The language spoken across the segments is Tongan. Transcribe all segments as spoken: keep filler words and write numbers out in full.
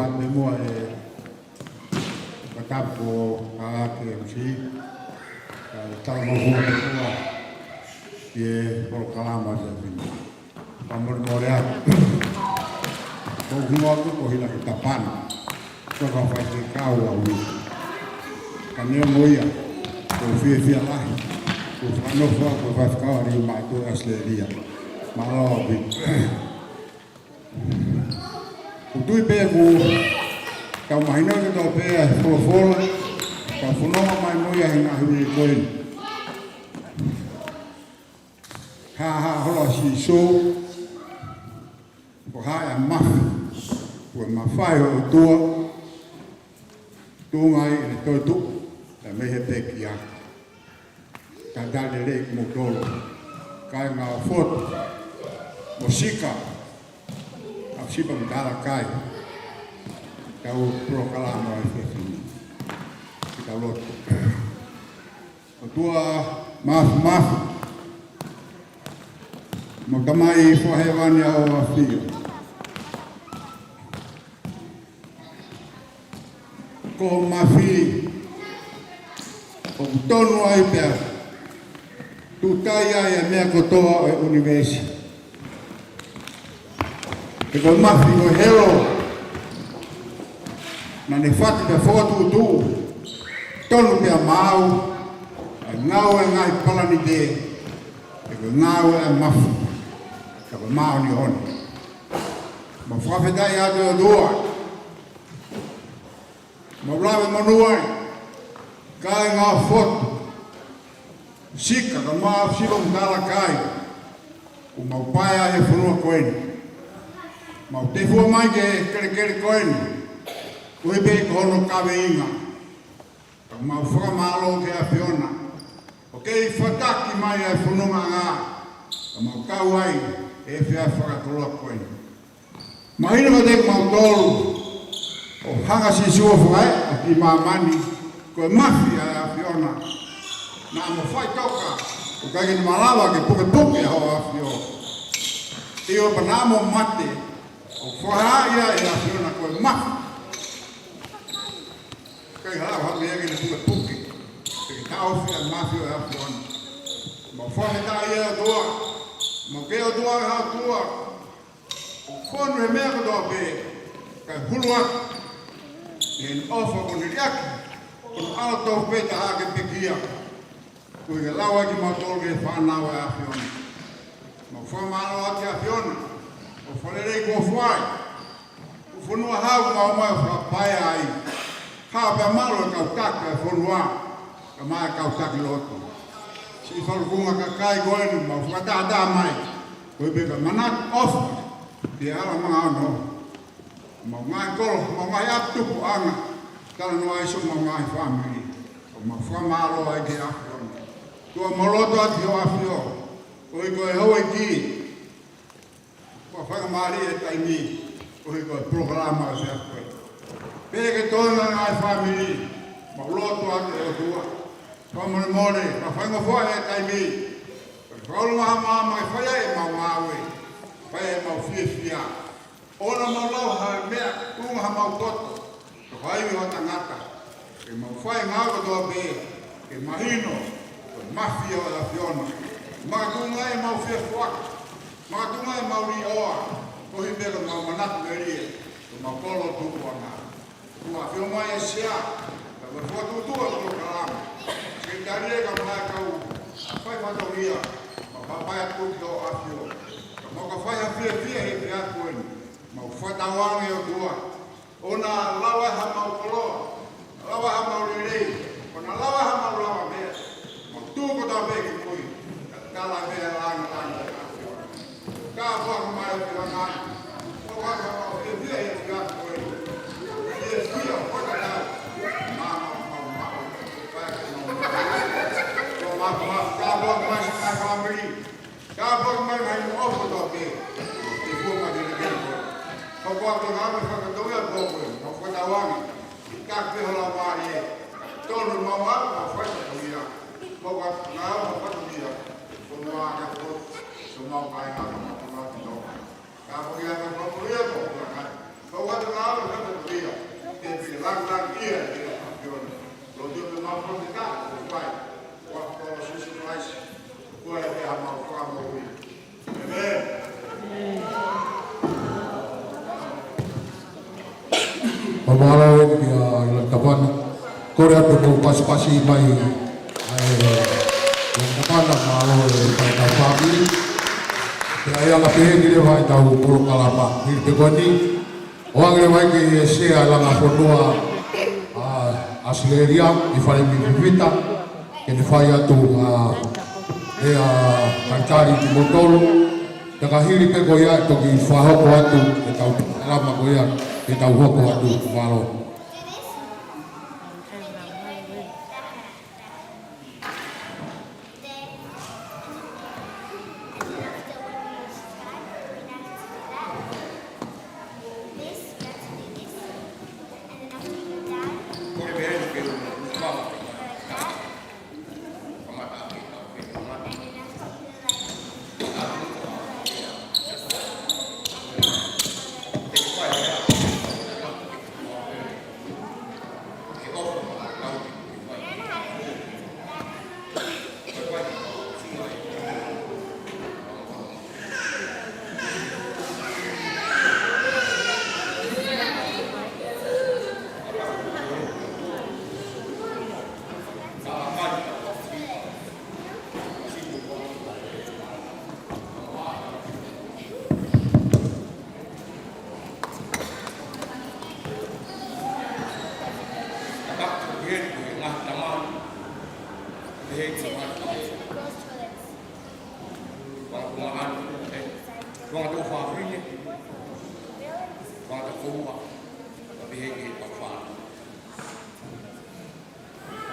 Pea mo e fakatapu ʻa e M C, kae talanoa pē muʻa ki he polokalama ʻo e efiafi ni. Fakamolemole atu. Ko u hingoa ko Hilaki Tapana. Ko e faifekau ʻa Uisi. Ka neongo ia, ko u fiefia lahi. Ko u fakanofo au ko e faifekau ʻa e Liʻi Maʻa Tuʻi ʻAositelēlia. Mālō ʻaupito. ʻOku ou tui pē ʻoku tau mahinoʻi kotoa pē ʻa e folofola, ka fononga mai mo ia he ngaahi ʻaho ko eni. Hā hā holo ʻa Sīsū, ko e hā ʻa e mafi, ko e mafai ʻo e ʻOtua, tuʻunga ʻi he toetuʻu, pea mei he pekia. Ka tali lelei kimoutolu, kāinga ʻo Fotu, mo Sika, ʻa Sipa mo Talakai, tau polokalama ʻo e efiafi ni. Ke tau lotu. ʻOtua Māfimafi, mo Tamai Fakahēvani ʻa hoʻo ʻAfio. Ko e mafi ʻoku tonu ai pea tuʻutai ai ʻa e meʻa kotoa ʻo e ʻunivēsi. He ko e mafi ko e helo naʻa ne fatu pea fokotuʻutuʻu, tonu pea maau ʻa e ngāue ʻa e ngaahi palanite, he ko e ngāue ʻa e mafi, ka ko e māʻoniʻoni. Mau fakafetaʻi atu ʻe ʻOtua. Mau lave monū ai, kāinga ʻo Fotu, Sika, kae ʻumaʻā Sipa mo Talakai, ʻoku mau paea he fonua ko eni. Mau tefua mai ki he kelekele ko eni, koeʻuhi pē ko hono kaveinga. Ka mau fakamālō ki he ʻAfiona, ʻoku kei fataki mai ʻa e fonongaʻanga, ka mau kau ai he efiafi fakakoloa ko eni. Mahino kiate kimautolu, ʻo hanga ʻe Sīsū ʻo fakaeʻa ki māmani, ko e mafi ʻa e ʻAfiona. Naʻa mo faʻitoka, ʻoku ʻikai ke ne malava ke pukepuke ʻa hoʻo ʻAfio. ʻIo, pea naʻa mo mate, ʻo fakahā ia ʻe he ʻAfiona ko e mafi. ʻIkai ha lava ha meʻa ke ne pukepuke, ke taʻofi ʻa e mafi ʻo e ʻAfiona. Mau fakafetaʻi ʻe ʻOtua, mau kei ʻOtua ʻa e ʻOtua, ʻoku fonu he meʻa kotoa pē, kae hulu atu ʻi heʻene ʻofa ko hono liʻaki, ko hono ʻAlo tofu pē taha ke pekia, koeʻuhi ke lau ai kimautolu ke fānau ʻa e ʻAfiona. Mau fakamālō atu ki he ʻAfiona, ʻo e fakalelei kuo fai, ko e fonua hau mau ō mai ʻo fakapaea ai. Hau pea malu e kau taki ʻo e fonua, kae ʻumaʻā e kau taki lotu. Siʻi falukunga kakai ko eni mau fakatahataha mai, koeʻuhi pē ke manatu ʻofa ki he hala manga ono. Mau ngaahi kolo, mau ngaahi ʻapi tupuʻanga, talanoa ai siʻomau ngaahi fāmili. Mau fakamālō ai ki he ʻAfiona. ʻOtua, mau lotu atu ki hoʻo ʻAfio, koeʻuhi ko e houʻeiki, ʻoku fakamālie e taimi, koeʻuhi ko e polokalama ʻo e efiafi ko eni. Pea ke toenga e ngaahi fāmili, mau lotu atu ʻe ʻOtua. Fakamolemole, mau faingofua he taimi, ko e fakaʻuhinga ha maama ke fai ai ʻemau ngāue, fai ai ʻemau fiefia. ʻOua naʻa mau lau ha meʻa tuʻunga hamau poto, ka fai ʻi hotau tangata. Ke mau fai e ngāue kotoa pē, ke mahino, ko e mafi ʻo e ʻAfiona. Makatuʻunga ʻemau fefuaʻaki, makatuʻunga ʻemau līʻoa, koeʻuhi pē ke mau manatu melie, ke mau kolo tupuʻanga. Kuo ʻafio mai e sea, ka ʻoku fokotuʻutuʻu e polokalama. Sekelitali kae ʻumaʻā e kau fai fatongia, mau pāpā atu ki hoʻo ʻAfio. Ka mau ka fai ha fiefia he efiafi ko eni. Mau fakatauange ʻOtua, ʻoua naʻa lava hamau koloa, lava hamau lelei, ʻoua naʻa lava hamau lavameʻa. Mau tuʻu kotoa pē ki mui, kae tala pē ʻa e langilangi ʻa e ʻAfiona. Ka fakamolemole ʻa e ʻAfiona, ʻoku mau fiefia he efiafi ko eni. Fiefia fakatau, mau, mau, mau, mau, ka fakamolemole siʻi ngaahi fāmili. Ka fakamolemole ngaahi moʻoku kotoa pē, ke fua mai ke ne kei koe. Kau kau te ngāue fakatongia ko koe, mau fakatauange, ke taki pē ho laumālie, tonu mau ʻalu, mau fai fatongia. Mau ngāue, mau fatongia, ko mau ake ko, ko mau kāinga, mau kāinga. Ka fakamolemole ngaahi moʻoku kotoa pē, mau fakatauange, mau fai fatongia. Tangitangi ia ʻi he ʻAfiona. Lotu pē mau fakafetaʻi ʻoku fai. ʻOfa ʻo Sīsū Kalaisi, ko e pē ʻa homau Fakamoʻui. ʻĒmeni. Fakamālō eni kia Ilani Tavana. Kole atu ke mou pasipasi mai ʻa e Ilani Tavana, mālō e fai tau fāmili. Pea ʻe anga pehē ni leva ʻetau polokalama. Hili pē ko eni, ʻoange leva ke ʻi he sea ʻa e langa fonua ʻa ʻAositelēlia, ʻi Falemi Fifita, ke ne fai atu ʻa e, ʻa e talitali kimoutolu. Pea ka hili pē ko ia ʻe toki fakahoko atu ʻetau polokalama ko ia, ʻetau hoko atu. Mālō.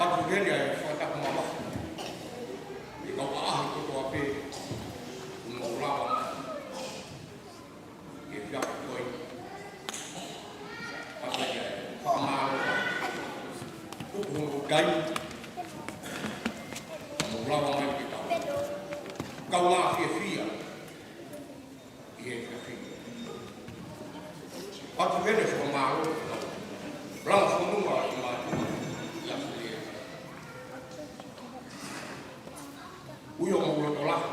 ʻOku heni ʻa e fakatapu mamafa ʻi he kau ʻaʻahi kotoa pē ʻoku nau lava mai ke fiafi koe. ʻOku heni ʻa e fakamālō. Kuku hono kai. Nau lava mai ke tau kaungā fiefia ʻi he fiefia. ʻOku heni ʻa e fakamālō. Langa fonua ʻi mātuʻa ʻi ʻAositelēlia. ʻUi ʻo mau loto lahi.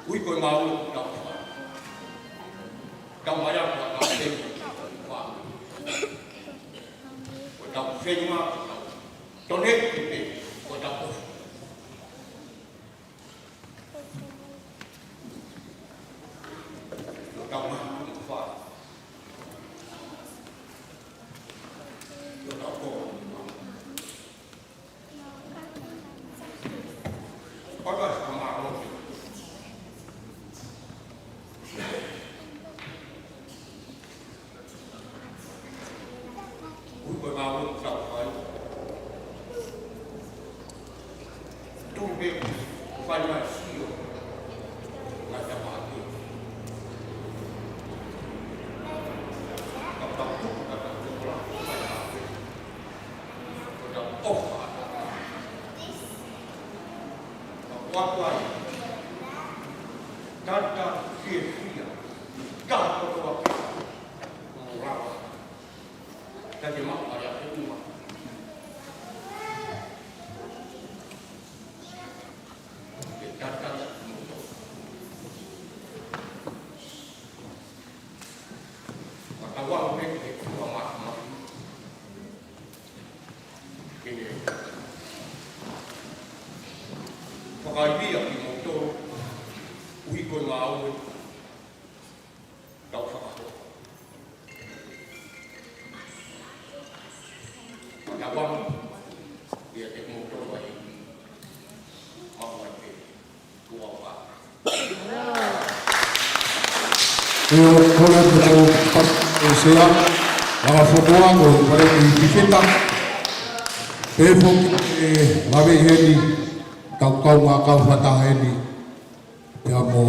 ʻUi ko e mau loto tau fai. Tau mai ʻa ko tau fei. Ko tau fei ma ko tau. Tone ki te ko tau kofi. Ko tau ma ko fai. Ko tau ko. Ko tau ʻofa atu. Ka ʻoatu ai. Tata fiefia. Ka kotoa pē. Mo rawa. Ka te maʻu ai a te uma. Ke tata mo. Ka tau ʻalu pē ke kua mātuʻa. Ke ne fakaivia kimoutolu, ʻuhi ko e ngāue tau fakahoko. Ka tau ʻalu, ʻiate kimoutolu ʻa e ʻEiki, maʻu ai pē. ʻIo, kole atu ke tau pasi ʻe Sea, langa fonua ko Paleni Fifita. Pehē foki ʻe lave heni, kau kaungā kau fakataha heni, pea mo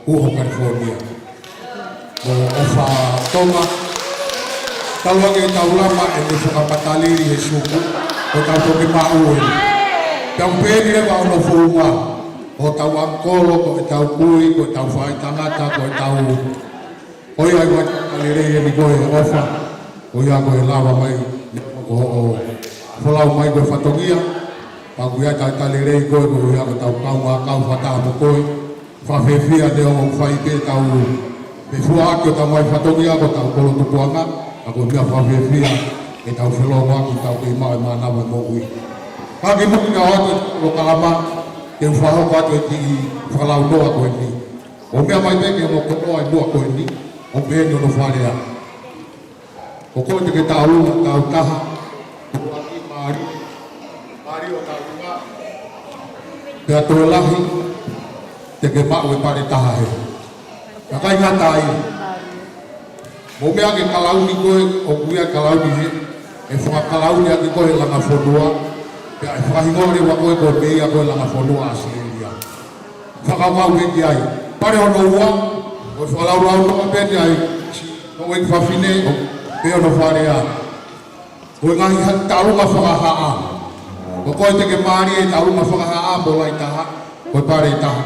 Uho California. Mo ʻOfa Tonga. Tau ange tau lama ʻene fakamatalili he suku, ko tau toki maʻu ē. Tau pehē ni leva hono founga, ko tau ʻangikolo, ko ʻetau kui, ko ʻetau faʻētangata, ko ʻetau, ko ia ʻi he lelei eni ko e ʻOfa. Ko ia ko e lava mai, ne ko hoʻo folau mai ko e fatongia, pea ʻoku ʻi ai e talitali lelei ko ē, ko ia ko ʻetau kaungā kau fakataha mo koe, fakafiefia ne ʻoku fai pē ʻetau fefuaʻaki ʻo ʻetau ngaahi fatongia ko ʻetau kolo tupuʻanga, ka ko e meʻa fakafiefia ʻetau felōngoaki ʻetau kei maʻu e mānava moʻui. Ka kimuʻa ke u ʻoatu e polokalama, ke u fakahoko atu e kiʻi fakalaunoa ko eni. ʻO meʻa mai pē ki he ongo koloa ʻi muʻa ko eni, ʻo pehē ni hono fakalea. Ko koe te ke taʻolunga tau taha, ko e ʻaki mālie, mālie ʻo taʻolunga, pea toe lahi, te ke maʻu e pale taha hē. Ka ʻikai ngata ai, mou meʻa ke kalauni koe, ʻoku ʻi ai e kalauni hē, ʻe fakakalauni ʻaki koe ʻe he langa fonua, pea ʻe fakahingoa leva koe ko e meʻa ko e langa fonua ʻAositelēlia. Fakakaukau pē ki ai. Pale hono ua, ʻoku fakalaulaunoa pē ni ai, ʻo e fafine, ʻo pehē hono fakalea. Ko e ngaahi ha-, taʻolunga fakahaʻa. Ko koe te ke mālie e taʻolunga fakahaʻa mo e lahi taha, ko e pale taha.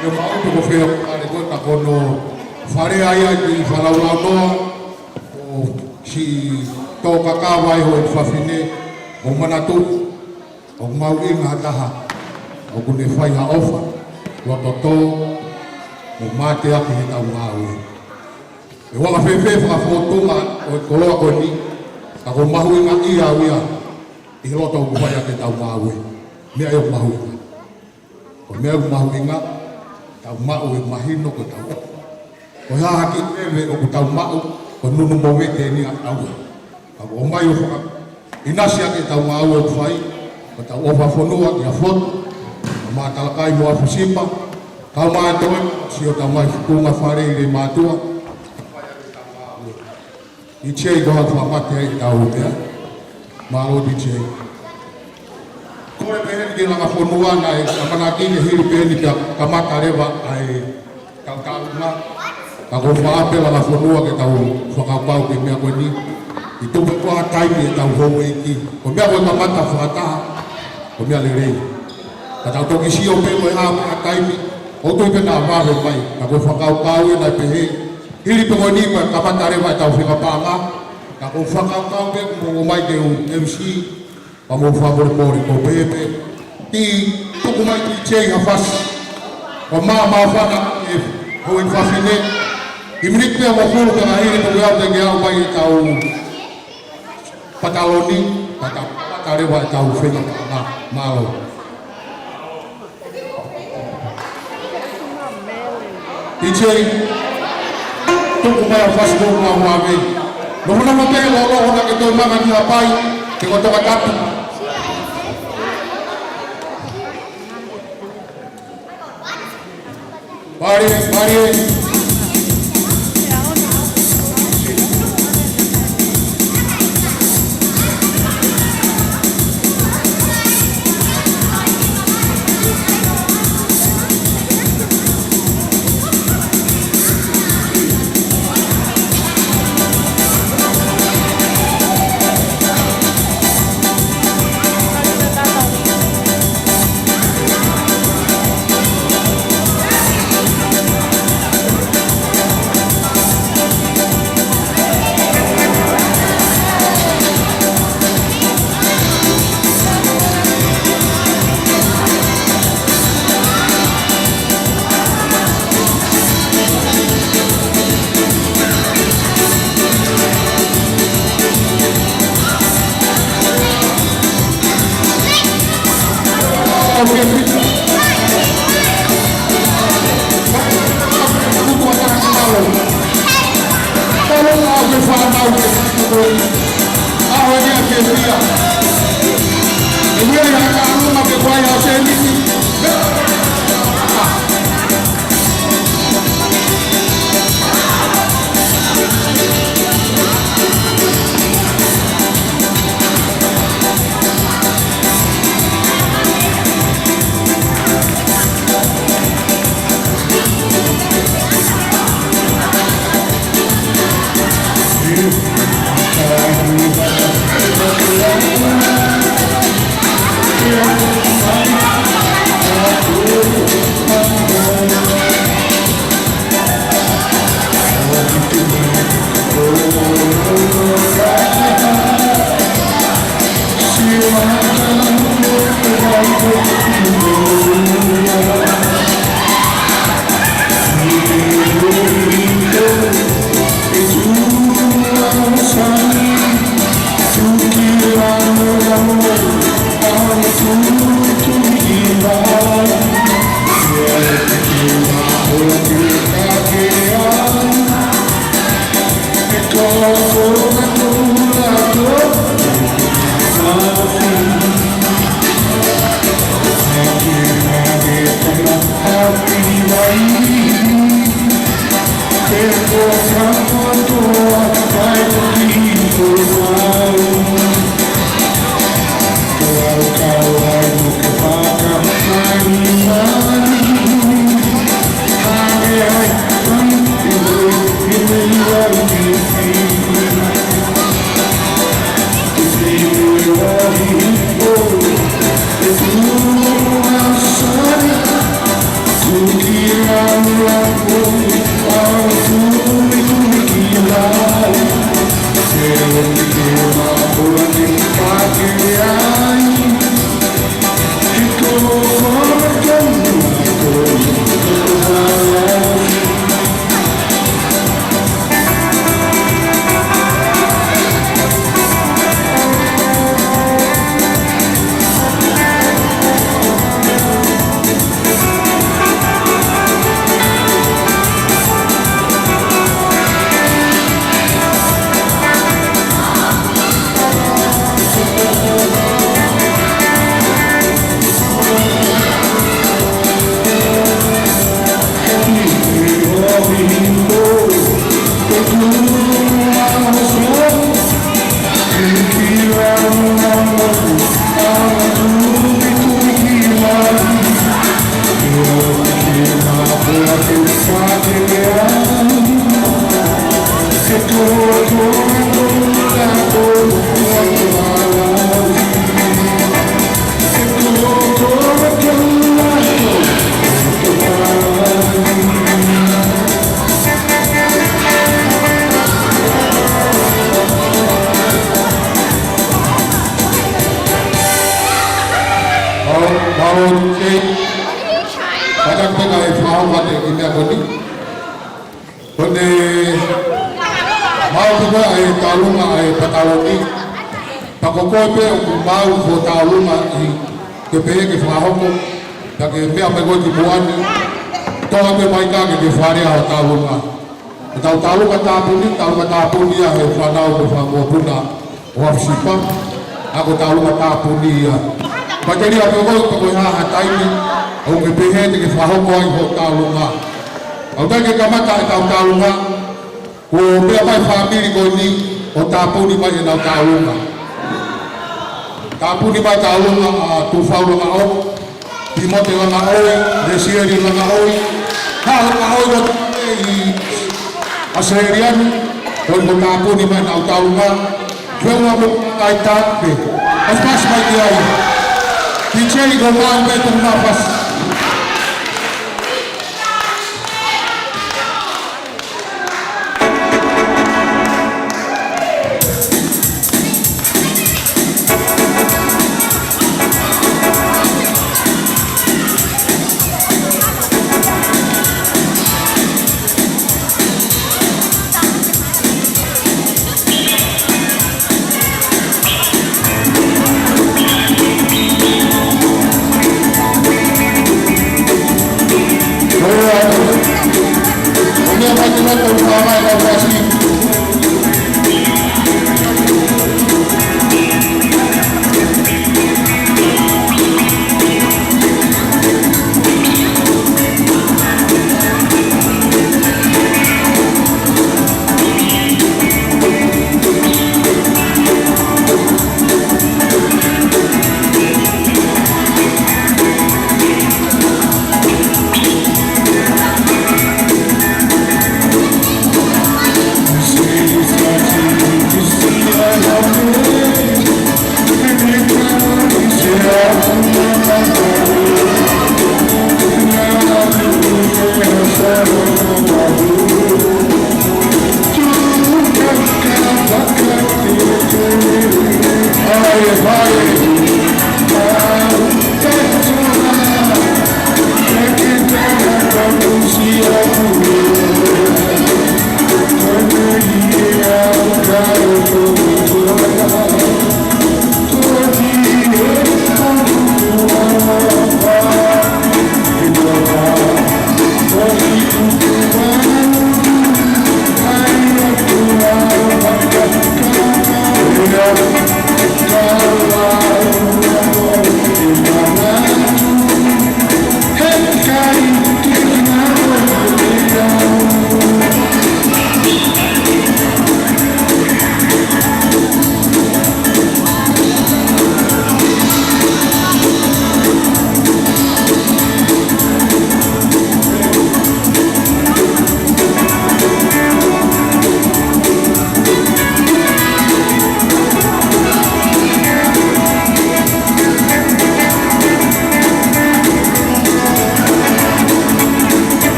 Ke maʻu pē ko fē hoʻo pale ko ē ka ko hono fakalea ia ʻi he fakalaulaunoa, ʻo siʻi tō kakava ai hoʻo fafine, ʻo manatu, ʻoku mahuʻinga ha taha ʻoku ne fai ha ʻofa, loto tō, mo mateaki heʻetau ngāue. ʻE ʻuhinga fēfē e fakafōtunga ʻo e koloa ko eni, ka ʻoku mahuʻinga ia au ia, ʻi he loto ʻoku fai ʻaki ʻetau ngāue. Meʻa ia ʻoku mahuʻinga. Ko e meʻa ʻoku mahuʻinga, tau maʻu e mahino ko ʻetau. Ko e hā ha kiʻi veve ʻoku tau maʻu, ko e nunu movete eni ʻa ʻetau. Ka ʻoku ʻomai ʻo fakaʻinasi ʻaki ʻetau ngāue ʻoku fai, ko ʻetau ʻofa fonua ki ʻAfotu, ʻa Matalakai mo ʻAfasipa, kau mai toe, siʻotau ngaahi futunga fale ʻi he mātuʻa, ʻi he ko ha fakamate ai ʻetau meʻa. Mālō ʻi he. Ko e pehē ni ki he langa fonua naʻe ʻamanaki ke hili pē eni pea kamata leva ʻa e tau taʻolunga. Ka ko e fakaʻamu pē langa fonua ke tau fakakaukau ki he meʻa ko eni. ʻI tupu ko ha taimi ʻetau houʻeiki. Ko e meʻa ko e kamata fakataha. Ko e meʻa lelei. Ka tau toki sio pē ko e hā pē ha taimi. ʻOku toe pē naʻa vave mai. Ka ko e fakakaukau ē naʻe pehē. Hili pē ko eni pea kamata leva ʻetau fika paʻanga. Ka ko e fakakaukau pē ʻoku mou ʻomai ke u M C. Ka mou fakamolemole ko e pehē pē. Te u tuku mai ki he D J ha fasi. Ko e māfana e houʻeiki fafine. Kiʻi miniti pē ʻe hongofulu ka hili pē ko ia te ke ʻomai ʻetau pataloni, pea tau kamata leva ʻetau fika paʻanga. Mālō. D J, tuku mai ha fasi ko ē ʻoku mau vave. Nofo nofo pē loloho naʻa ke toe manga ki Haʻapai, ke ko e tokatapu. Pare, pare. Mau, mau, pea kapau ʻe fai ha meʻa ki he meʻa ko eni. Ko ʻene maʻu pē ʻa e tauʻolunga ʻa e pataloni. Pea ko koe pē ʻoku maʻu hoʻo tauʻolunga ʻi he pehē ke fakahoko. Pea ke meʻa mai koe ki muʻa ni. Toʻo pē mai ka ke ke fale ʻa hoʻo tauʻolunga. Ko ʻetau tauʻolunga tāpuni, tauʻolunga tāpuni ia he fānau mo e fanga mokopuna ʻo Haʻafusipa, ʻa ko e tauʻolunga tāpuni ia. Pea telia pē koe, pe ko e hā ha taimi ʻoku ke pehē te ke fakahoko ai hoʻo tauʻolunga. ʻOku teʻeki ke kamata ʻetau tauʻolunga, kuo meʻa mai e fāmili ko eni ʻo tāpuni mai ʻenau tauʻolunga. Tāpuni mai e tauʻolunga ʻa Tufau Langaʻou, Timote Langaʻoi, Lesieli Langaʻoi, Haʻa Langaʻoi, ko e ʻi ʻAositelēlia ni, ko e kuo tāpuni mai ʻenau tauʻolunga, Feua mo Kaitape, ʻosi pasi mai ki ai. DJ ko mau me tu mafas.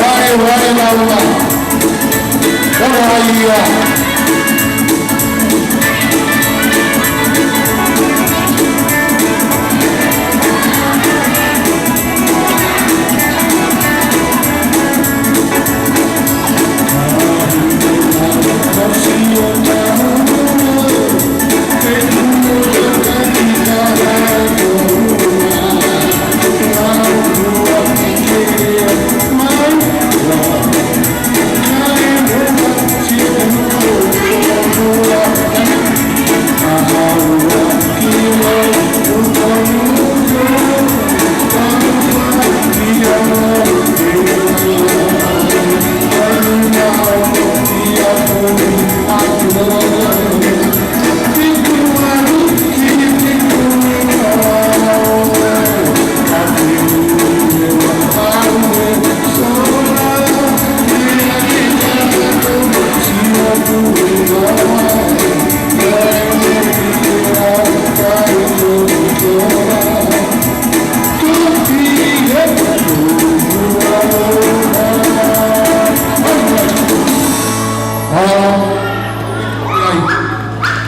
Ai, ai, ai, ai. Ora ia.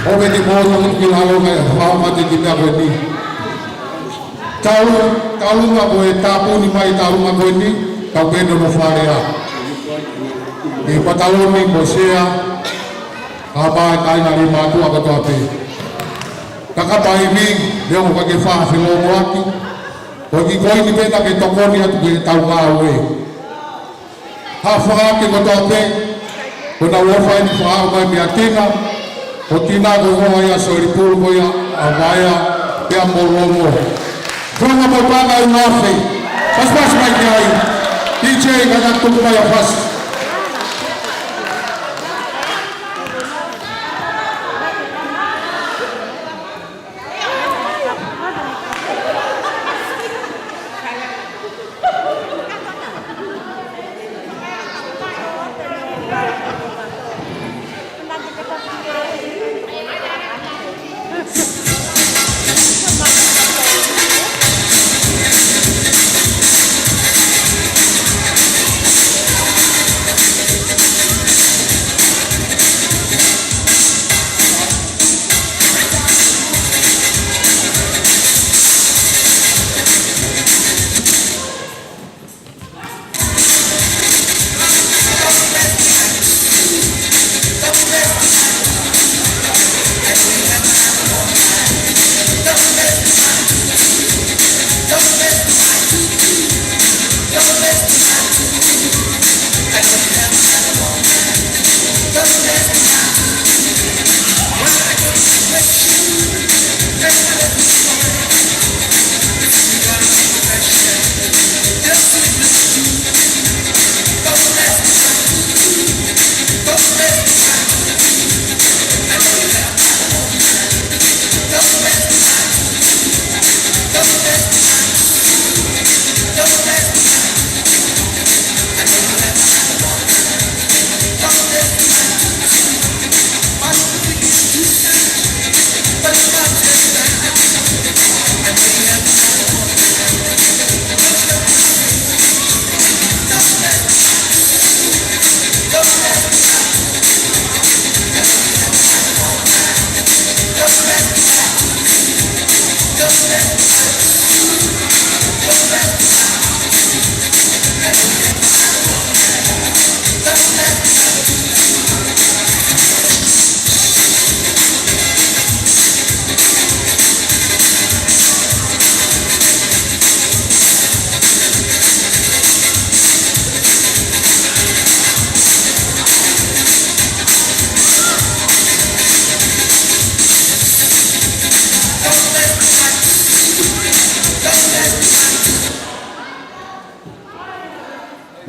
ʻO pē te mō tau ki lalo mai, ʻa, mate ki meʻa ko eni. Tau, tau luma ko e tāpuni mai tau luma ko eni, tau pē no mo fale ā. ʻI Pataloni mo Sea, ʻa pā e kāinga lima atu ʻa kotoa pē. Kaka pai mi, leo mo kake fā filo mo aki. Ko ki koi ni pē na ke tokoni atu ke tau ngāue. Ha faka ke kotoa pē, ko na uofa eni faka mai mea tina, ko tina ko hoa ia soli pulu ko ia ʻa vaea, pea mo lomo. Fanga mo panga i mafe, paspas mai ki ai, D J ka ta tuku mai ʻa fasi.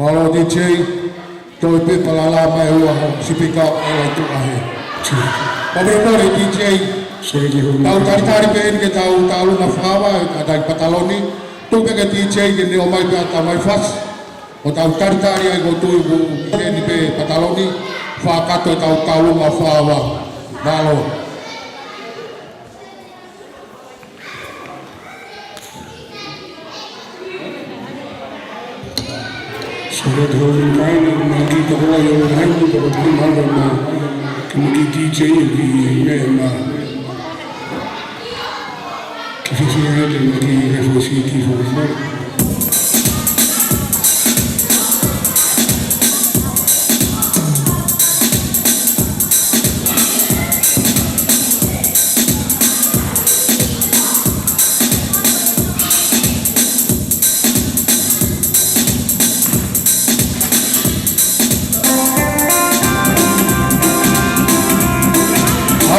Mālō D J, toe pē palala mai ua ho sipika ʻo e lai tuʻa he. Pāpere pole D J. Tau talitali pē eni ke tau tau luma fava, ka tai Pataloni. Tuku pē ke D J ke ne ʻomai pē ʻa e tamai fasi. ʻO tau talitali ai ko tui ku eni pē Pataloni. Fakakato e tau tau luma fava. Mālō. Ko e tau ni kai na ma ki toko ai o kai mo toko ki ma ka ma ki ma ki D J ki ne ma. Ka fifia ai te ma ki refo si ki fo ma.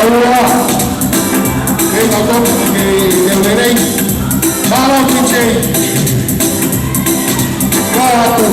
Aua. Ke ka toki ke, ke verei. Mālō ki te. Ka atu.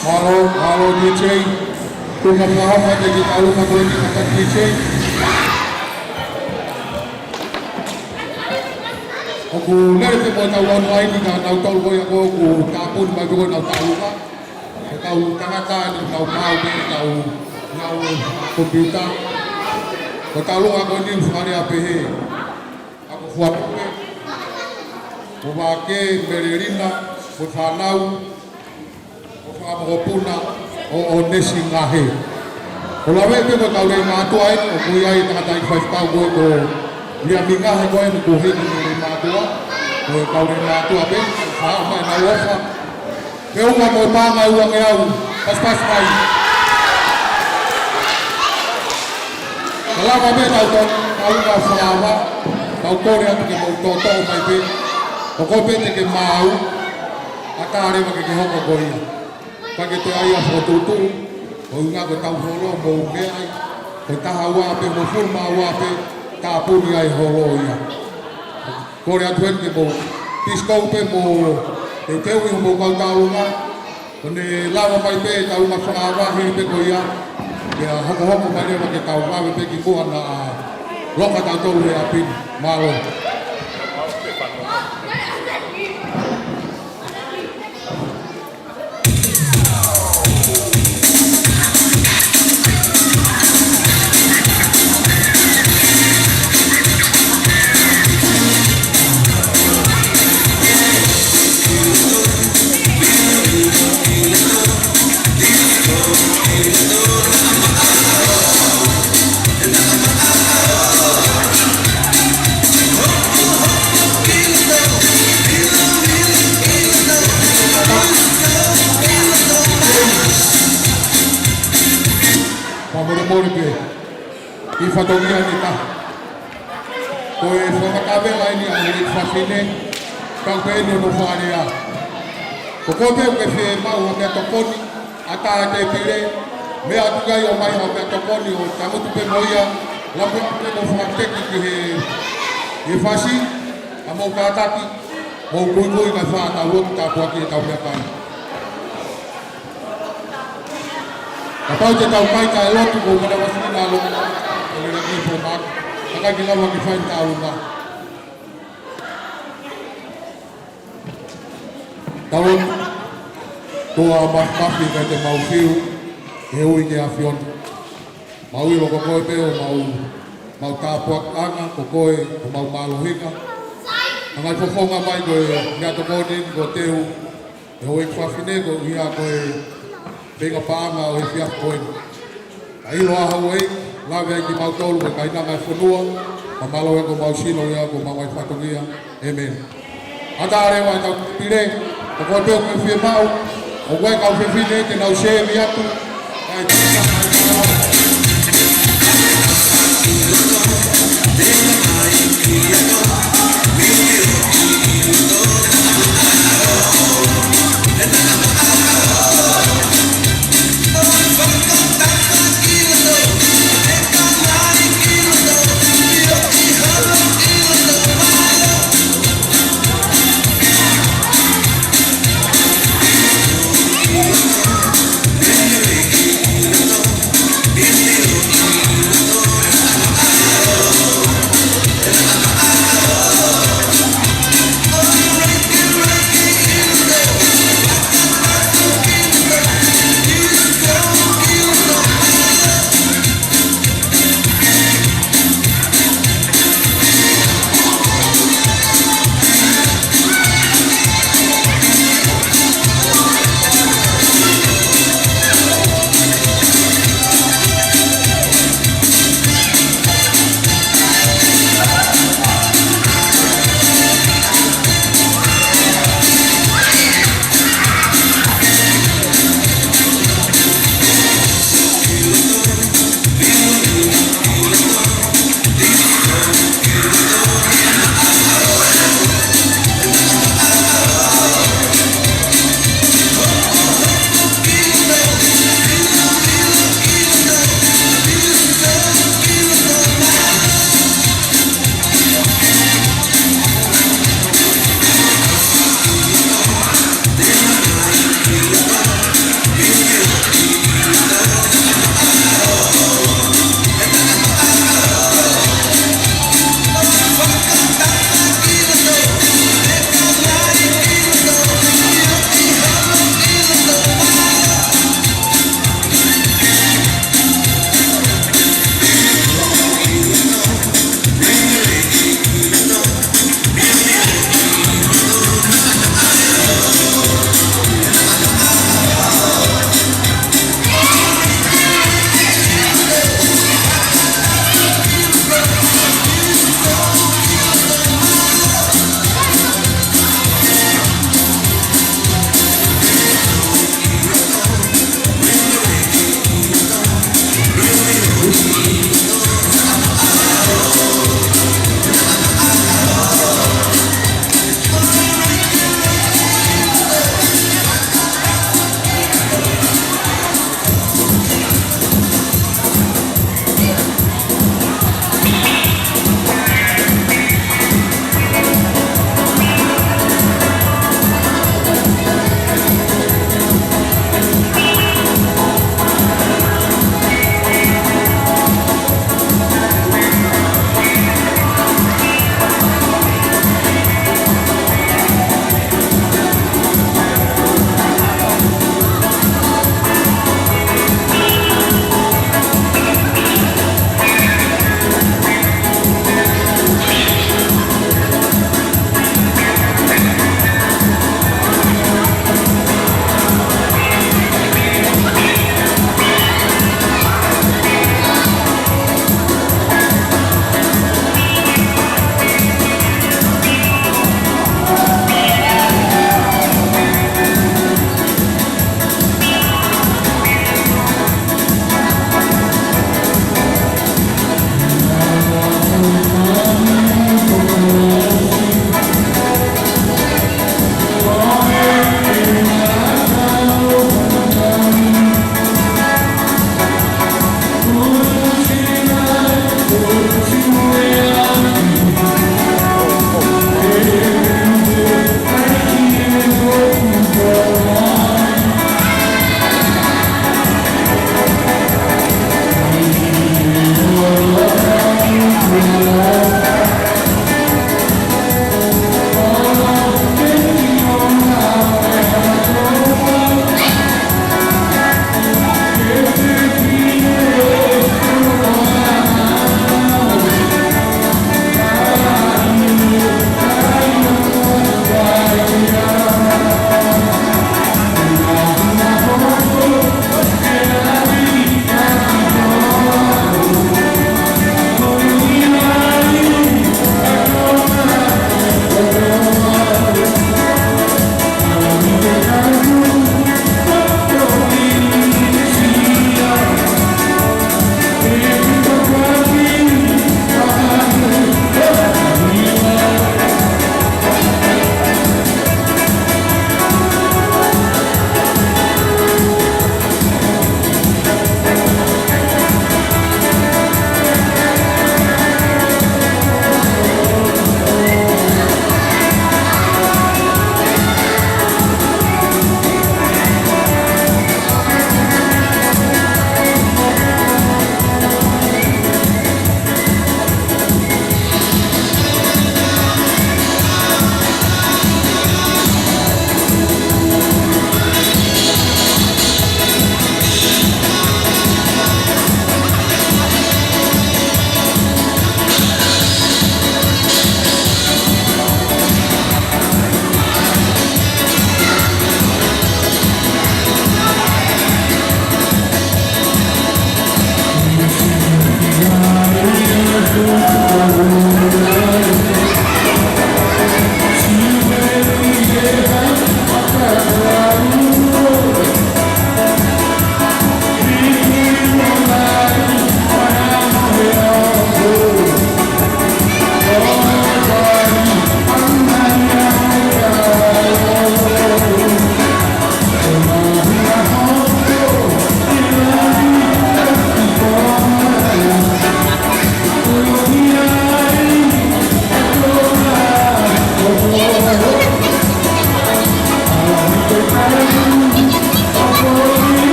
Mālō, mālō D J. Tuʻunga fakahoko atu e kiʻi tauʻolunga ko eni ʻa e D J. ʻOku lele pē mo tau ʻalu ai ki he kau tau ko ia ko ē ʻoku tāpuni mai pē ko ē ʻenau tauʻolunga. Ko e kau tangata ni ʻoku nau maʻu pē ʻenau, ʻenau komipiuta. Ko e tauʻolunga ko eni ʻoku fakalea pehē: Ako Fuatupe, ko Vake Melelina, ko e fānau, ko Fakamokopuna ʻo, ʻo Nesi Ngahe. ʻOku lave pē ko e kau lelei mātuʻa eni, ʻoku ʻi ai e tangataʻeiki faifekau ko ē ko Liami Ngahe ko eni kuo hiki mo e lelei mātuʻa. Ko e kau lelei mātuʻa pē, faʻa mai ʻenau ʻofa. Ke ua mo e paʻanga ʻe uangeau, pasipasi mai. Ka lava pē tau tau, tau tau fakaava, tau kole atu ke mou toʻotoʻo mai pē. Ko koe pē te ke maau, ʻatā leva ke ke hoko ko ia. Ka ke toe ʻai ʻa e fokotuʻutuʻu, ko e ʻuhinga ko e tau holo mou meʻa ai, ko e taha ua pē, hongofulu mā ua pē, tāpuni ai holo ia. Kole atu heni ke mou pisikou pē mo teuteuʻi hoʻomou kau tauʻolunga. Ko ʻene lava mai pē tauʻolunga fakaava hili pē ko ia. Pea hokohoko mai leva ke tau vave pē ki muʻa naʻa loka tautolu he ʻapi ni. Mālō. Fakamolemole pē, ʻi he fatongia ʻe taha. Ko e fakamatala eni ʻa e fefine, kau pē eni ʻo fakalea. Ko koe pē ʻoku ke fiemaʻu ha meʻatokoni, ʻatā e tēpile, meʻa atu ki ai ʻo ʻomai ha meʻatokoni ʻo tangutu pē mo ia, lava pē mo fakateki ki he, he fasi, ka mou kātaki, mou kuikui kae fai ʻetau lotu tāpuaki ʻetau meʻakai. Kapau te tau kai kae lotu, ko e manavasiʻi naʻa lotu, ʻo lele ki he pō maka, ka ʻikai ke lava ke fai tauʻolunga. Tau lotu. ʻOtua Māfimafi, ʻikai te mau fiu, he ui ki he ʻAfiona. Mau ʻilo ko koe pē homau, mau tāpuakiʻanga, ko koe homau mālohinga. Hanga ʻo fofonga mai ko e meʻatokoni ko Teu, ʻe houʻeiki fafine, ko ia ko e feinga paʻanga ʻo e efiafi ko eni. Ka ʻilo ʻa houʻeiki, lave ai kimautolu ko e kainanga ʻo e fonua, ka mālō ʻa homau sino ia ko homau ngaahi fatongia. ʻĒmeni. ʻAtā leva ʻetau tēpile, ko koe pē ʻoku ke fiemaʻu, ʻoku ʻi ai e kau fefine te nau sēmi atu.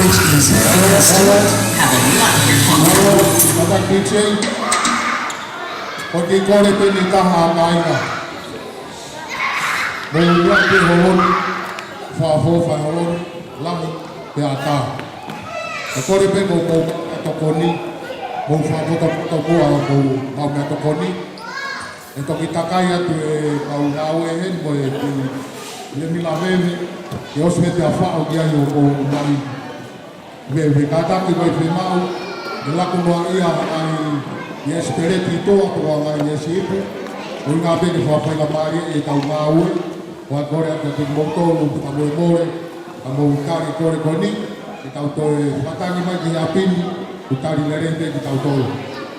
Have a lot of fun. Papa D J, ko e kiʻi kole pē eni taha ʻa e kāinga. Mou ua pē holo ni, fafo fai holo ni, lahi pē ʻatā. Ko e kole pē ko, ko e tokoni, mou fakapotopoto muʻa homou meʻatokoni. ʻE toki takai atu ʻemau ngāue heni mo e pili. ʻIo, mila veve, ke ʻosi mei he afaʻo ki ai ʻo, ʻo mai. Veve kātaki mai pē maʻu, ʻe laku noa ia ai ʻi he ʻesipeleti toa, toa ngai ʻi he sipu, ʻo ʻuhinga pē ke fakafaingamālieʻi ʻetau ngāue, ʻo kole atu kiate kimoutolu, fakamolemole, ka mou tali e kole ko eni, ke tau toe fakatangi mai ki he ʻapi ni, kuo tali lelei pē kitautolu.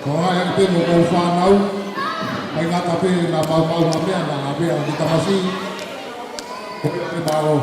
Ko e ʻai pē mo hoʻomou fānau, ʻikai ngata pē naʻa maumau ha meʻa, naʻa ngata pē ʻa e tamasiʻi, ko e pē mālō.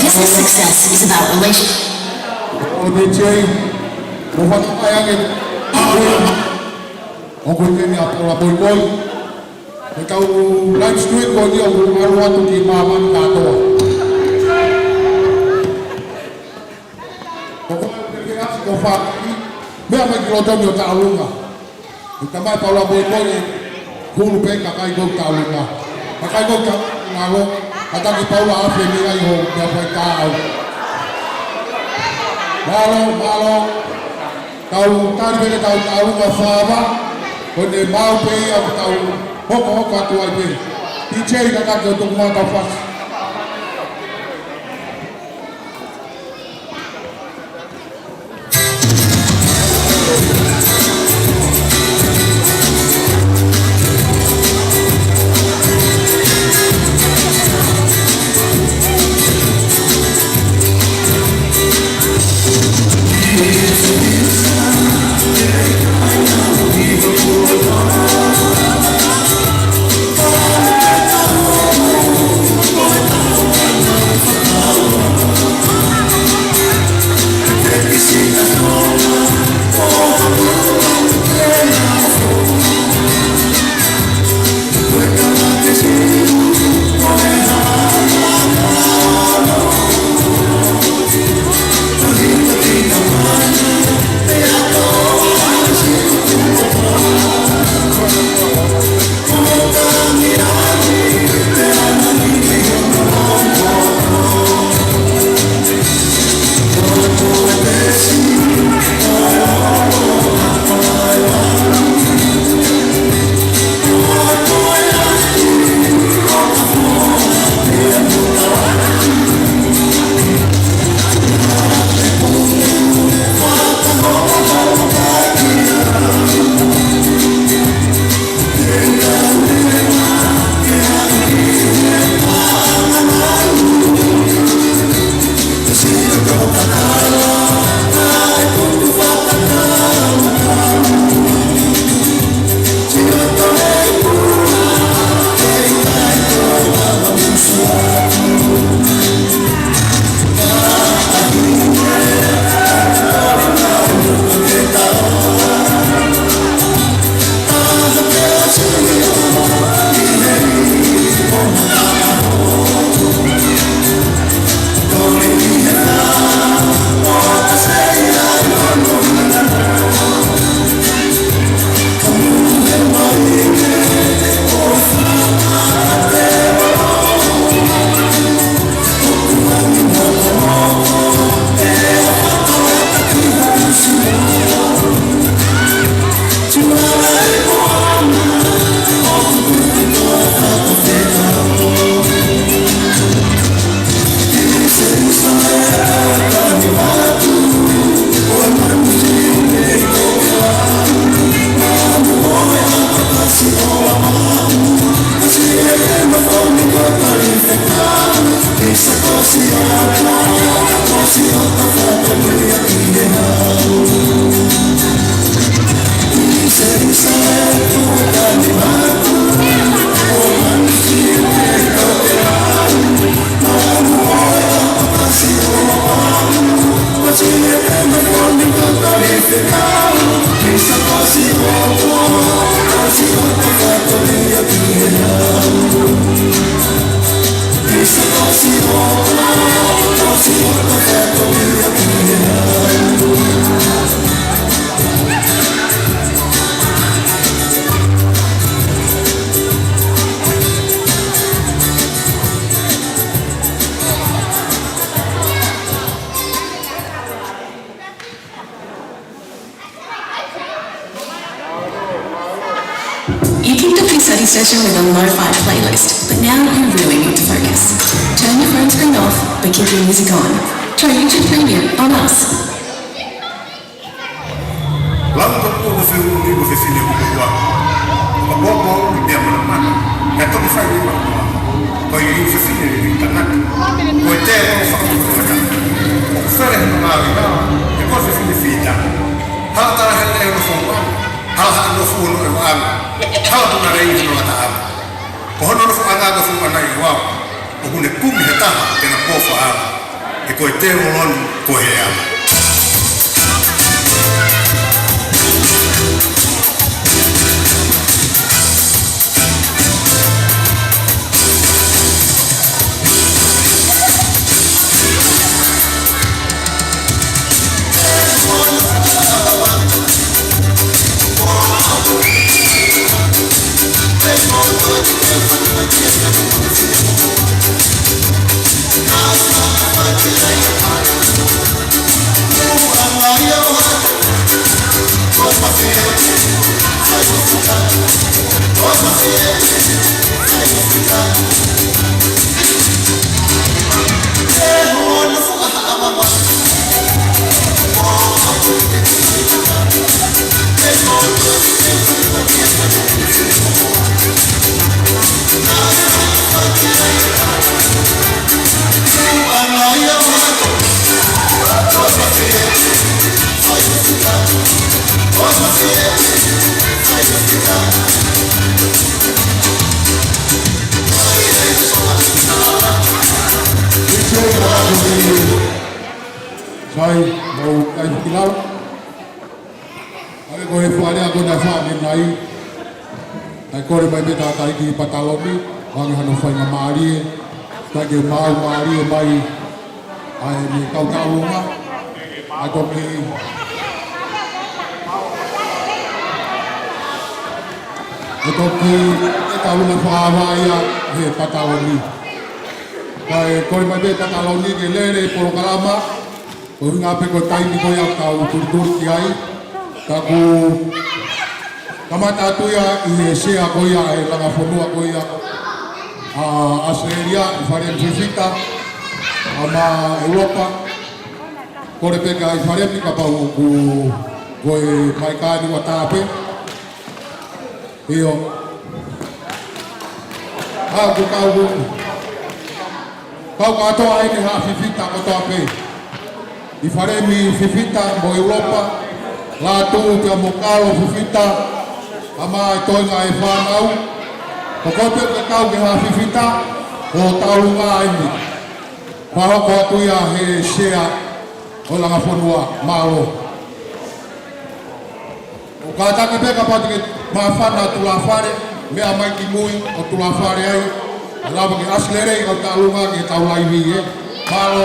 Business success is about relation- ʻO D J, mo fakaʻai ange. ʻOku ʻi heni ʻa Paula Poipoi. Ko e kau live stream ko eni ʻoku ʻalu atu ki māmani kātoa. Ko koe ʻoku ke ʻasi ko faki, meʻa mai ki loto ni ʻo taʻalunga. ʻE tamai Paula Poipoi, hulu pē kakai ko taʻalunga. Kakai ko ka ngalo, ka taki pau a afe ni ai ho, kia fai tāu. Mālō, mālō. Tau tali pē ke tau tau ma fava, ko ne mau pē ia ko tau hoko hoko atu ai pē. T J ka kake o tuku mā tau fasi. You kicked off your study session with a lo-fi playlist, but now you really need to focus. Turn your phone screen off, but keep your music on. Try YouTube Premium on us. Lau ka pō ko fefine ko fefine ko kua. Ka pō ko i mea mana mana. Ka toki fai ni ma. Ko i fefine ni tangata. Ko e te ko fakamutu kata. Ko fere no ma ina. E ko fefine fita. Hala tala he te no fo ma. Hala ha no fo no e wa. Hala tu na rei no ta. Ko hono no fo anga ko fo ana i wa. ʻOku ne kumi he taha ke na pō faʻa. He ko e te olon ko he ala. Sai, mau kai kilau. ʻA ia ko e fakalea ko ena ʻa e fāmili nai. Kae kole mai pē tātai ki Pataloni, ʻoange hano faingamālie, kae ke maau mālie mai, ʻa e mei he kau taʻalunga, ʻa e toki, ʻa e toki, ʻa e taʻalunga fakaava ia he Pataloni. Kae kole mai pē Pataloni ke lele e polokalama, ko e ʻuhinga pē ko e taimi ko ia ʻoku tau tulituli ki ai. Ka ʻoku kamata atu ia ʻi he sea ko ia ʻa e langa fonua ko ia ʻa ʻAositelēlia, ʻi Falemi Fifita, ʻa ma ʻEulopa. Kole pē kia ʻi Falemi kapau ʻoku ko e maikani ua tāpe. ʻIo. Kau, kau, kau. Kau kātoa ʻeni haʻa Fifita kotoa pē. ʻI Falemi Fifita mo ʻEulopa, Lātū pea mo Kalo Fifita, ʻa ma e toenga e fānau. Ko koe pē ke kau ki he haʻa Fifita, ko e taʻalunga ʻeni. Fakahoko atu ia he sea ʻo e langa fonua, mālō. ʻOku kātaki pē kapau te ke māfana Tulafale, meʻa mai ki mui ʻo Tulafale ai, ʻe lava ke ʻasi lelei ʻa e taʻalunga ke tau laivi, ē. Mālō,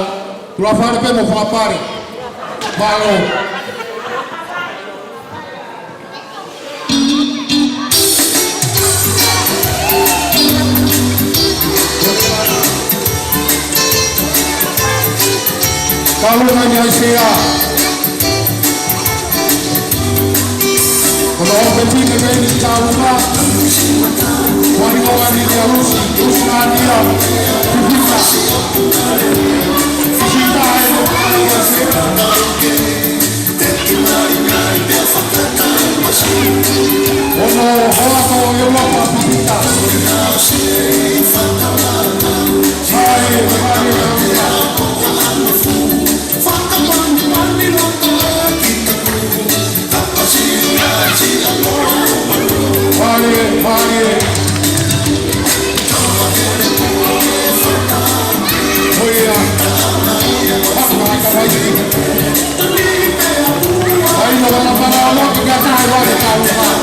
Tulafale pē mo fakapale. Mālō. Taʻalunga ni ʻa e sea. Ko e ʻofefine mei ni taʻalunga. Wani o wani ni a Lusi, Lusi Nania. Pipita. Sita e no. Ono hoa ko e ʻEulopa Pipita. Sai, sai, sai. Mālie, mālie. ʻOia. Haka, haka, haka. Ai, no, no, no, no, no, no, no, no, no, no, no.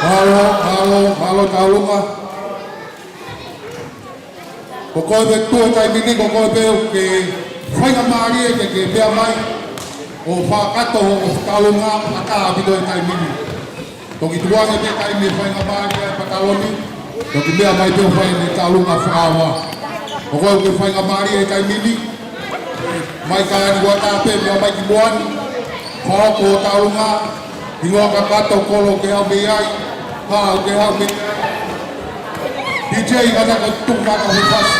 Mālō, mālō, mālō Taulunga. Ko koe pē tuʻu he taimi ni, ko koe pē ʻoku ke faingamālie ke ke meʻa mai ʻo fakakakato hoʻo Taulunga, ʻoku ʻatā ʻaupito he taimi ni. Toki tukuange pē taimi faingamālie ʻa e pataloni, toki meʻa mai pē ʻo fai ʻene Taulunga fakaava. Ko koe ʻoku ke faingamālie he taimi ni, mai ka ni ʻoku ʻatā pē, meʻa mai ki muʻa ni, fakahoko hoʻo Taulunga, hingoa kakato, kolo ke haʻu mei ai, haʻu ke haʻu mei ai. DJ, ngata ko tuku maka he fasi.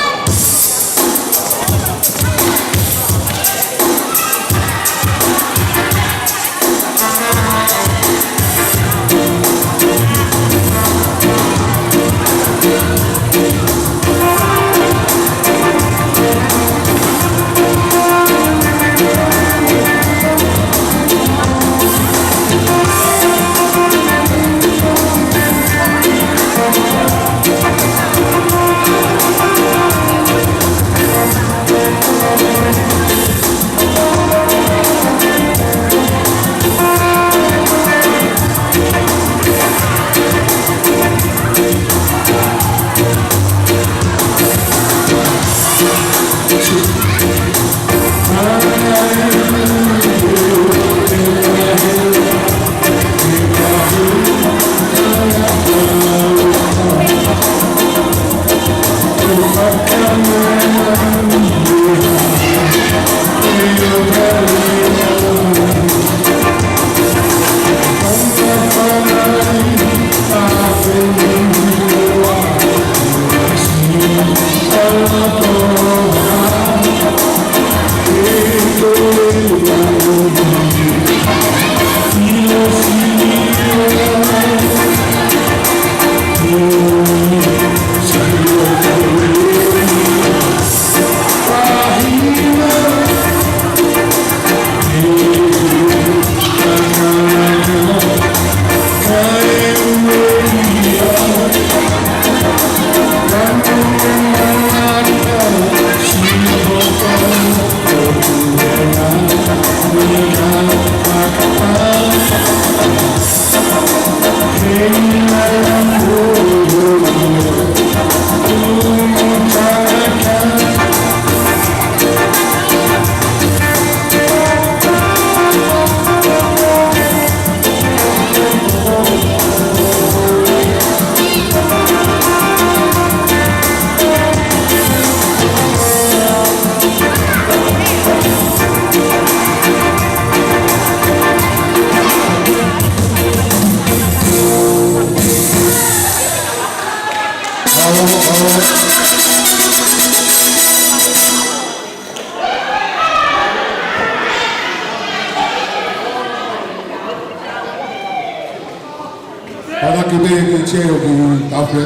Pea ki he meʻa ke teo ki tafe.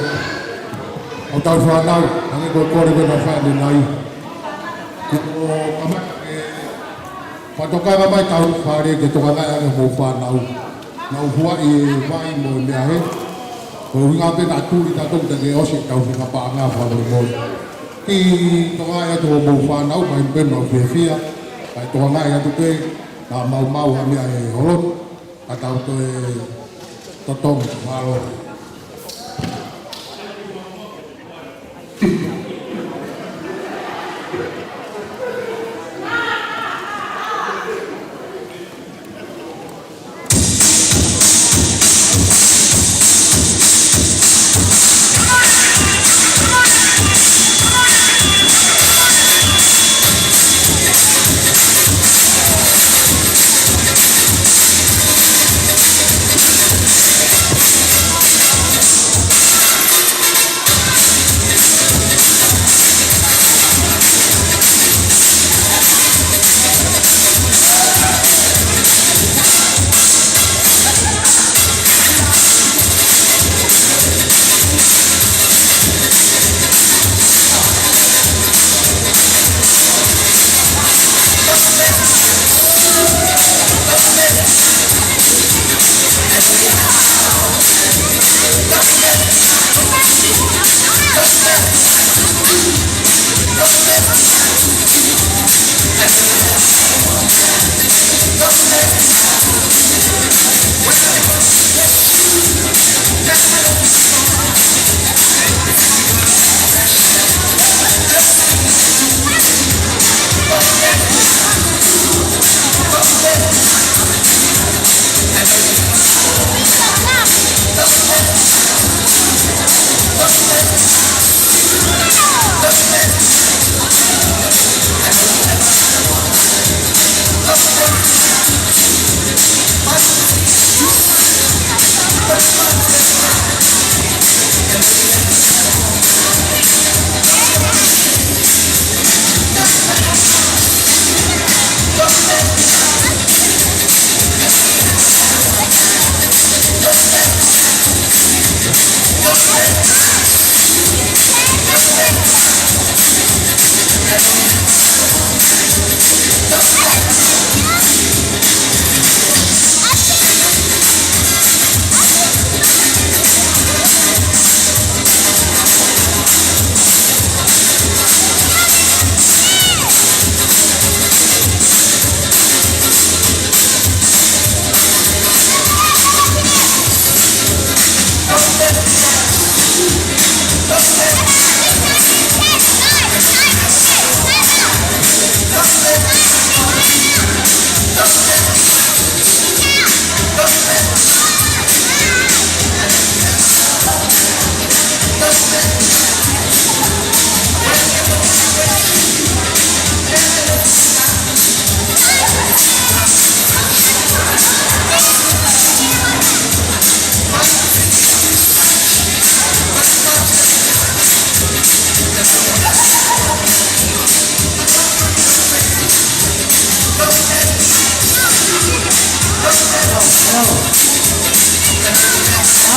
ʻO tau fānau, hangē ko e kole ko ē naʻe fai ʻanenai. Ko e kamata ke fakatokanga mai tau fale ke tokangaʻi ange hoʻomou fānau. Naʻa ku huaʻi e vai mo e meʻa hē. Ko e ʻuhinga pē naʻa tuli tautolu te ke ʻosi ʻetau fika paʻanga fakamolemole. Ke tokangaʻi atu hoʻomou fānau, mai pē mau fiefia. Kae tokangaʻi atu pē, naʻa maumau ha meʻa he holo. Ka tau toe totongi, mālō.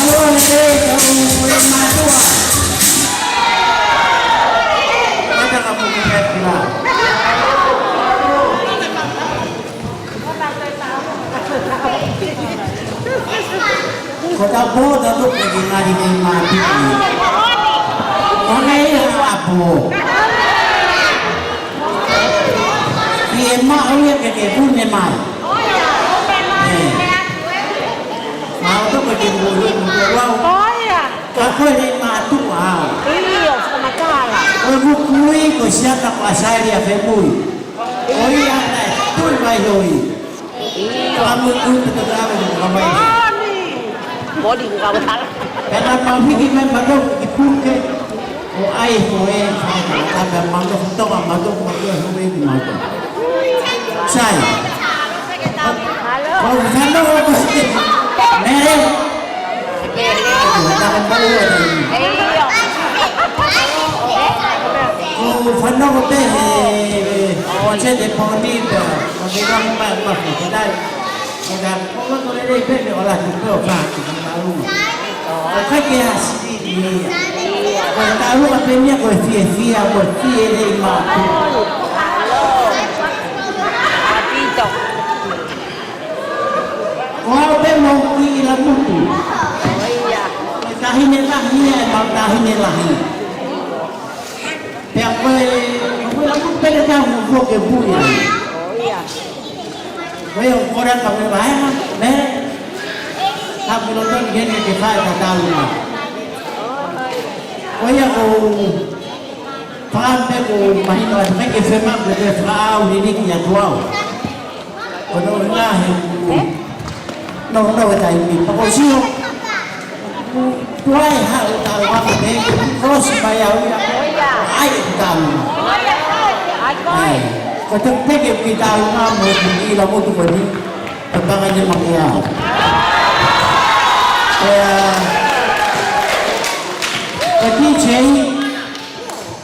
Ko e te ka u e mātuʻa. Mata ka puku pepila. Ko ta pō ta tuku ki ngali nei mātuʻa. Ko nei ha pō. Ki e maʻu ia ke ke pune mai. ʻE. Mau toko ke pune mai. Ka ko e mātuʻa au. ʻIo, fakamatala. Ko e mukui, ko Siata ko ʻAsalia Femui. Ko ia naʻe tui mai hoi. Ka mukui te te kame te kame. Moni, moni, moni. Pea naʻa mau hiki mai mātou ki puke. ʻO ʻai ko e fakatātā mātou, toka mātou, mātou, home ki mātou. Sai. Ko e fanongo ko e mere. Ko e fanongo pē he, he, ko e te poni pē, ko e fanongo pē, ko e te Ko ka, ko ka ko lelei pē ʻo la tu pē ʻo ka ki ka talu. Ko ka ke asi ni ia. Ko ka talu a pē ni ia ko e fiefia, ko e fie lei mā. Ko au pē mo ki ʻIlamutu. Ko e taʻahine lahi ia, ʻemau taʻahine lahi. Pea ko e, ko e ʻIlamutu pē le tau mo ke pui ai. Ko ia ʻoku kole ka me vaenga, me, ka me loto ni kene ke fai ka tau na. Ko ia ko fakape ko mahino atu ke fema ke ke fakaʻau ni ni ki atu au. Ko no na he, no, no, e taimi, pako sio. Tuai haʻu talu ʻa e kolosi mai au ia. ʻAi talu. ʻAi. Ko te peke ki talu na mo ki ʻIlamutu ko ni. Ka panga ni mo ki au. Ko ia, ko D J,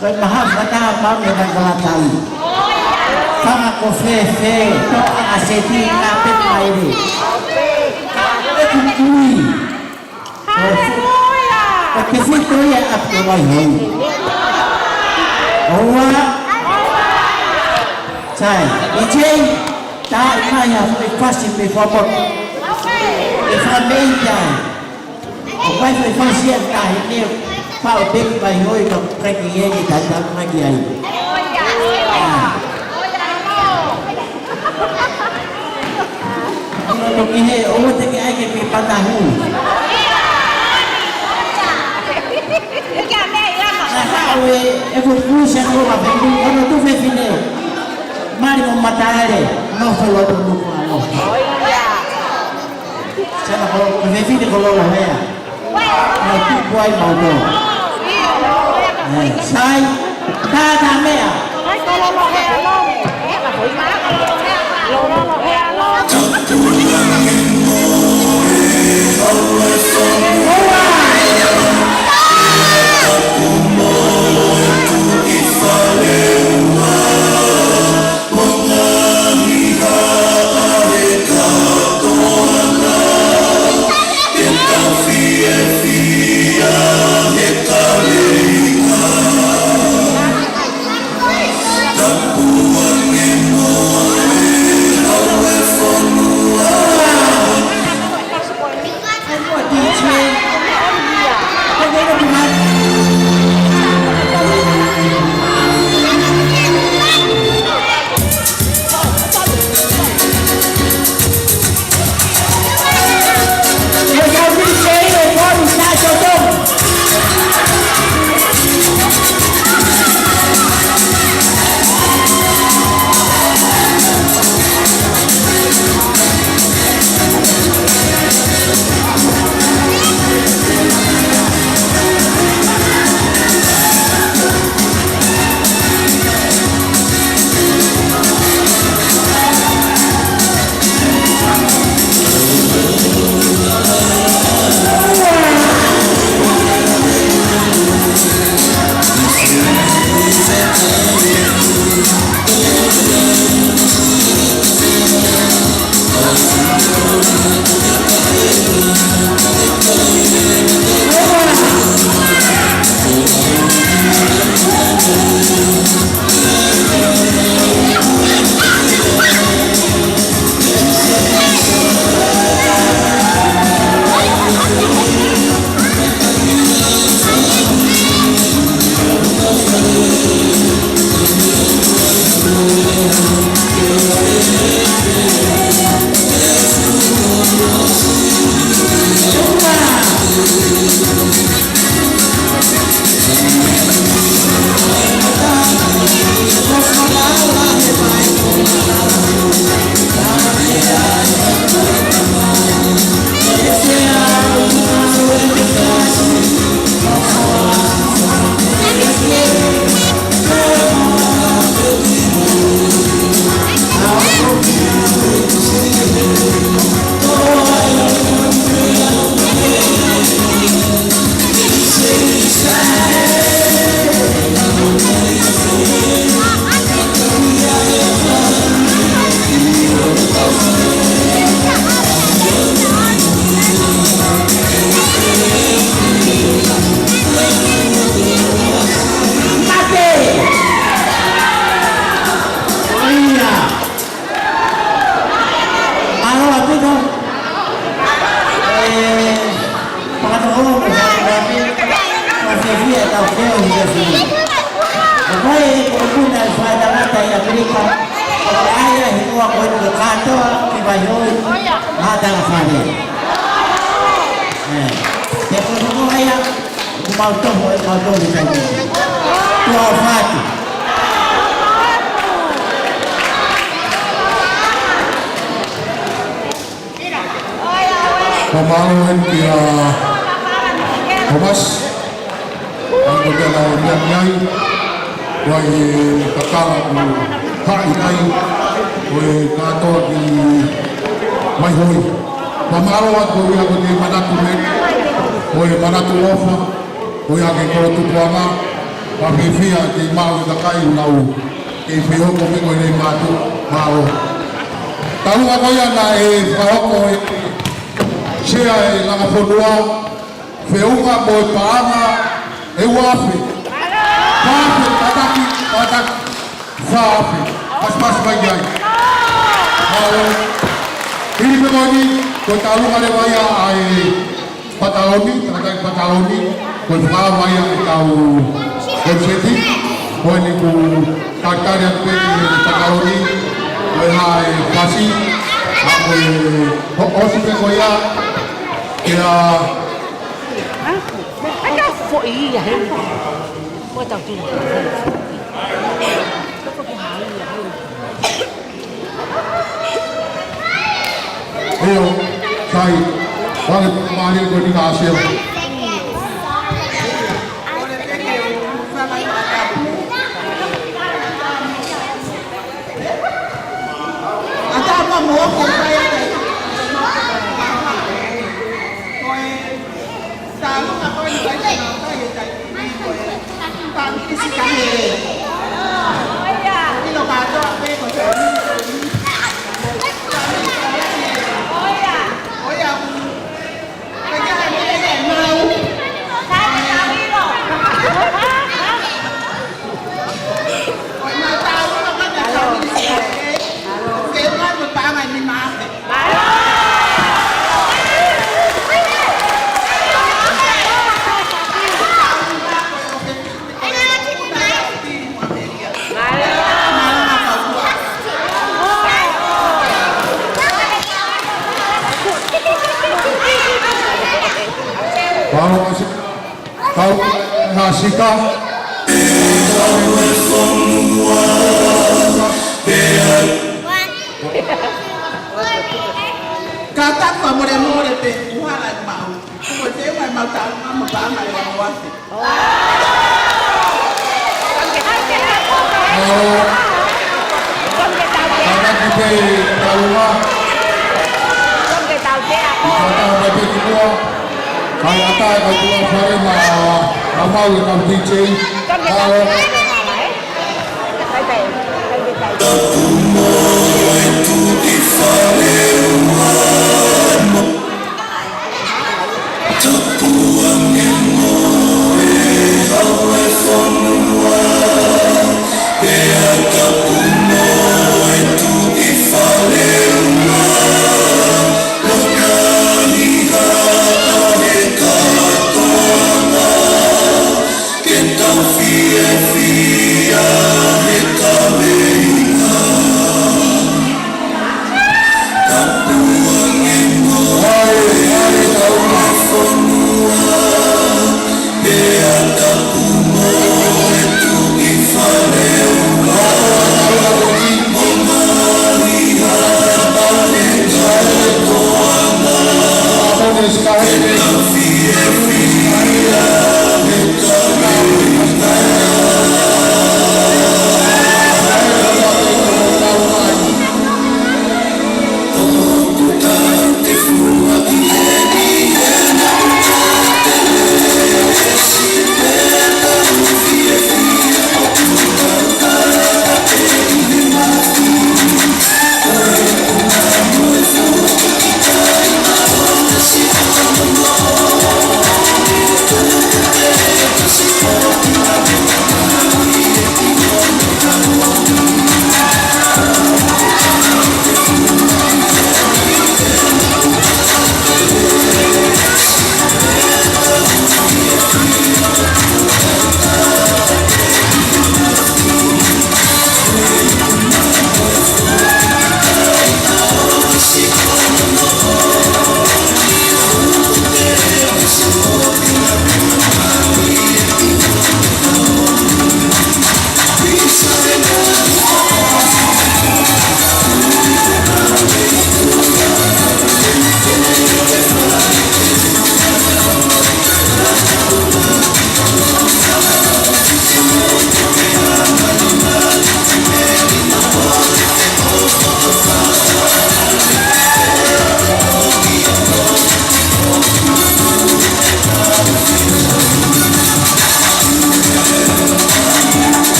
ko e maha fata pau me ka kala tau. Fanga ko fēfē, toka a seti na pe maile. E kukui. Haleluia! Ka ke fito ia ʻa te vai hoi. Oua. Sai, D J, tā i mai a fai fasi me fapot. E fai mei tai. ʻO fai fai fasi a tā i neo. Pau peki vai hoi ka peki e ni tā tā mai ki ai. Ua toki he, ua te ke ʻai ke ke patahu. Na ka ue, e ko kusa ko ka pe ku, ono tu fefine. Mali mo mataele, no folo tu nuku alo. Sana ko, ko fefine ko lolo hea. Mau tuku ai mau tō. Sai, tā tā meʻa. Oi, ʻa Talafale. ʻE, te ko ko ia, ʻoku mau toho, ʻe mau toho ʻi he taimi ni. Tuʻa ʻofa atu. Ko e mālō eni kia Thomas. ʻA ia ko e meʻa naʻe meʻa ki ai, ko e kakala ʻoku haʻi mai, ko e kātoa ki Vaihoi. Fakamālō atu ko ia ko e manatu mei, ko e manatu ʻofa, ko ia ki he kolo tupuʻanga, fakafiefia ke maʻu e kakai ʻoku nau kei fehoko mei ko e lei mātuʻa, mālō. Talu ko ia naʻe fakahoko ʻe Sea ʻe Langa Fonua, feʻunga mo e paʻanga ʻe ua afe. Fā afe, kātaki, kātaki. Fā afe. Pasipasi mai ki ai. Mālō. Hili pē ko eni, ko e talu leva ia ʻa e pataloni, kātaki pataloni, ko e fakaava ia ʻetau konseti, ko eni ʻoku talitali atu pē ki he pataloni, ko e hā e fasi, ʻa ko e ho-, ʻosi pē ko ia, kia Hā? ʻAi ka foʻi ia heni. Ko e tau tino. ʻIo, sai. Vale, mālie ko ni ka asio. ʻA tā mua mo ko kai ata. Ko e tālunga ko eni kai te nau kai e tai ni ko e fāmili Sika Hele. ʻIlo kātoa pē ko e fāmili. ʻOia. Kau Hasika. Ka taku a mole mole pe uhala e mau. Ko te mai mau tau mau pa mai wa wa. Mālō. Kātaki pē taulua. Kātaki pē ki muʻa. Kai ata e kai tuʻa fare ma, ma mau e kau D J. Mālō.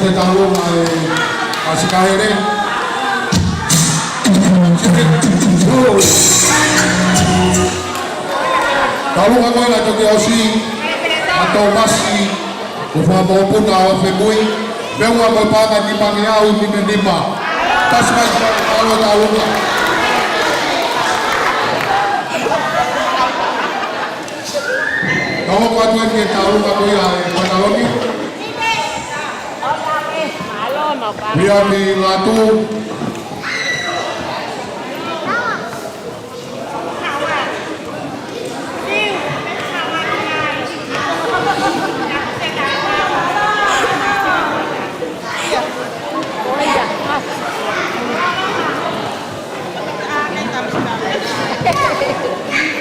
Ke talu mai ʻa Sikahele. Talu mai ʻa e toki ʻosi, ʻa Tōmasi, ko e fakamoʻoni ʻa Femui. Meʻa mo e paʻanga nima ngeau nima nima. Tasi mai, talu, talu mai. Talu mai ko ia e pataloni. Pea mei Latu.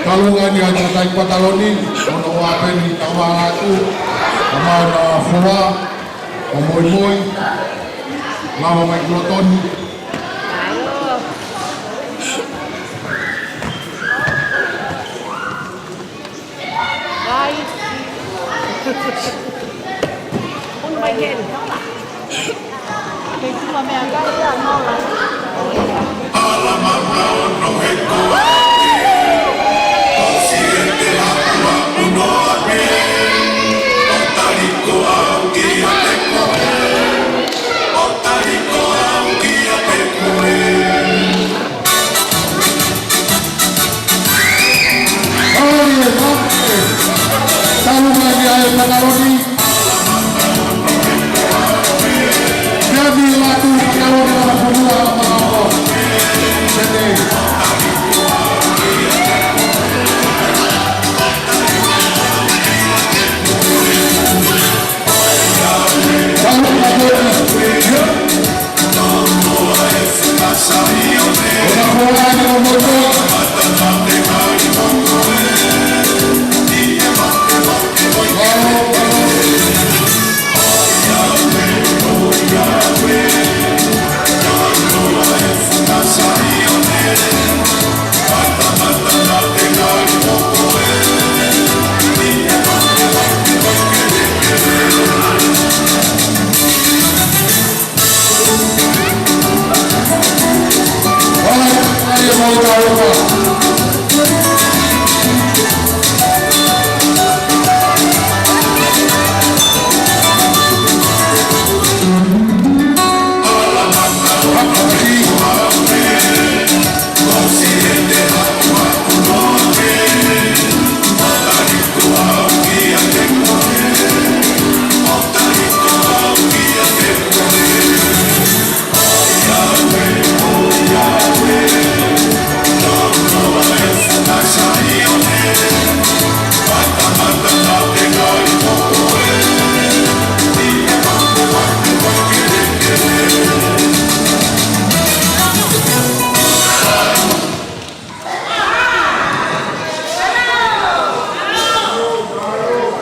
Talu ange ʻa e tangataʻeiki pataloni, ʻo nau ʻapeni tama atu, tama na fua, ʻo moimoi, lava mai ki loto ni. Vai. Unu mai heni. Kei tua mea kai ia, no la.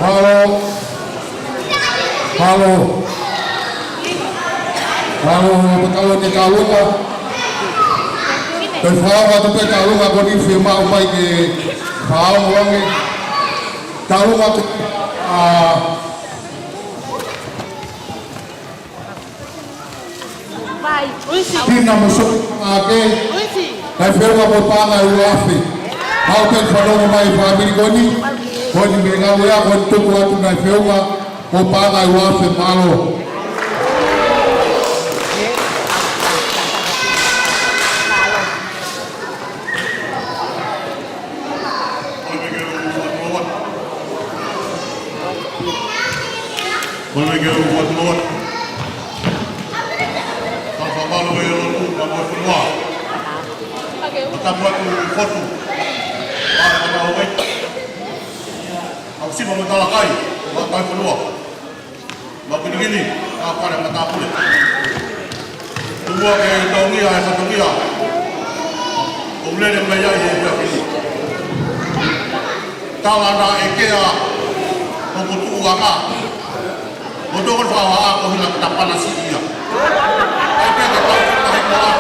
Halo. Halo. Halo, pataloni Kalunga. Pea fakaʻaonga atu pē Kalunga ko eni fiemaʻu mai ke fakaʻaonga ange. Kalunga ko, ʻa, Pina mo Soʻake, ngaahi feʻunga mo e paʻanga ʻe ua afe. Haʻu pē fanongo mai fāmili ko eni, ko eni mei Ngāue ʻa ko eni tuku atu ngaahi feʻunga mo e paʻanga ʻe ua afe, mālō. Ko e meʻa ke u ʻoatu atu. Tau fakamālō e lotu, ka mo e fonua. Ka tapu atu fotu. Ka ka na ove. Au sima mo talakai, ma tai fonua. Ma kinikini, ka kare ma tāpule. Tumua ke taunia e fatongia. ʻOku lele mai ai e efiafi ni. Tala naʻe kea hoku tuʻuʻanga. Mo toko fakahā ko hila ki tapana siʻi ia. ʻAi pē ke tau ki tahi koa.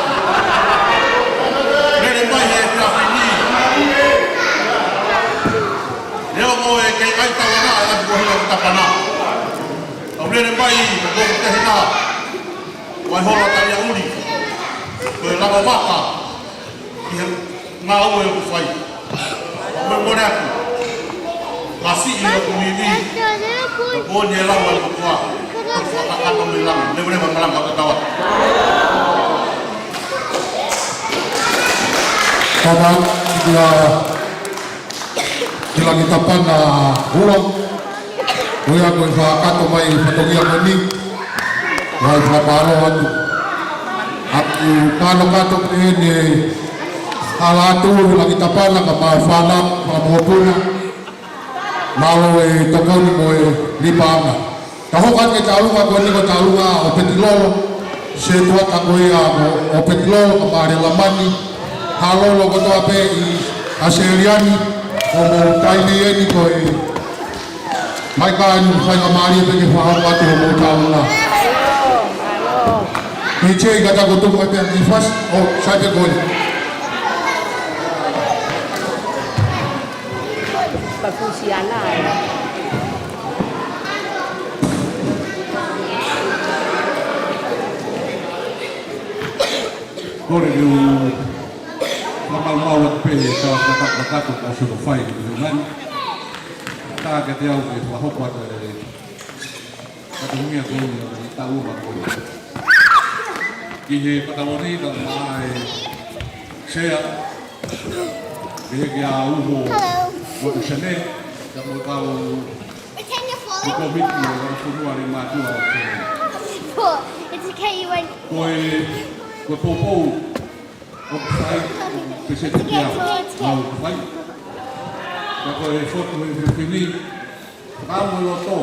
Lele mai e efiafi ni. Leo mo e kei ʻai tala naʻe ʻai ko hila ki tapana. ʻOku lele mai, ʻoku ou tehina. Hola Taiauli, ko e lava vaka ʻi he ngāue ʻoku fai. Mo e mole aku, masiʻi ʻoku vivi, ka ko eni e lau ʻa e ʻOtua, ʻoku fakakakato mei langa, leveleva malanga ʻo tatau atu. Tama, ia, Ki Langitapana Hula, ko ia ko e fakakakato mai e fatongia ko eni, ʻoku ʻi ai e fakamālō atu. ʻOku ou kanokato pē eni ʻa e ʻalu atu ʻa Langitapana kae ʻumaʻā e fānau, fakamokopuna, mālō e tokoni mo e lipaʻanga. Ka hoko atu ki he taʻalunga ko eni ko e taʻalunga ʻo Petilolo, setuata ko ia ʻo, ʻo Petilolo kae ʻumaʻā Lamani, ʻa e lolo kotoa pē ʻi ʻAositelēlia ni, ʻoku mou taimi eni ko e mai ka eni faingamālie pē ke fakahoko atu hoʻomou taʻalunga. Ni tei kata ko tuku mai pē ʻi fasi, ʻo sai pē ko eni. Pakusiana. Kole ke u fakamaʻumaʻu atu pē he tau fakakakato ka sio ko fai ko e mani. Tā kiate au ke fakahoko atu e fatongia ko eni ʻo e taʻalunga ko eni. Ki he Patagoni kae ʻumaʻā e sea, pehē kia Uho Motusene, kae ʻumaʻā e kau Pretend you're falling. Ko e kōmiti ʻo e fonua ni mātuʻa ʻo Tonga. It's okay, you went. Ko e, ko e poupou ʻoku fai, pēseti pē ʻoku fai. Ka ko e fotu he fefine, ka mo e loto,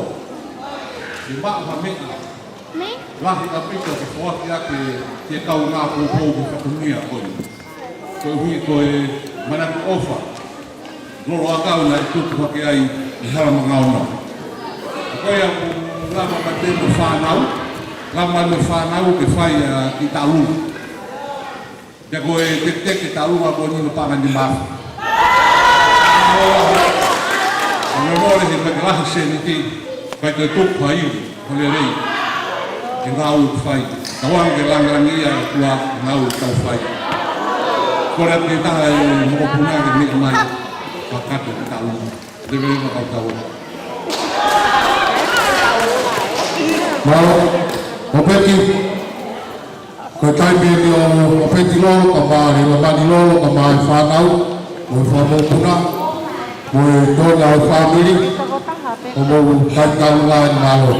ʻe maʻu ha meʻa. Me? Lahi ʻaupito ke foaki ʻaki ki he kaungā poupou ko e fatongia ko eni. Koeʻuhi ko e manatu ʻofa. Loloa kau naʻe tupu hake ai ʻi Halamaʻa Ngaona. Ko ia ʻoku lava mai pē mo e fānau, lava mai mo e fānau ke fai ʻa e kiʻi taʻalunga. Pea ko e teketeke taʻalunga ko eni ʻoku paʻanga ni mafi. ʻOku mole he ʻikai ke lahi seniti, ʻikai ke tuku ha ivi, ʻo lelei. Ke ngāue ʻoku fai. Tauange ke langilangiʻia e ʻOtua ngāue ʻoku tau fai. Kole atu ki he taha e mokopuna ke meʻa mai, fakakakato e taʻalunga. Leveleva kau tau. Mālō, ʻo Peti. Ko e taimi eni ʻo, ʻo Petilolo, kae ʻumaʻā Lamani Lolo, kae ʻumaʻā e fānau, mo e fakamokopuna, mo e tōna ʻo e fāmili, ʻoku mou kai taʻalunga eni, mālō.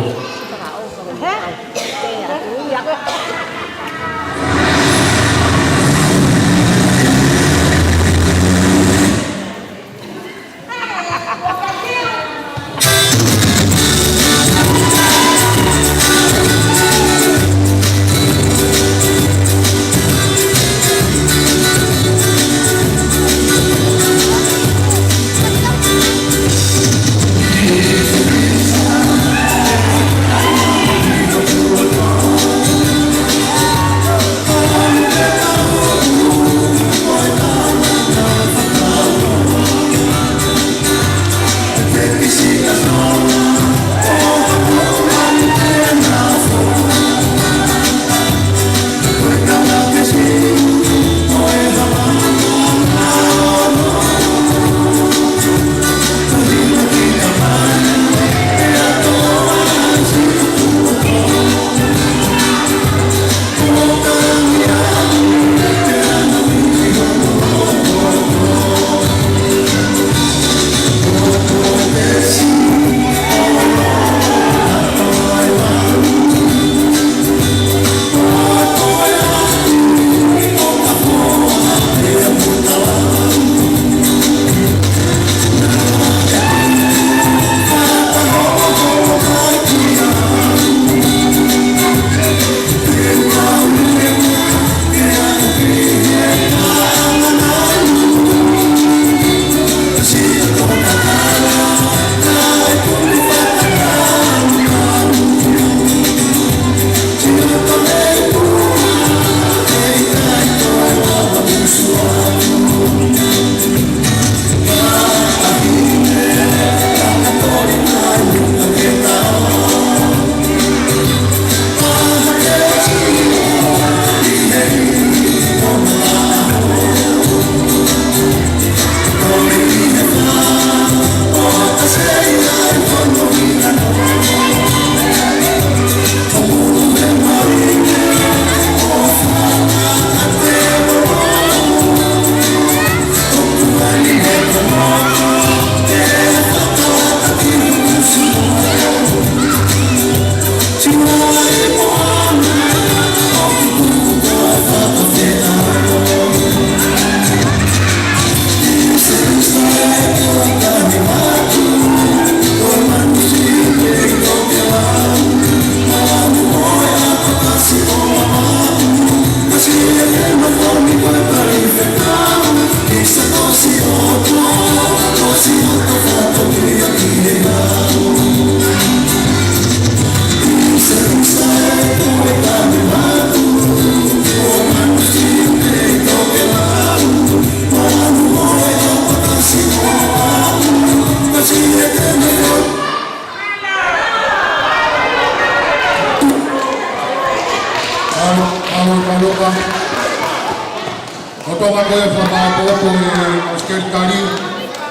Tālunga ko ia e fakamāʻopoʻopo ʻa e sekelitali,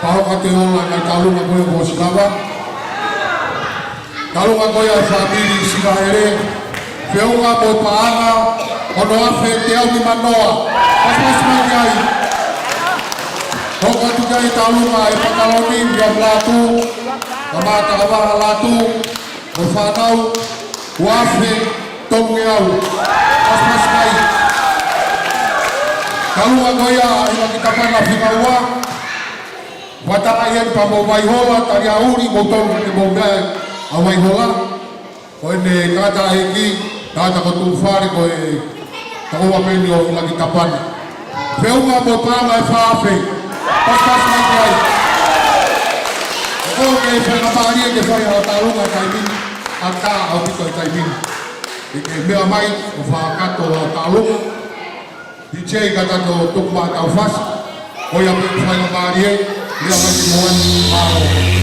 Paoka Teola, kae tālunga ko ia Mosilava. Tālunga ko ia e fāmili Sikaele, feʻunga mo e paʻanga, ono afe teau nimanoa. Pasipasi mai ki ai. Hoko atu ki ai e tālunga e pataloni, Viliami Lātū, Kamata Kavaha Lātū, mo e fānau, ua afe tolungeau. Pasipasi mai. Tālunga ko ia ʻa ʻIlakitapana Fika Ua. Fakataha ia pea mo Vaihola, Taliauli, mo tolu ke mo mea ʻa Vaihola. Ko ʻene tangataʻeiki, tangata ko Tuʻufale, ko e tokoua pē eni ʻo ʻIlakitapana. Feʻunga mo e paʻanga e fā afe. Pasipasi mai ki ai. ʻOku ou kei faingamālie ke fai haʻo tālunga he taimi ni, ʻatā ʻaupito e taimi ni. ʻE ke meʻa mai ʻo fakakakato haʻo tālunga. DJ ka tato tuku mai ʻetau fasi. Ko ia pē faingamālie, meʻa mai ki muʻa ni, mālō.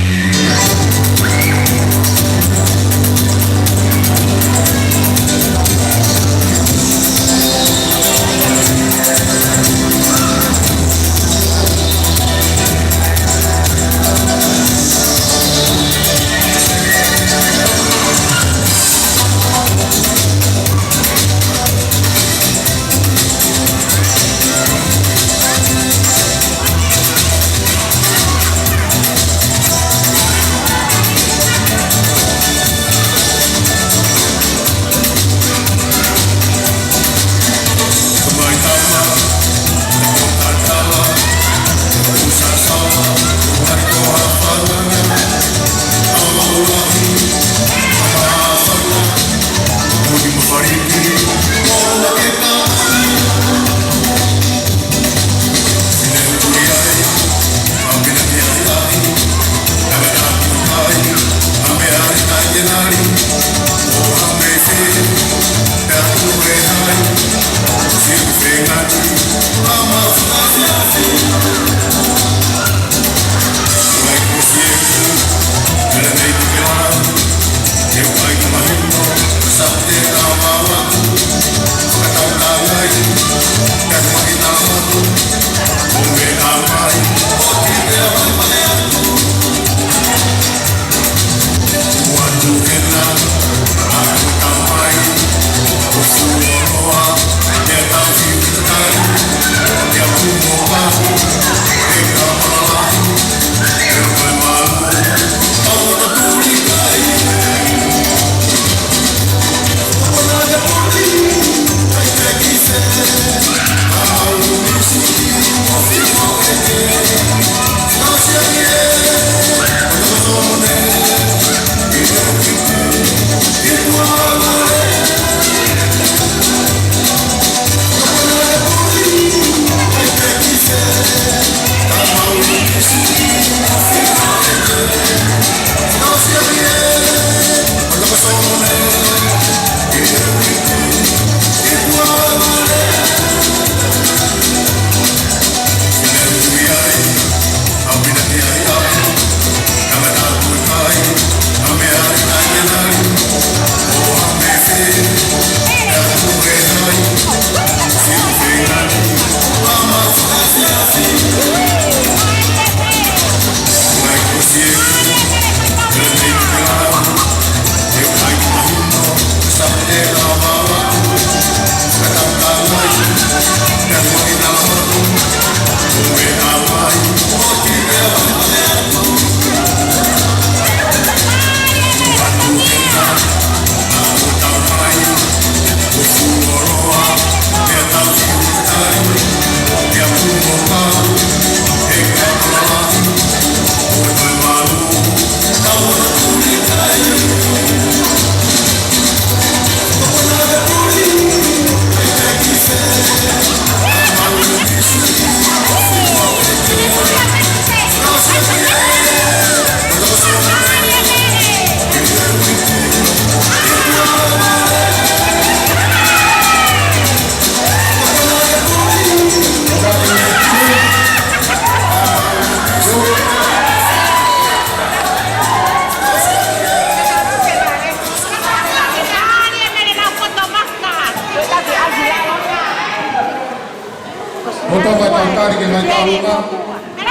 Taulunga,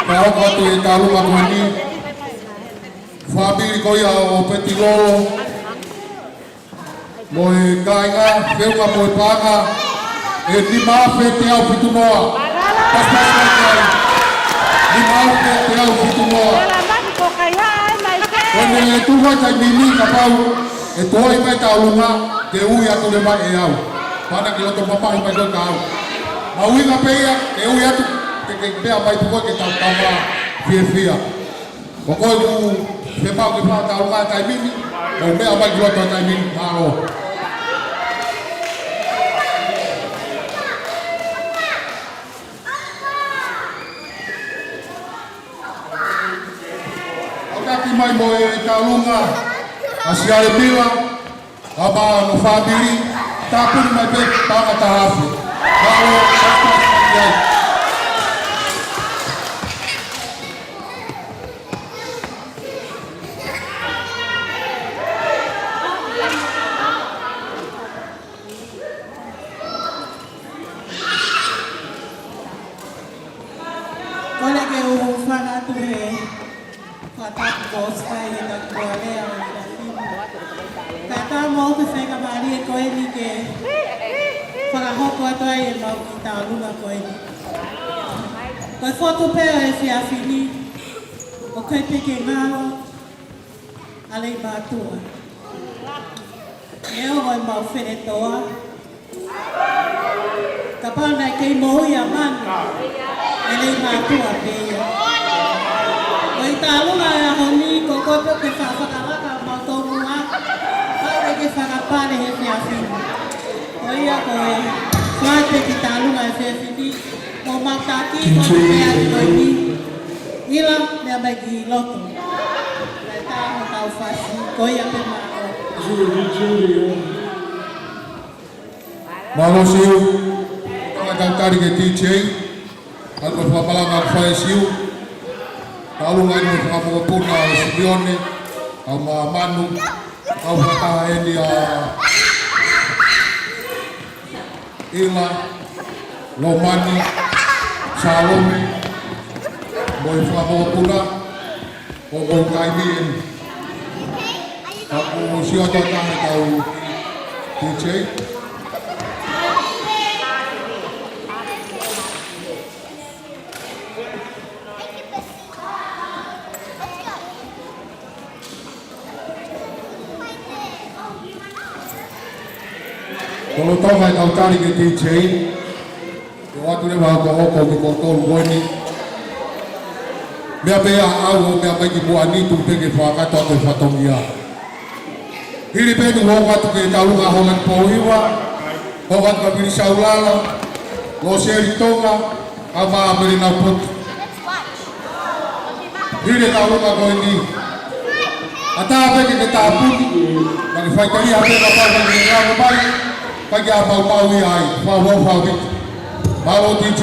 ka ʻoku ʻi ai e taulunga ko eni. Fāmili ko ia ʻo Petilolo. Mo e kāinga, feʻunga mo e paʻanga, ʻe nima afe teau fitu noa. Pasipasi mai ki ai. Nima afe teau fitu noa. Ko ʻene tuʻu mai taimi ni kapau ʻe tuai mai taulunga, ke ui atu leva ʻe au. Pana ki loto mamahi mai ko e kau. Mahuʻinga pē ia, ke ui atu, ke, ke meʻa mai pē koe ke tau tama fiefia. Ko koe ʻoku ke pau ke fai taulunga taimi ni, ʻo meʻa mai ki loto taimi ni, mālō. ʻOku taki mai mo e taulunga ʻa Siale Mila, ʻa Mano fāmili, tāpuni mai pē paʻanga taha afe. Mālō, Kole ke u hūfanga atu he fakatapu ko Oscar he taku ko alea o Safina. Kae ʻatā mo e faingamālie ko eni ke fakahoko atu ai ʻemau kiʻi taulunga ko eni. Ko e fotu pē ʻo e efiafi ni, ʻoku ʻikai pē ke ngalo ʻa Leimātuʻa. Neongo ʻemau fenetoa, kapau naʻe kei moʻui ʻa Manu, ʻe Leimātuʻa pē ia. Ko e taulunga ʻo e ʻaho ni, ko koe pē ke fakafakalaka ʻemau tomuʻa, pau ke ke fakapale he efiafi ni. Ko ia ko e fai pē kiʻi taulunga he efiafi ni, mo mau taki, ko e meʻa ki ko eni. ʻIla, meʻa mai ki loto. Kae tā hotau fasi, ko ia pē mālō. Mālō Siu, ka tau tali ki he D J, ʻa e fakamalanga ʻoku fai ʻe Siu, taulunga ʻi he fakamokopuna ʻo Simeone, ʻa Manu, ʻa e fakataha eni ʻa ʻIla, Lomani, Salome, mo e fakamokopuna, ʻo, ʻo e taimi eni. Ka ʻoku sio atu ʻa e kau D J. Lolotonga ʻetau tali ki he D J, ʻoatu leva ʻa e hokohoko ki he kolo ko eni. Meʻa pē ʻa au ʻo meʻa mai ki muʻa ni, tuku pē ke fakakakato atu e fatongia. Hili pē eni ʻoku ʻoatu ki he taulunga Holani Pouhiva, ʻoatu kia Vili Saulala, Loseli Tonga, ʻa Mā Melinau Potu. Hili e taulunga ko eni. ʻAtā pē ke ke tāpuni, ka ke faiteliha pē kapau ʻoku ke ngāue mai, ka ke ʻā maumau ia ai, fāuau fāviti. Mālō D J.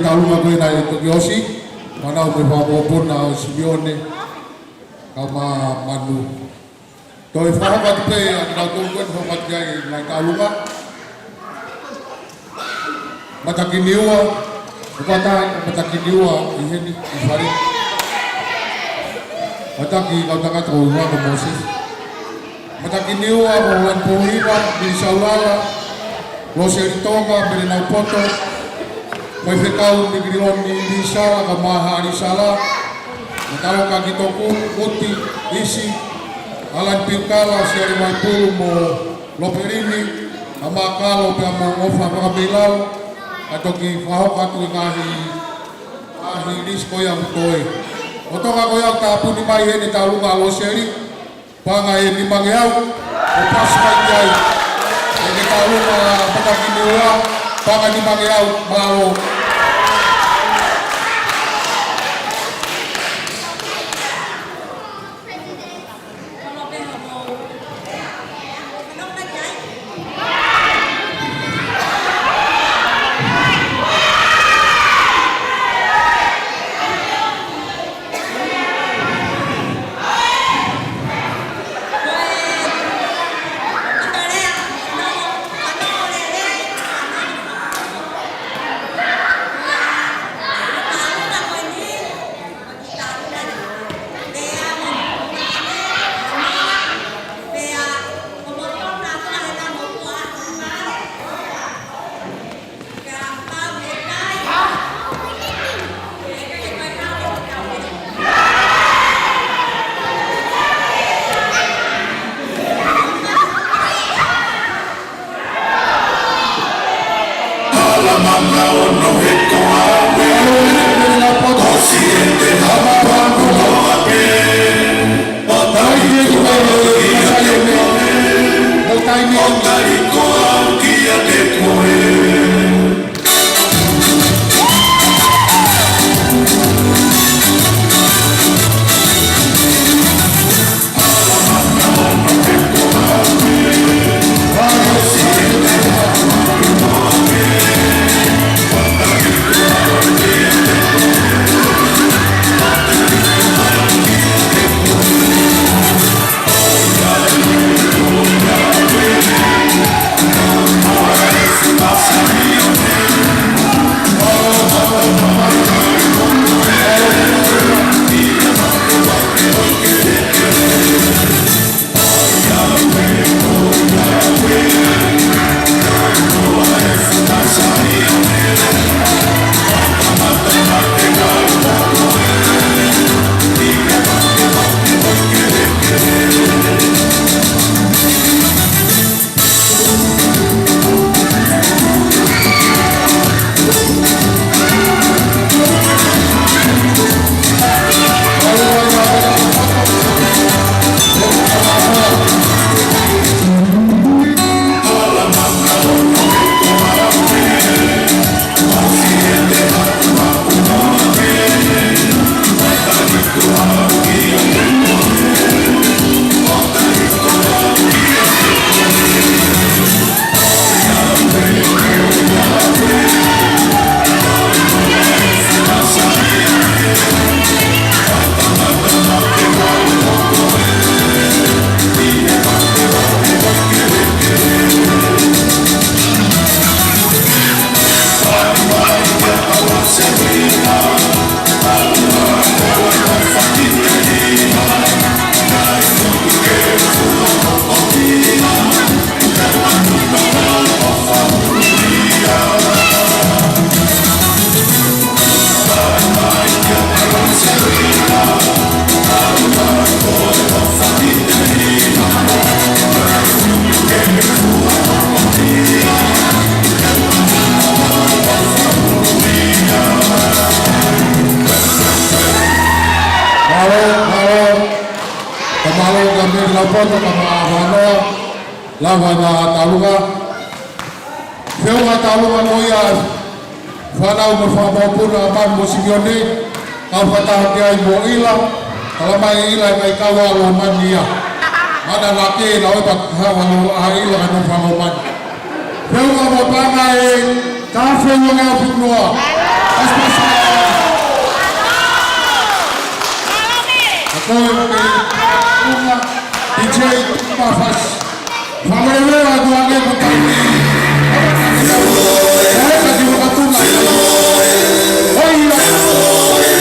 Tālunga ko ē naʻe toki ʻosi, fānau mo e fanga mokopuna ʻo Simione, kae ʻumaʻā Manu. Toe fakahoko atu pē ʻa e kau tolu ko ē, fakahoko atu ki ai ʻa e ngaahi tālunga. Matakiniua, ʻoku ʻi ai ha matakiniua ʻi heni, ʻi fale. Mataki kau tangata ko Uanga Moses. Matakiniua ko Hoani Pouhiva, Mili Saulala, Loseli Tonga, Mele Naupoto, Faifekau Mikiloni Lisala, kae ʻumaʻā Haʻali Sala, Mataloka Kitoku, Muti, Isi, Alan Piukala, Siale Maipulu mo Lopelini, ʻa Makalo pea mo ʻOfa Fakameilau, ka toki fakahoko atu e ngaahi, ngaahi lisi ko ia ʻoku toe. ʻO Tonga ko ia ʻoku tāpuni mai heni e tālunga ʻa Loseli, paʻanga ʻe nimangeau, ʻo pasi mai ki ai ʻene tālunga matakiniua, paʻanga nimangeau, mālō. Mālō, mālō. Ka mālō kia Mele Naupoto, kae ʻumaʻā Vanoa, lava ʻena tālunga. Feʻunga e tālunga ko ia, fānau mo e fanga mokopuna ʻa Manu mo Simione, kau fakataha ki ai mo ʻIla, tala mai ʻe ʻIla ʻe ʻikai kau ʻa Lomani ia. Mana lake na ʻo e pā hava lo a ʻIla ka no fanga Lomani. Feʻunga mo e paʻanga ʻe taha afe uangeau fitu noa. Pasipasi mai. Ako e ke uma, D J Mafasi. Fakamālō atu ange ko taimi. Oi, oi, oi.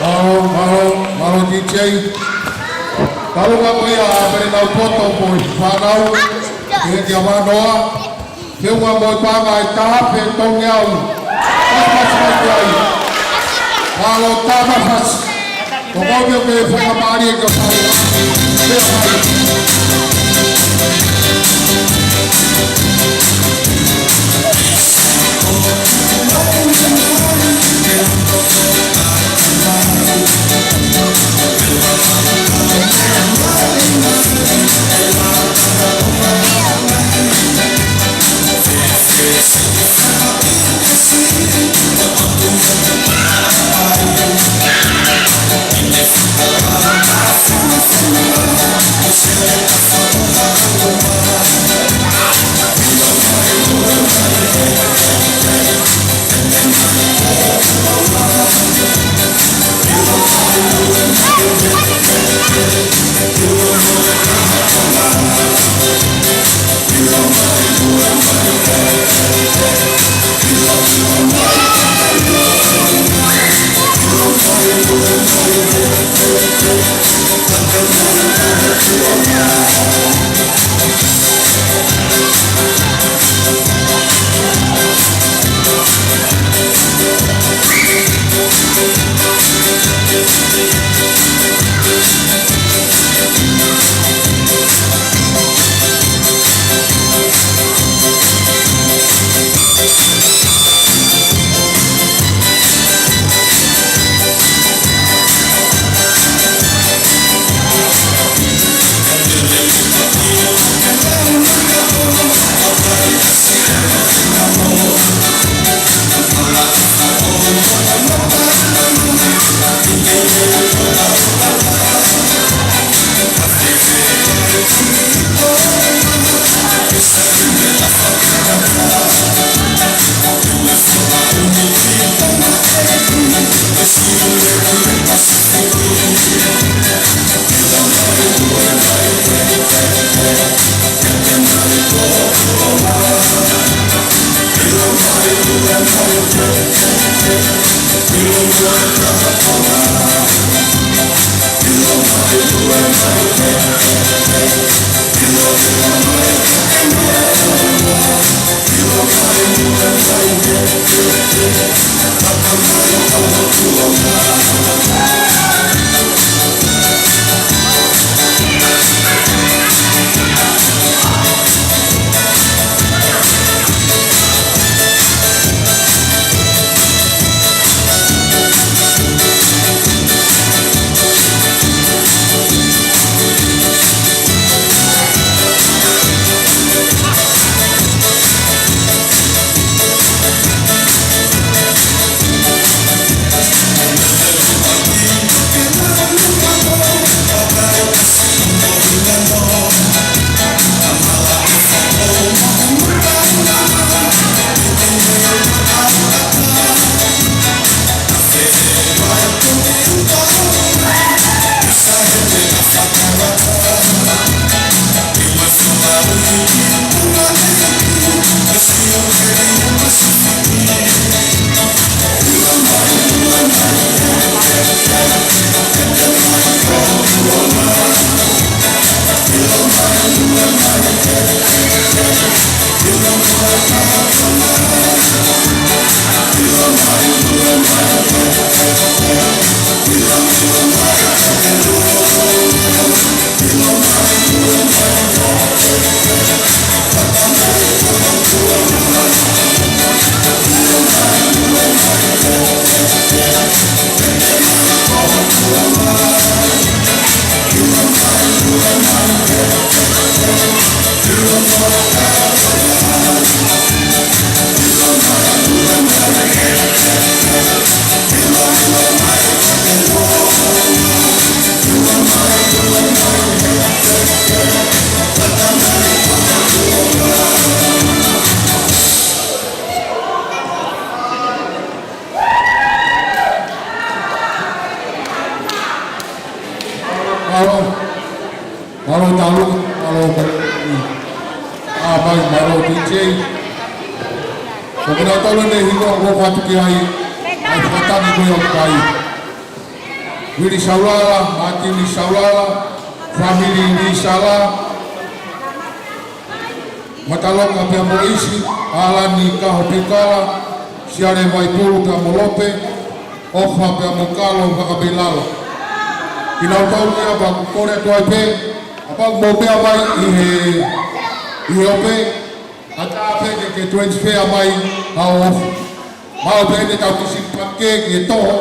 Mālō, mālō, mālō D J. Mālō ngā ko ia ʻa Perenau Poto mo e fānau, ʻi he kia Vanoa, ke ua mo e paʻanga ʻe taha pē tongeau. Pasipasi mai ki ai. Mālō Tamafasi. Ko koe pē ʻoku ke faingamālie ke fai. Pea fai. Mālō, mālō Talu, mālō Mali. ʻA mai, mālō D J. Ko kinautolu ne hingoa ʻoku ou ʻoatu ki ai ʻa e fakatangi ko ia ʻoku ʻi ai. Vili Saulala, Mātini Saulala, fāmili Vili Sala, Mataloka pea mo ʻIsi, ʻAlani Kaho Pekala, Siale Vaipulu pea mo Lope, ʻOfa pea mo Kalo Fakapeilalo. Kinautolu ia pea ʻoku kole atu ai pē, kapau ʻoku mou meʻa mai ʻi he, ʻi he ope, ʻatā pē ke, ke transfer mai ʻa ʻOfa. Maʻu pē ʻene tau kisipake ke toho,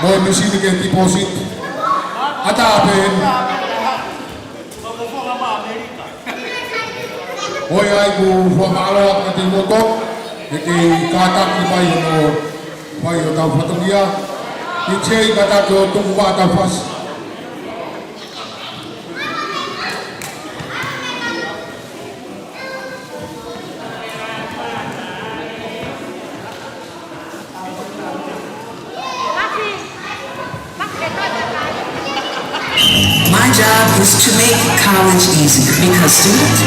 mo e misini ke deposit. ʻAtā pē eni. ʻOi ai ʻoku fakamālō atu kiate kimoutolu, ʻi he kātaki mai hono fai hotau fatongia. ʻI he kātaki ʻo tuku mai hotau fasi. My job is to make college easy because students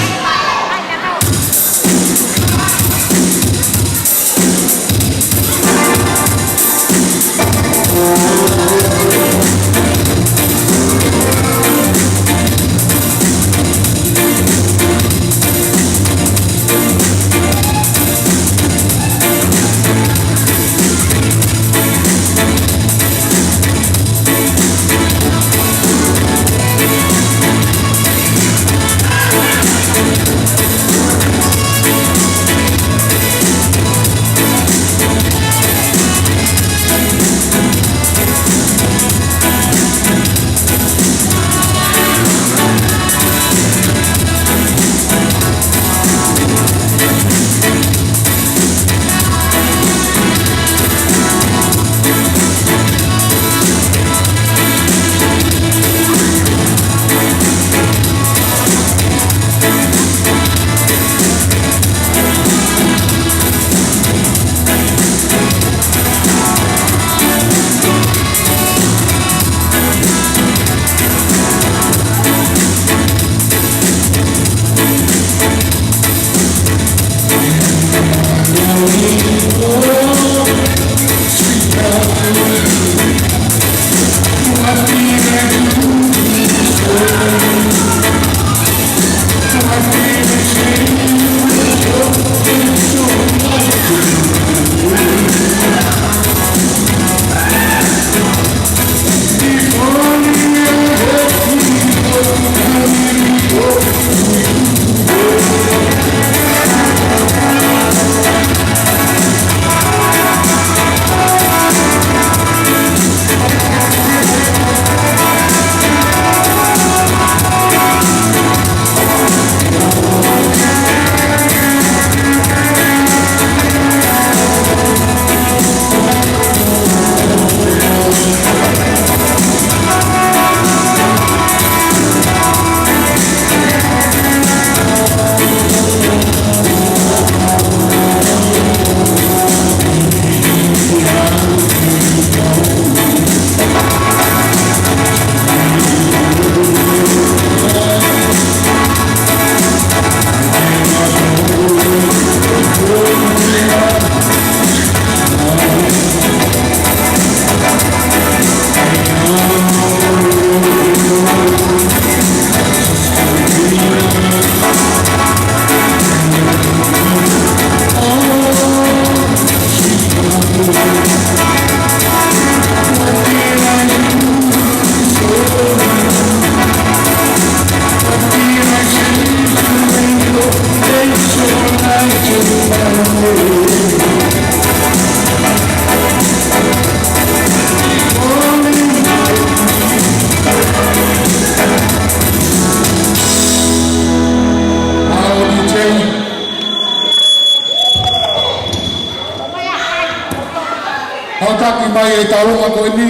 ʻI he taumuʻa ko eni,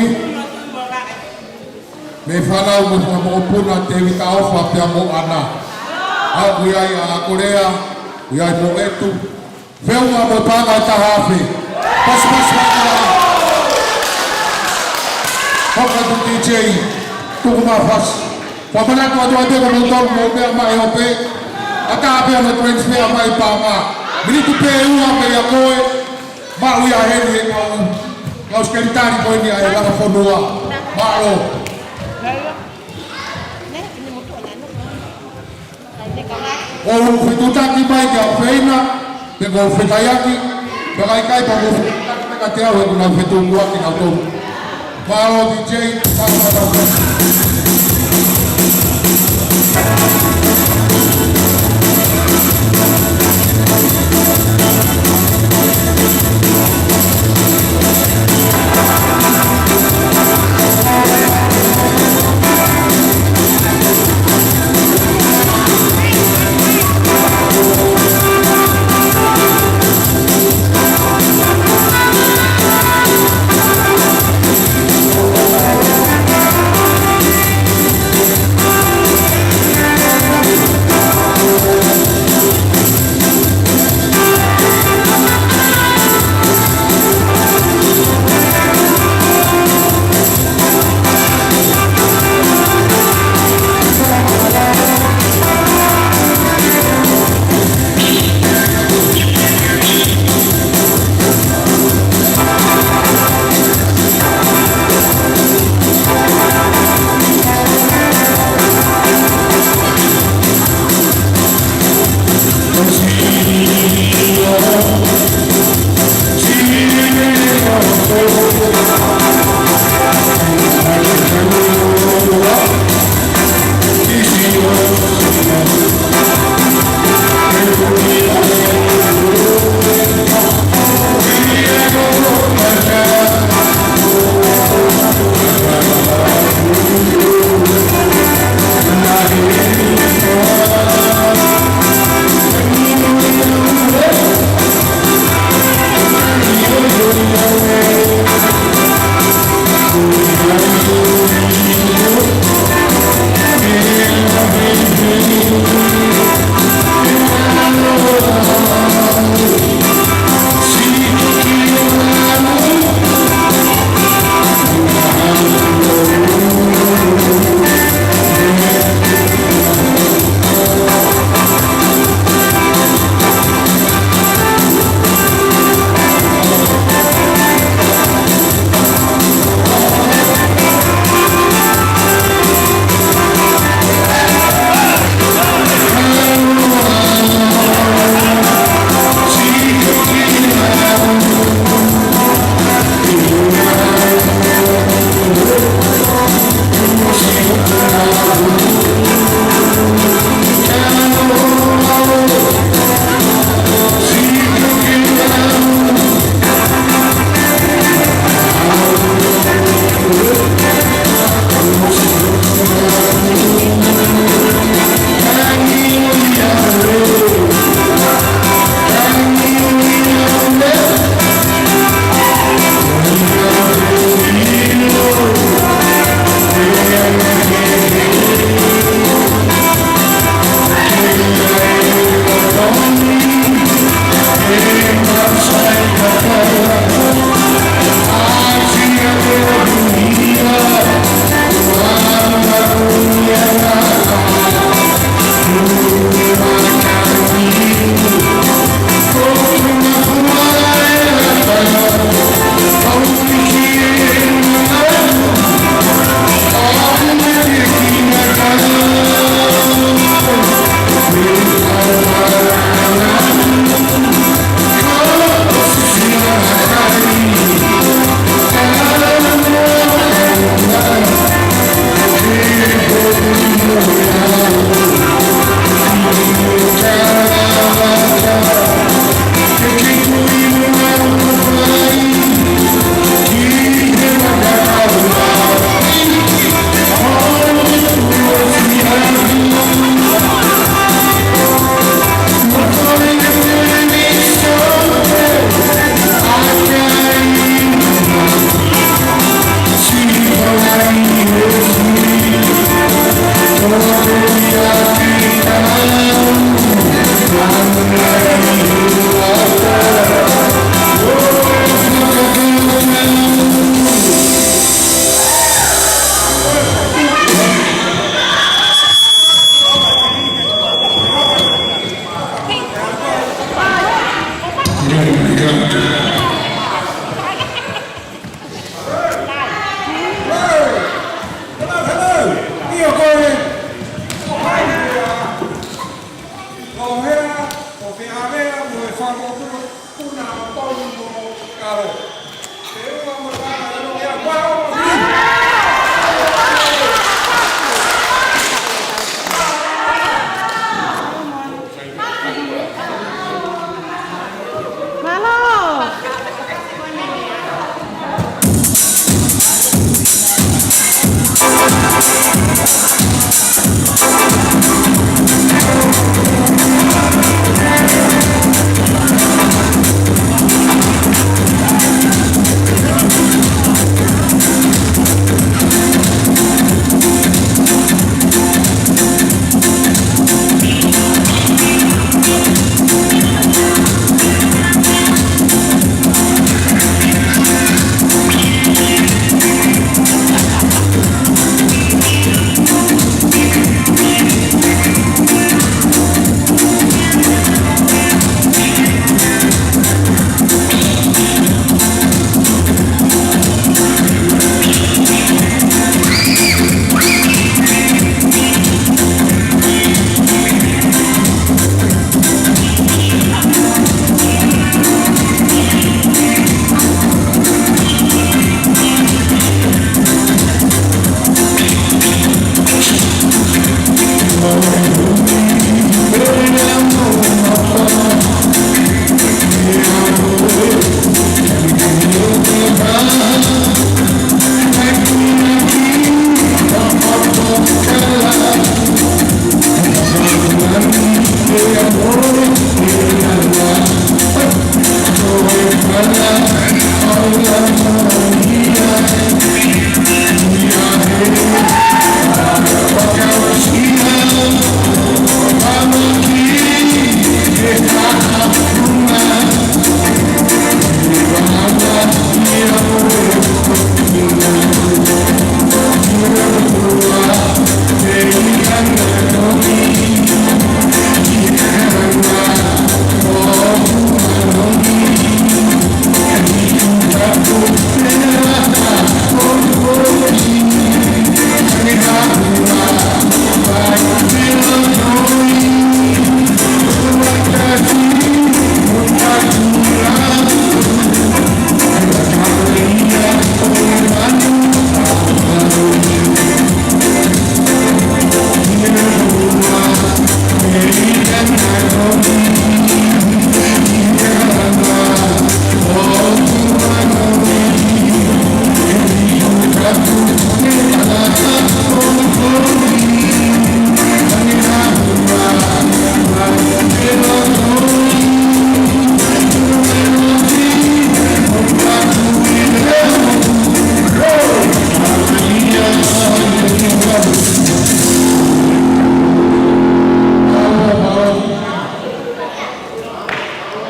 mei he fānau mo e fanga mokopuna, Tēvita, ʻOfa pea mo ʻAna. ʻOku ʻi ai ʻa Kolea, ʻoku ʻi ai mo ʻEtu. Feʻunga mo e paʻanga ʻe taha afe. Pasipasi mai. Hoka atu D J, tuku mai fasi. Fakamanatu atu ai pē ko moutolu mou meʻa mai ʻo pē. ʻAtā pē ʻa e transfer mai paʻanga. Miniti pē ʻe ua pē ia ko e. Maʻu ia heni ʻe kau, kau sekelitali ko eni ʻa e langa fonua. Mālō. ʻOku fetuʻutaki mai kia Feina, pe ko Fetaiaki, pe ka ʻikai pē ko Fetaiaki, pe ka te au he kuna fetuʻutaki nautolu. Mālō D J, mālō.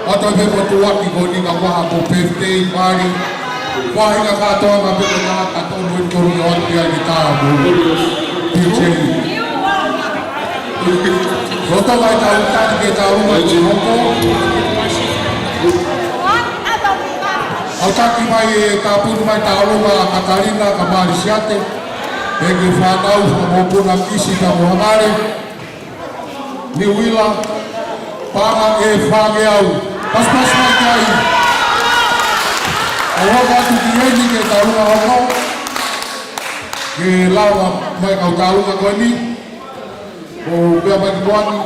ʻOku tau pē mo tuʻuaki ko eni ka ʻoku ʻi ai haʻamou birthday party. Ko e ʻuhinga kātoa ma pē ko e tangata tonu eni ko eni ʻoku ʻi ai ki he taha mo. D J. Loto mai tau tani ke tau mai ki hoko. ʻOku taki mai e tāpuni mai tau ma Katalina ka Malisiate. ʻEiki fānau mo puna kisi ka mo hangare. Niuila, paʻanga ʻe fāngeau. Pasipasi mai ki ai. ʻO hoko atu ki heni ke tau ʻalu hoko. Ke lava mai kau tau ko eni. ʻO pea mai ki tuʻa ni.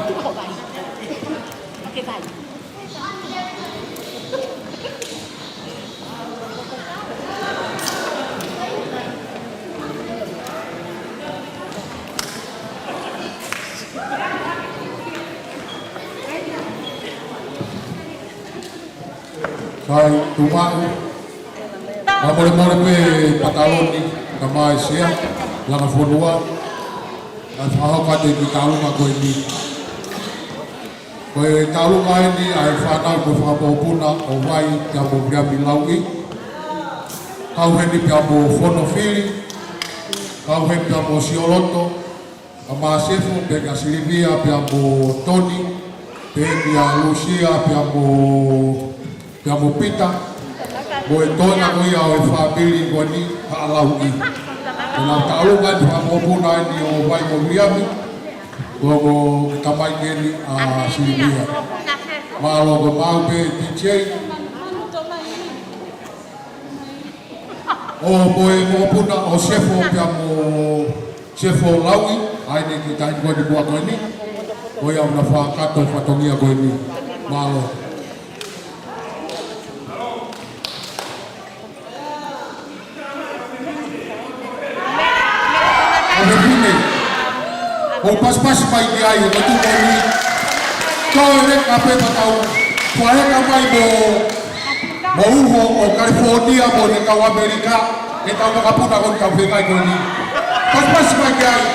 Sai, tuʻu maʻu. Fakamolemole pē pataloni, ka mai sea, langa fonua. Kae fakahoko atu e kiʻi taulunga ko eni. Ko e taulunga eni ʻa e fānau ko e fakapoupuna ʻo Vai pea mo Viliami Lauʻi. Kau heni pea mo Fonofili. Kau heni pea mo Sioloto. Ka Masefo, pea kia Silivia, pea mo Toni. Pea kia Lusia, pea mo pea mo Pita, mo e toenga ko ia ʻo e fāmili ko eni, Haʻa Lauʻi. Ko e taulunga eni fakapoupuna eni ʻo Vai mo Viliami, ko e kiʻi tamai ko eni ʻa Silivia. Mālō ko e maʻu pē D J. ʻO mo e poupuna ʻo Sefo pea mo Sefo Lauʻi, ʻa eni ki he taimi ko eni kuo ako eni, ko ia ʻoku na fakakakato e fatongia ko eni. Mālō. ʻO fefine, ʻo pasipasi mai ki ai, ʻo ka tuʻu ko eni. Toe leka pē patau, kua heka mai mo mo uho ʻo California mo e kau ʻAmelika, ke tau makapuna ko e kau fengai ko eni. Pasipasi mai ki ai.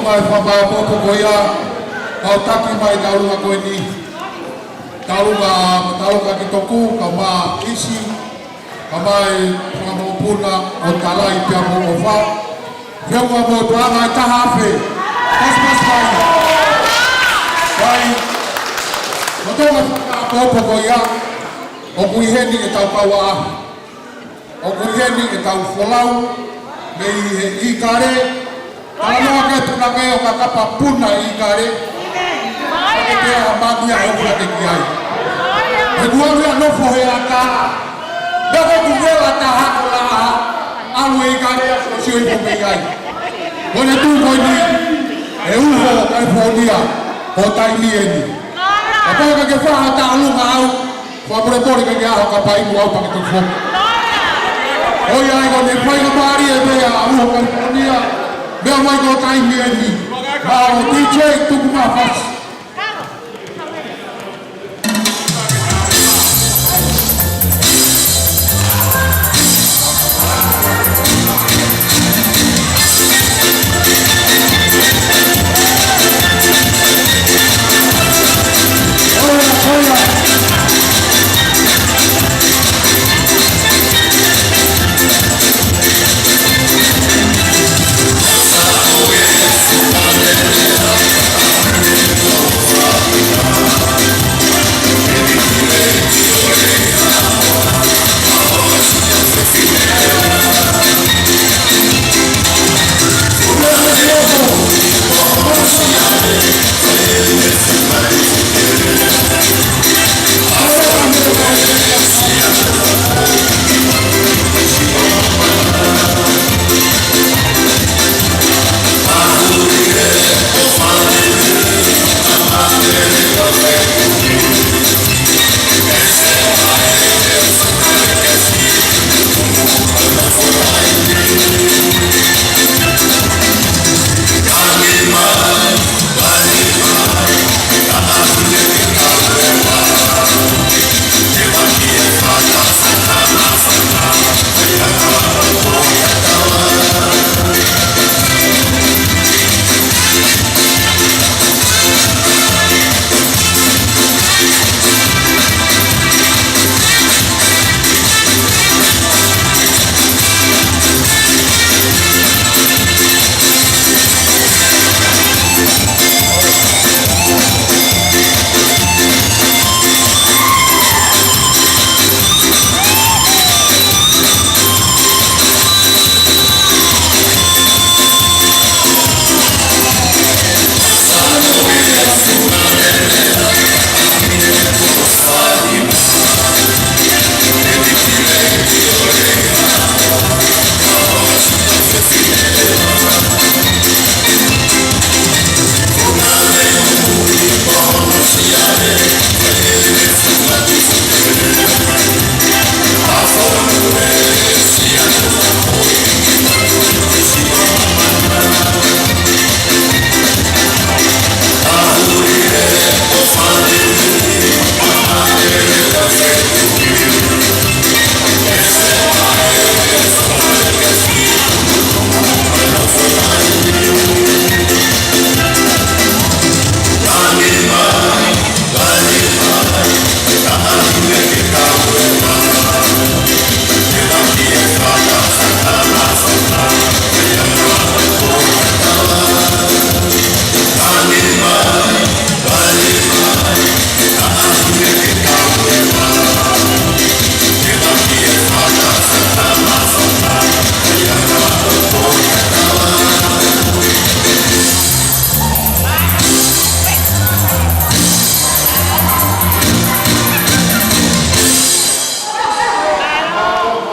Mai fakamaʻopoʻopo ko ia, kau taki mai taulunga ko eni. Taulunga, taulunga ki toku, kau mai isi, kau mai fakamaʻopoʻopo ʻo talai pea mo ʻofa. Feʻunga mo e paʻanga ʻe taha afe. Pasipasi mai. Kai. Ko tonga fakamaʻopoʻopo ko ia, ʻoku ʻi heni ʻetau kauaʻa. ʻOku ʻi heni ʻetau folau, mei he ʻIkale, talanoa ke puna ke ʻo ka kapa puna ʻi ʻIkale, ka ke pea ha mania ʻe ʻoku ʻiate ki ai. He kuo ʻalu ia ʻo nofo he ʻatā, pea ko e kuo ʻalu ʻatā hako laʻā, ʻalu ʻe ʻIkale ʻo sio ʻi ko mei ai. Ko ʻene tuʻu ko eni, ʻe uho California, ko e taimi eni. Kapau ka ke faʻa taulunga au, fakamolemole ke ke ʻaho ka pai mu au pake te foki. ʻOiauē, ko ʻene faingamālie pē ʻa uho California, meʻa mai ko e taimi eni. Mālō, DJ, tuku mai fasi.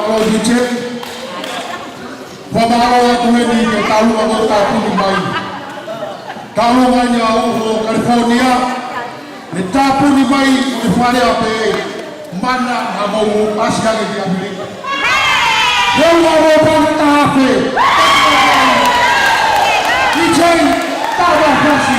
Mālō, DJ. Fakamālō atu heni ki he taulunga ko e tāpuni mai. Taulunga eni ʻa uho California, ʻe tāpuni mai ʻo e fale ʻapē, mana naʻa mou ʻasi ange ki ʻAmelika. He ua mo pau tafe. DJ, tava fasi.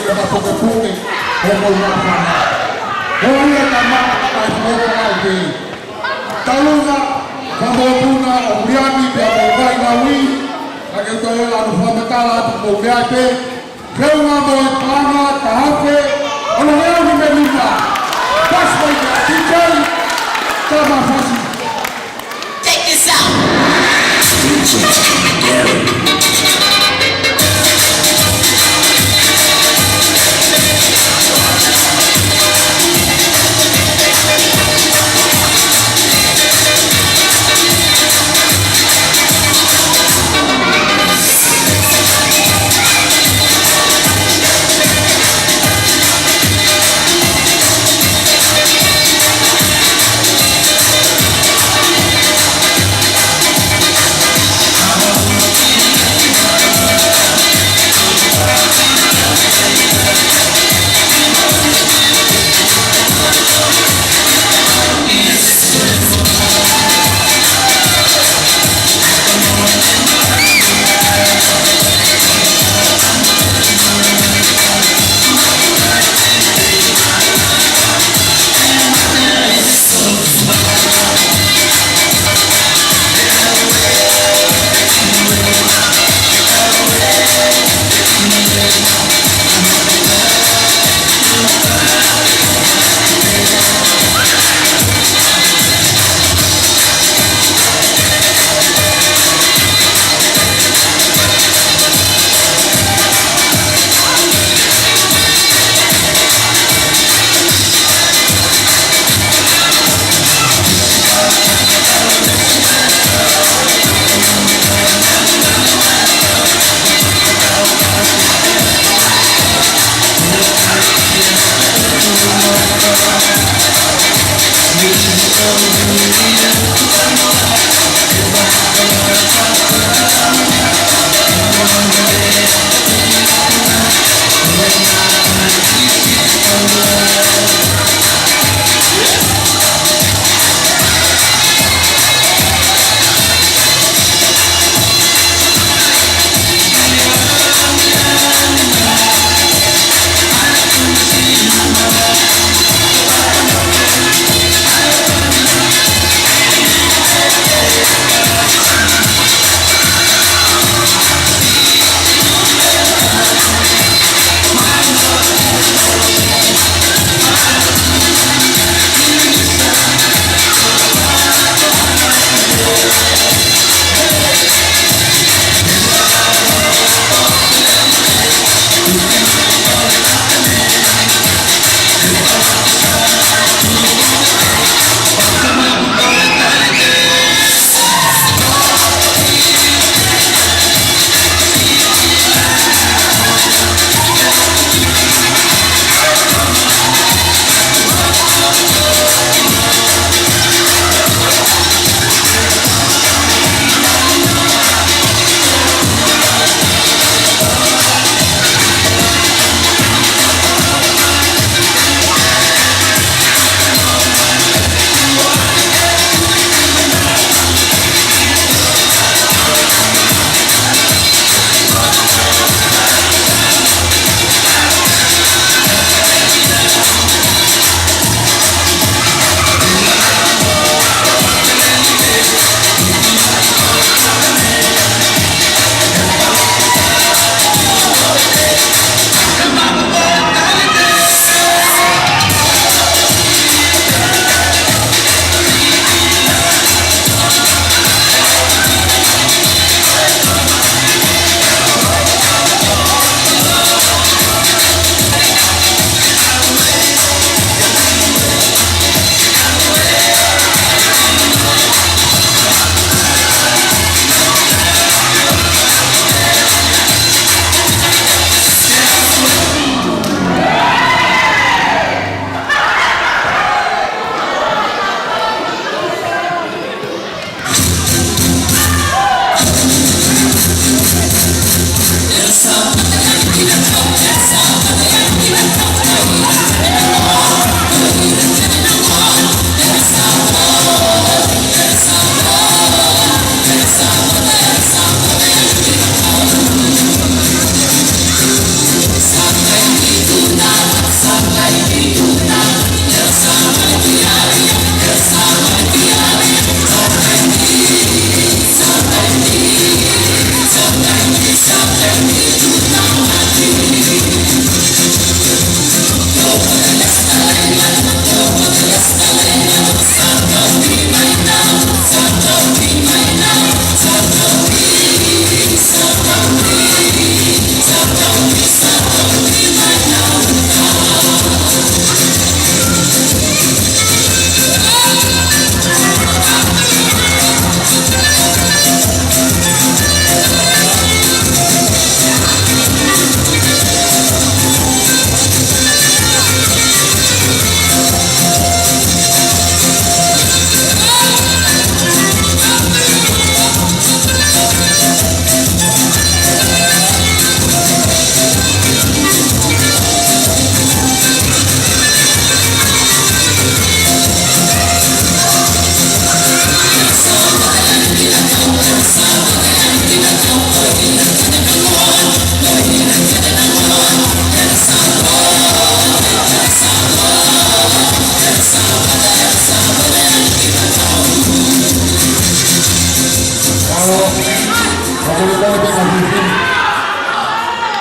Ka pokopunge, ʻo mo ma fana. ʻO ia ka ma ka ai mo ka ai te. Talunga, ka mo puna, ʻo Riani, pea mo Vainaui, ka ke toe ʻalu fakamatala atu mo mea te. Feunga mo e palanga, ka hape, ʻo na leo ni me nima. Pas mo ia, D J, ka ma fasi. Check this out.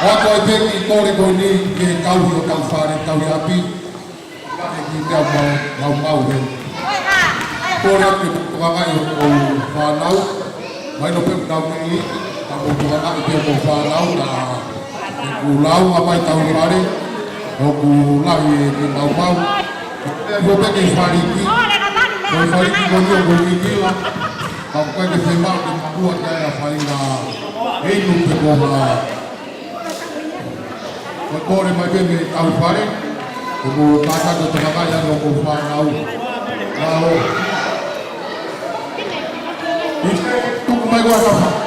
ʻOatu ai pē kiʻi kole ko eni ki he tauhi ʻo e tauhi fale, tauhi ʻapi. Kae kiʻi meʻa mau, mau, mau he. Kole atu ke tokangaʻi hoʻomou fānau. Mahino pē ʻoku nau kei, ka mou tokangaʻi pē hoʻomou fānau, ka ʻoku lāunga mai tauhi fale, ʻoku lahi e kiʻi maumau. Ko e pē ke faliki, ko e faliki ko eni ʻoku kikila, ka ʻoku ʻikai ke fiemaʻu ke makua ki ai ha faʻahinga inu pe ko ha Ko e kole mai pē mei he tauhi fale, ko e mou kātaki ʻo tokangaʻi ʻaki hoʻomou fānau. Lao. ʻIte, tuku mai ko e tauhi fale.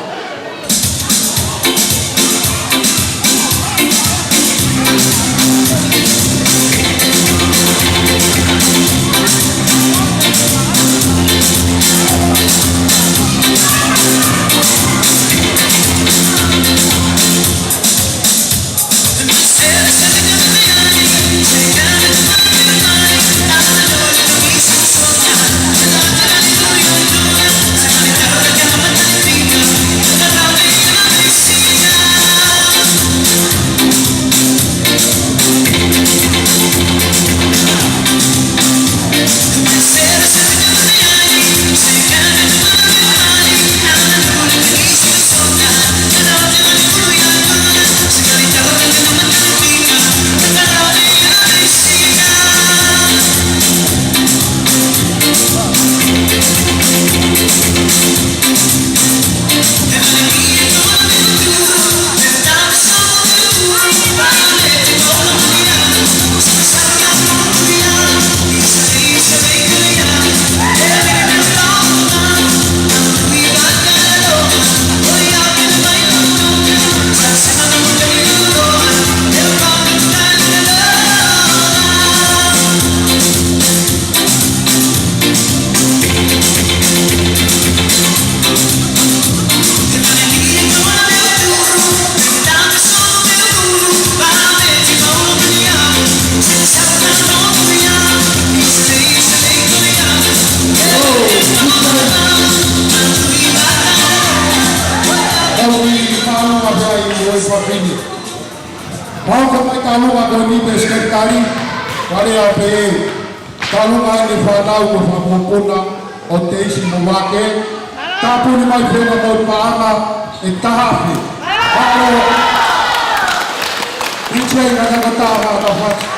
Pau ka mai tālunga ko eni pē Sekelitali, wale a pē. Tālunga ʻene fānau mo e fanga mokopuna ʻo Teisi mo Vake. Tāpuni mai pē mo e paʻanga ʻe taha afe. Alo. ʻIkai ngata ngata ʻa e fasi.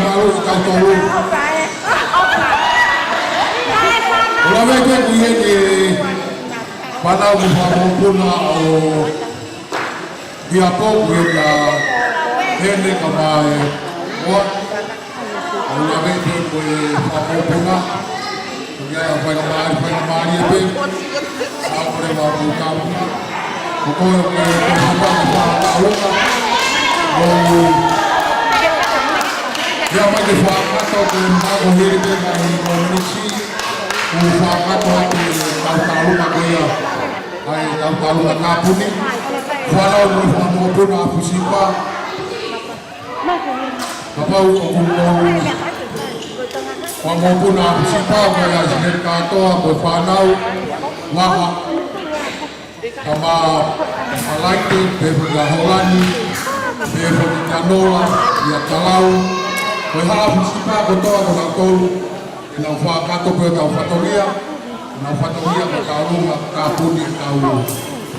Mālō ʻetau tolu. ʻOku lave pē ko ia ki he fānau mo e fanga mokopuna ʻo Hiapo, ko ia ko Hene kae ʻumaʻā e hoa. ʻOku lave pē ko e fanga mokopuna. Ko ia ʻa e faingamālie, faingamālie pē. ʻA ko e leva ko e kapu. Ko koe ʻoku ke fakaʻapaʻapa ki he fanga mokopuna. ʻOku ʻi ai mai ke fakakakato ke maʻu hili pē mai ko Minisi. ʻOku fakakakato atu e tautaluma ko ia. ʻA e tautaluma kapu ni. Fānau mo e fanga mokopuna ʻa Fusipa. Kapau ʻoku mou fanga mokopuna ʻa Fusipa, ko ia Sineti Kātoa, ko e fānau, Vaha, Kama, Malaite, pehē foki kia Holani, pehē foki kia Nola, ʻia Talau. Ko e haʻa Fusipa kotoa ko nautolu, ke nau fakakakato pē hotau fatongia, nau fatongia ko e tautaluma kapu ni tau.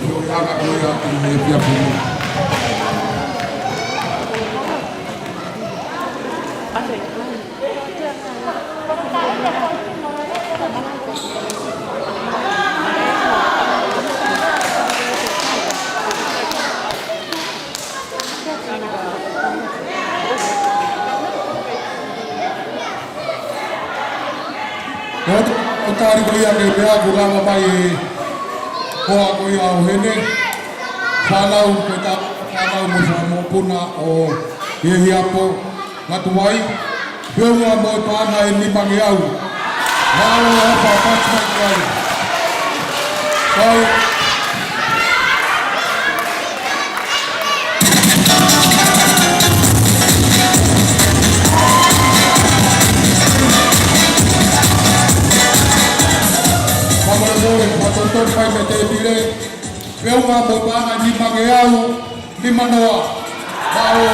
Ko e anga ko ia ʻi he efiafi ni. ʻO, ʻo tali ko ia ke meʻa kuo lava mai e hoa ko ia ʻo Hene. Fānau ko e ta-, fānau mo e fanga mokopuna ʻo Hiehiapo, Ngatuai. Feʻunga mo e paʻanga ʻe nimangeau. Mālō e ʻofa, pasi mai ki ai. Kai. Fakamālō, fatongia mai mei he tēpile. Feʻunga mo e paʻanga ʻe nimangeau, nimanoa. Mālō.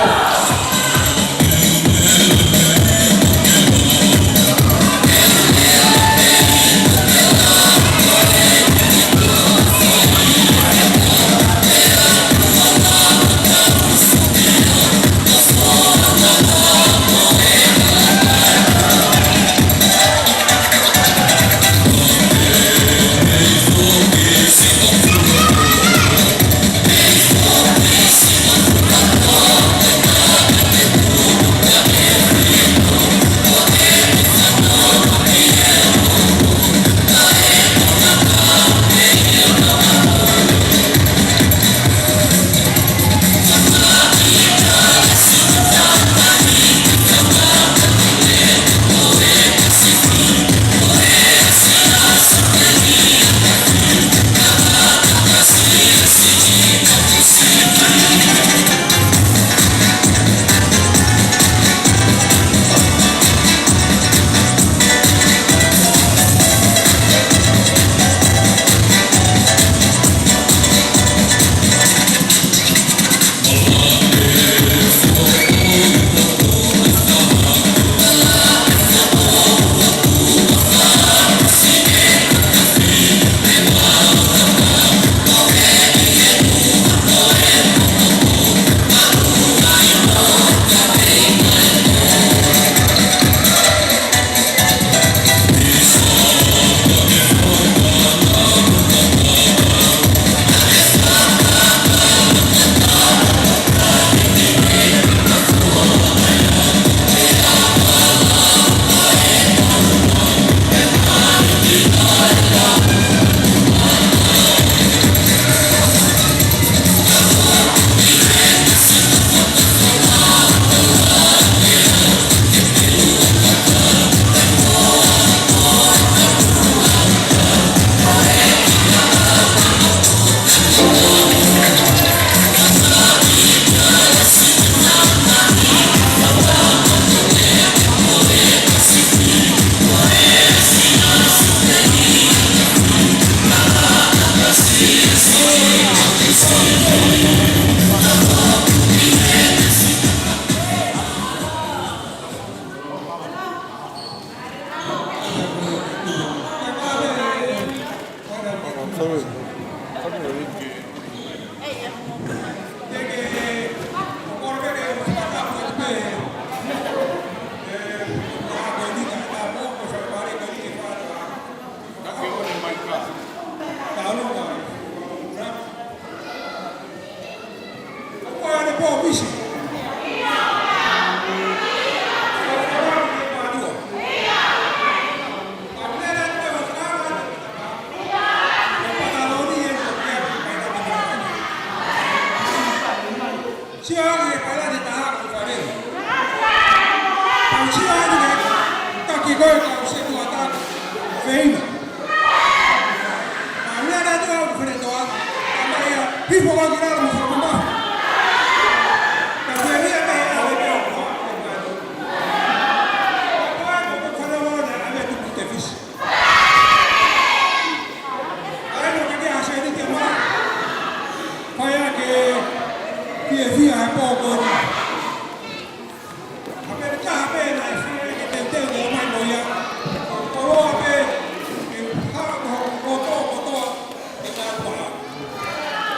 Sio atu ke taki koe ka ʻoku se tuʻa taki. Feina. Ka ʻoku lea atu au ko Fenetoa. Ka mai ia, hifo koe ki lalo mo Fukumahu. Ka fiefia pē au e pea ko. Ko e ko ko fana wana ʻave tuku te fisi. ʻAi mo ke ke ase ni ke mā. Fai ake fiefia he pō ko eni. ʻA pē ka pē naʻe fie ke teuteu ke ʻomai mo ia. Ko loa pē ke haʻu ko kotoa kotoa ke ngāue.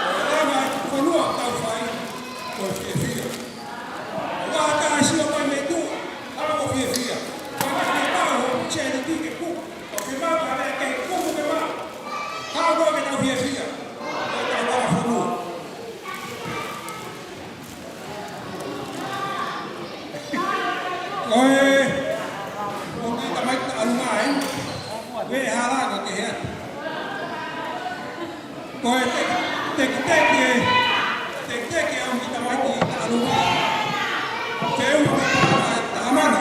Ko e langa e fonua tau fai ko e fiefia. ʻOua te ke sio mai mei tuʻa, hala ko e fiefia. Fai mai ke tau ho charity ke kuku. ʻO ke mata ne ke kuku ke mata. Haʻu koe ke tau fiefia. Ko e tau langa fonua. Ko e, ko e kiʻi tamaiki ʻalunga ē, ʻe hala ko ke hea. Ko e te, te, te, te, te, te, ke au kiʻi tamaiki ʻalunga. Te u, taha mano.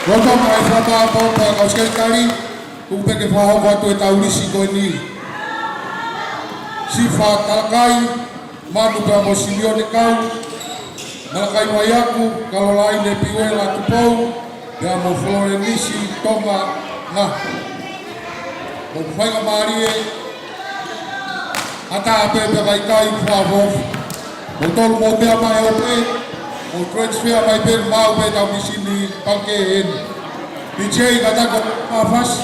Loto mai fata pau pau kau sekelitali, kuo pau ke fakahoko atu e taulisi ko eni. Sifa Talakai, Manu pea mo Silione Kau, Malakai Maiaku, Kalolaine Piuela Tupou, Pea mo Florenisi Tonga Ngahu. Mou faingamālie ʻatā pē pea kaikai fakafoki. Mou tolu mou meʻa mai ʻo pē, mou transfer mai pē maʻu pē ʻetau misini pangikē eni. P J ka tako mafasi.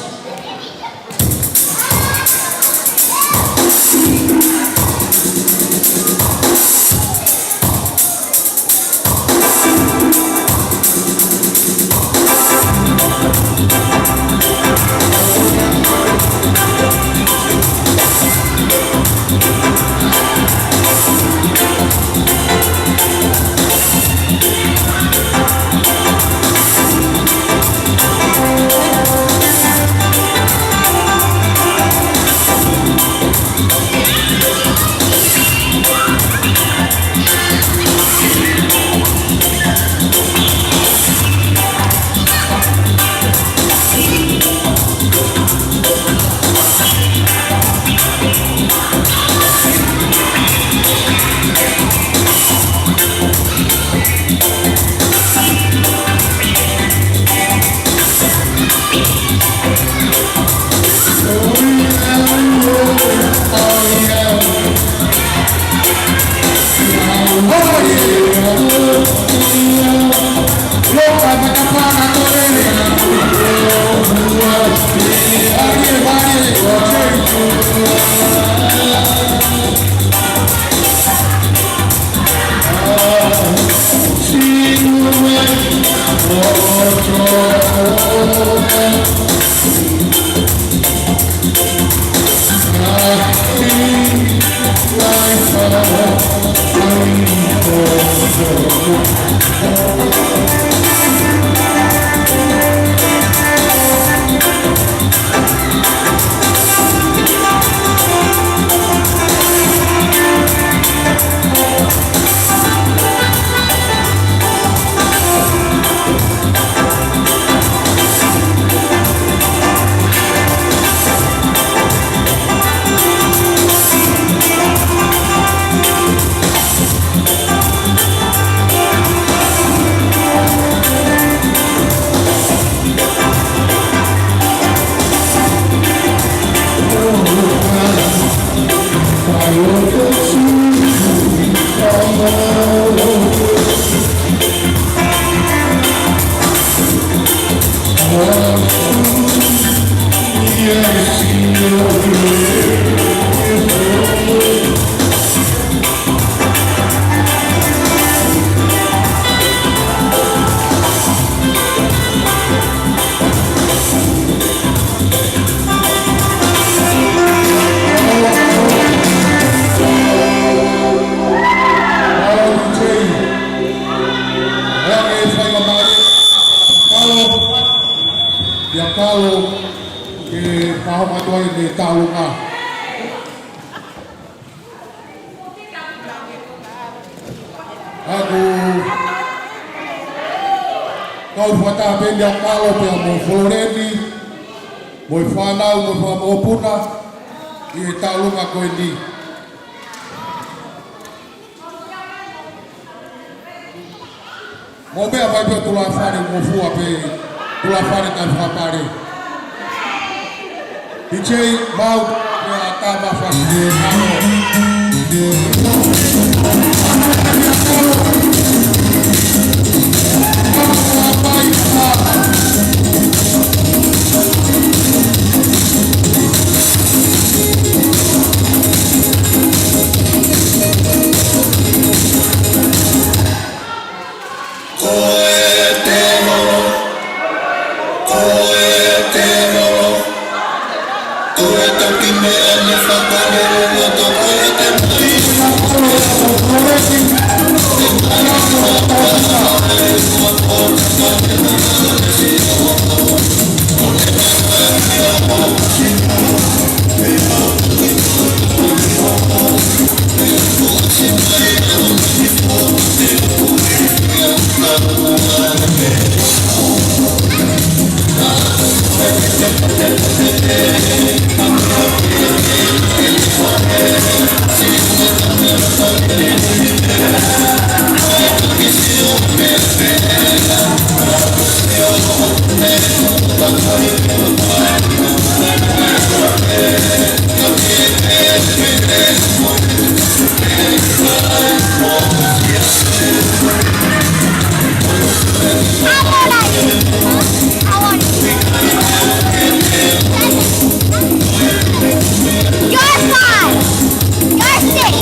Ia kalo, ke pahonga toi ne taunga. ʻOku kau fakataha pē ʻia kalo pea mo Foleni, mo e fānau, mo e fanga mokopuna, ʻi he taulunga ko eni. Mou meʻa mai pē ʻo tulafale, mou fua pē tulafale kae fakapale. P J, mau, pea tama fasi. Ko e tēvolo, ko e tēvolo, ko e toki meʻa ne fakalele loto ko e te You're five. You're six.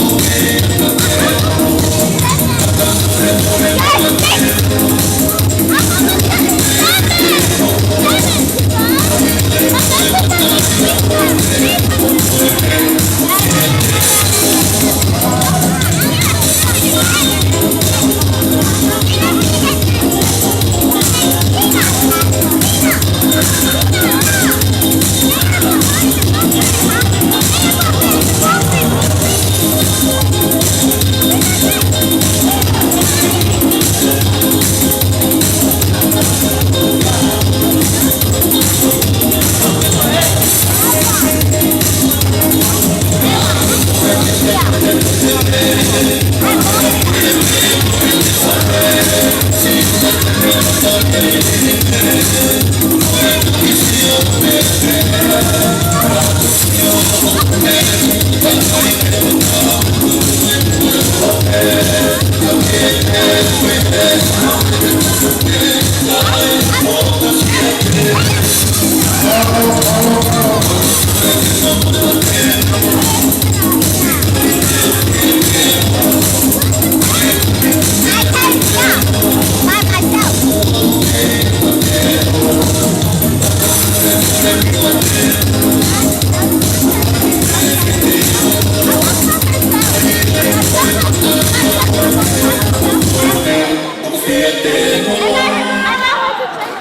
You're six.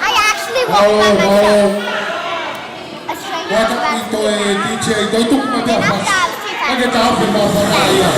I actually walk by myself. Mālō, mālō. Mālō ʻaupito e D J, toe tuku mai pē ʻa e fasi. Ka ke taʻofi mai ʻa e fasi ia.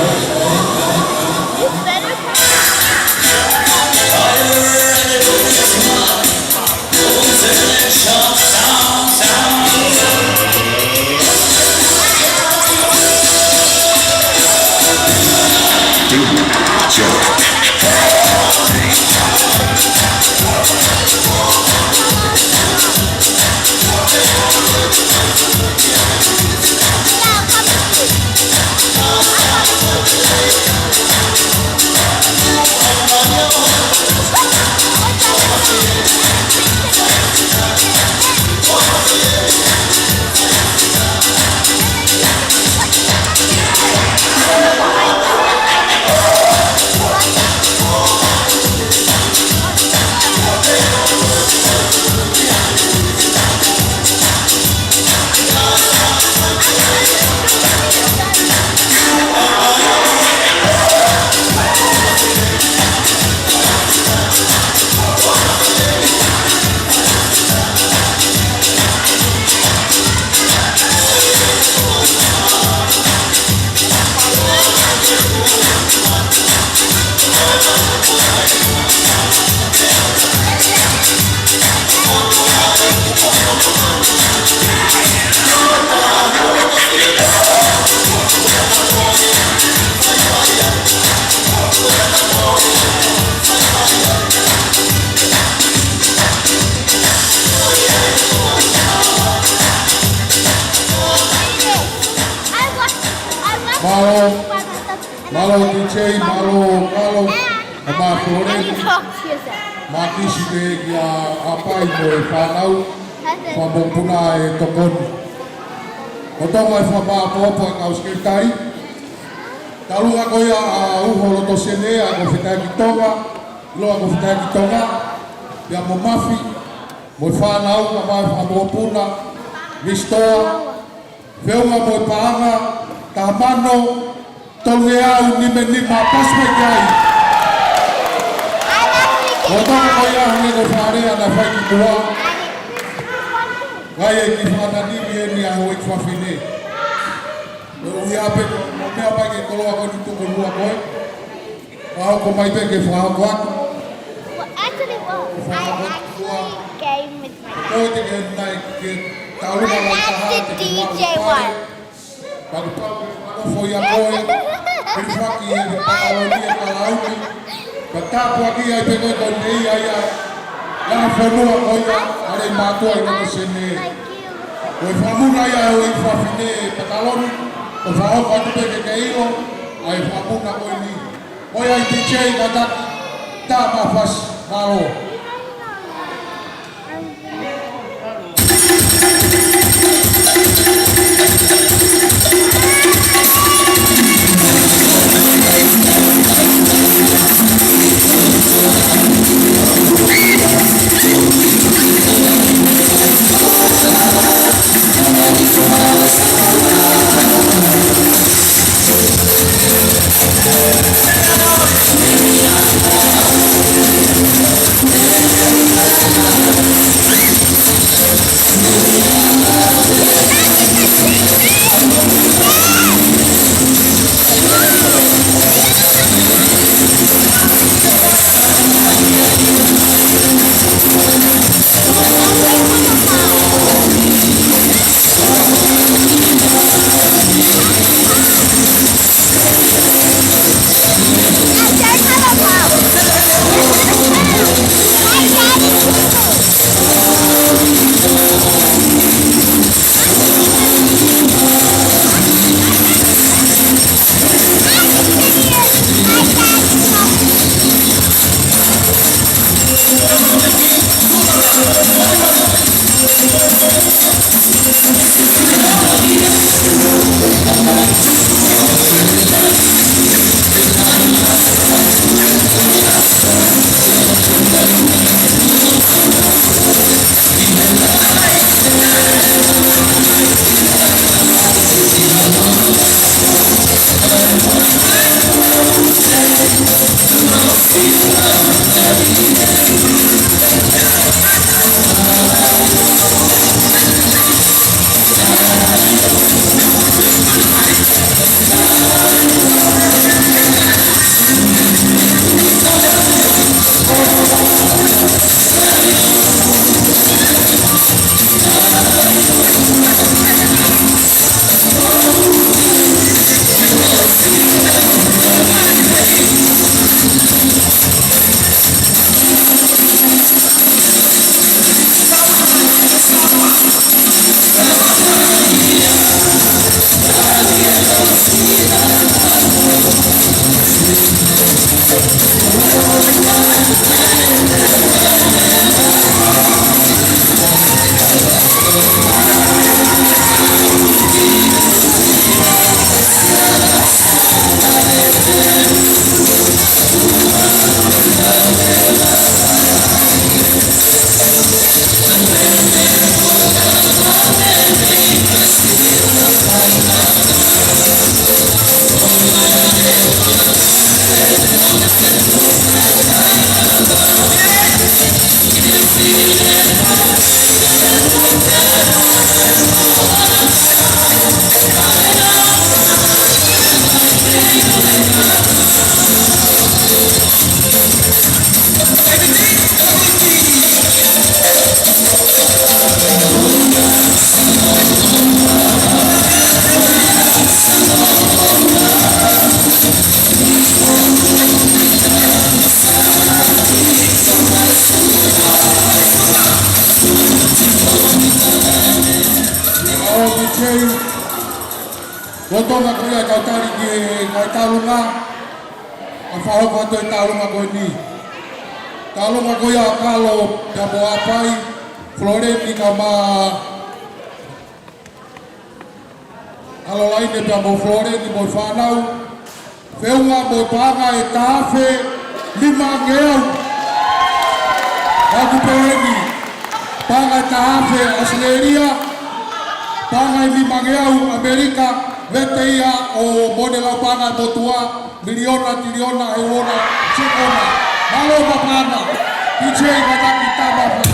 Mālō, mālō D J, mālō, mālō, ʻa Māfole, Mākisi pē kia ʻApai mo e fānau, fanga mokopuna ʻe tokoni. Ko e toenga e fakamāʻopoʻopo ʻa e kau sekelitali. Talu ʻa ko ia ʻa Uho Lotosene, ʻa ko Fetakitonga, ʻiloa ko Fetakitonga, pea mo Mafi, mo e fānau, ʻa e fanga mokopuna, Misitoa, feʻunga mo e paʻanga, taha mano, tolungeau nima nima, pasi mai ki ai. Ko e toenga ko ia hangē ko e fakalea naʻe fai ki muʻa. Ngaahi ʻeiki fakananimi eni ʻa e houʻeiki fafine. Ko ia pē, ko e meʻa mai ki he koloa ko eni tuku lua ko ē. Fakahoko mai pē ke fakahoko atu. Well, actually, well, I actually came with my dad. Ko e te ke nai ke taulunga mai taha te ke maʻu pale. Paki pau ke manofo ia koe. Pili faki e ke pakaoni e kalauni. Ka tāpuaki ai pē koe ko nei ai ai. Ngaahi fonua ko ia. ʻE mātuʻa ʻi Notosene. Ko e fakamuna ia ʻo e fafine Pataloni, ʻo fakahoko atu pē ke ke ʻilo ʻa e fakamuna ko eni. Ko ia ʻi T J Kataki, tā mafasi, mālō. Lolotonga ko ia kau tali ki he ngaahi taulunga, ʻa fakahoko atu e taulunga ko eni. Taulunga ko ia ʻa Kalo pea mo ʻApai, Floreni kae ʻumaʻā Kalolaine pea mo Floreni mo e fānau. Feʻunga mo e paʻanga ʻe taha afe nimangeau. ʻOku peheni: paʻanga ʻe taha afe ʻAositelēlia, paʻanga ʻe nimangeau ʻAmelika, vete ia ʻo e moʻoni lau paʻanga ʻa e motuʻa, miliona, tiliona, heuona, sekona. Mālō Papana, T J Kataki, tā mafasi.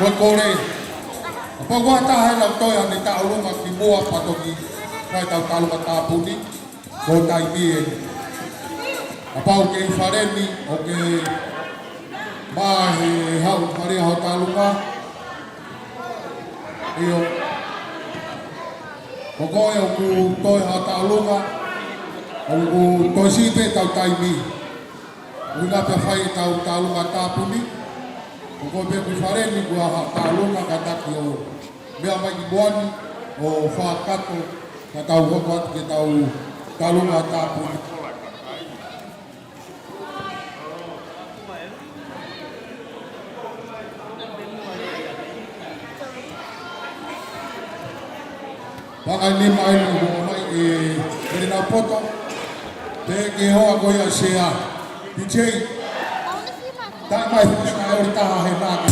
Ko e kole, kapau ʻoku ʻi ai ha taha ʻe lau toe ʻene tauʻolunga kimuʻa pea toki fai ʻetau tauʻolunga tāpuni, ko e taimi eni. Kapau ʻoku ke ʻi fale ni, ʻoku ke maʻu ʻe he haʻu fale hoʻo tauʻolunga. ʻIo. Ko koe ʻoku toe haʻo tauʻolunga, ʻoku toe siʻi pē ʻetau taimi. ʻUhinga pea fai ʻetau tauʻolunga tāpuni. Ko koe pē ʻoku ʻi fale ni, ko e haʻo tauʻolunga kātaki ʻo meʻa mai ki muʻa ni ʻo fakakakato, ka tau hoko atu ki heʻetau tauʻolunga tāpuni. Paʻanga ʻe nima ʻeni ʻoku ʻomai ʻe Filiʻinau Poto. Pea ke hoa ko ia Sea. DJ. Taʻe mai fika ʻe ʻoli taha he nā ke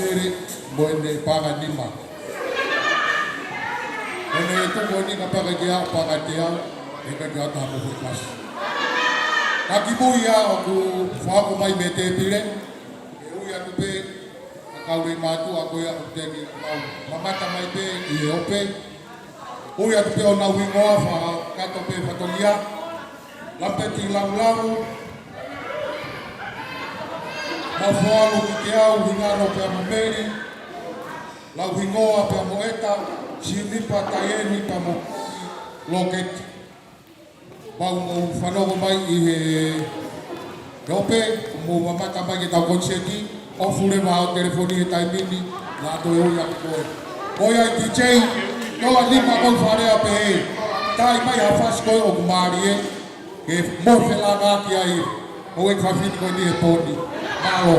Mele, mo ʻene paʻanga ʻe nima. ʻOku ne tuku ʻeni ka paka ke au, paka ke au, ʻe ka ke au taha mo fai kasi. Ka kimui ia ʻoku fakahoko mai mei he tēpile, ʻe ui atu pē, ka kau lei mātuʻa ko ia ʻoku teʻeki ke mau mamata mai pē ʻi he ope. Ui atu pē honau hingoa, fakakakato pē fatongia. Lapeti Laulau, Mafoalu Kikeau, Hingano pea mo Meli, Lauhingoa pea mo ʻEta, Sinipa Taieni pea mo Loketi. Mau mou fanongo mai ʻi he, he ope, mou mamata mai ki heʻetau koniseti, ʻoku fuʻu leva hoʻo telefoni he taimi ni, naʻa toe ui atu koe. Ko ia e DJ, toa nima ko e fale a pehē, tai mai ha fasi ko ē ʻoku mālie, ke mou felāngaaki ai, ʻo e fafine ko eni he pō ni. Mālō.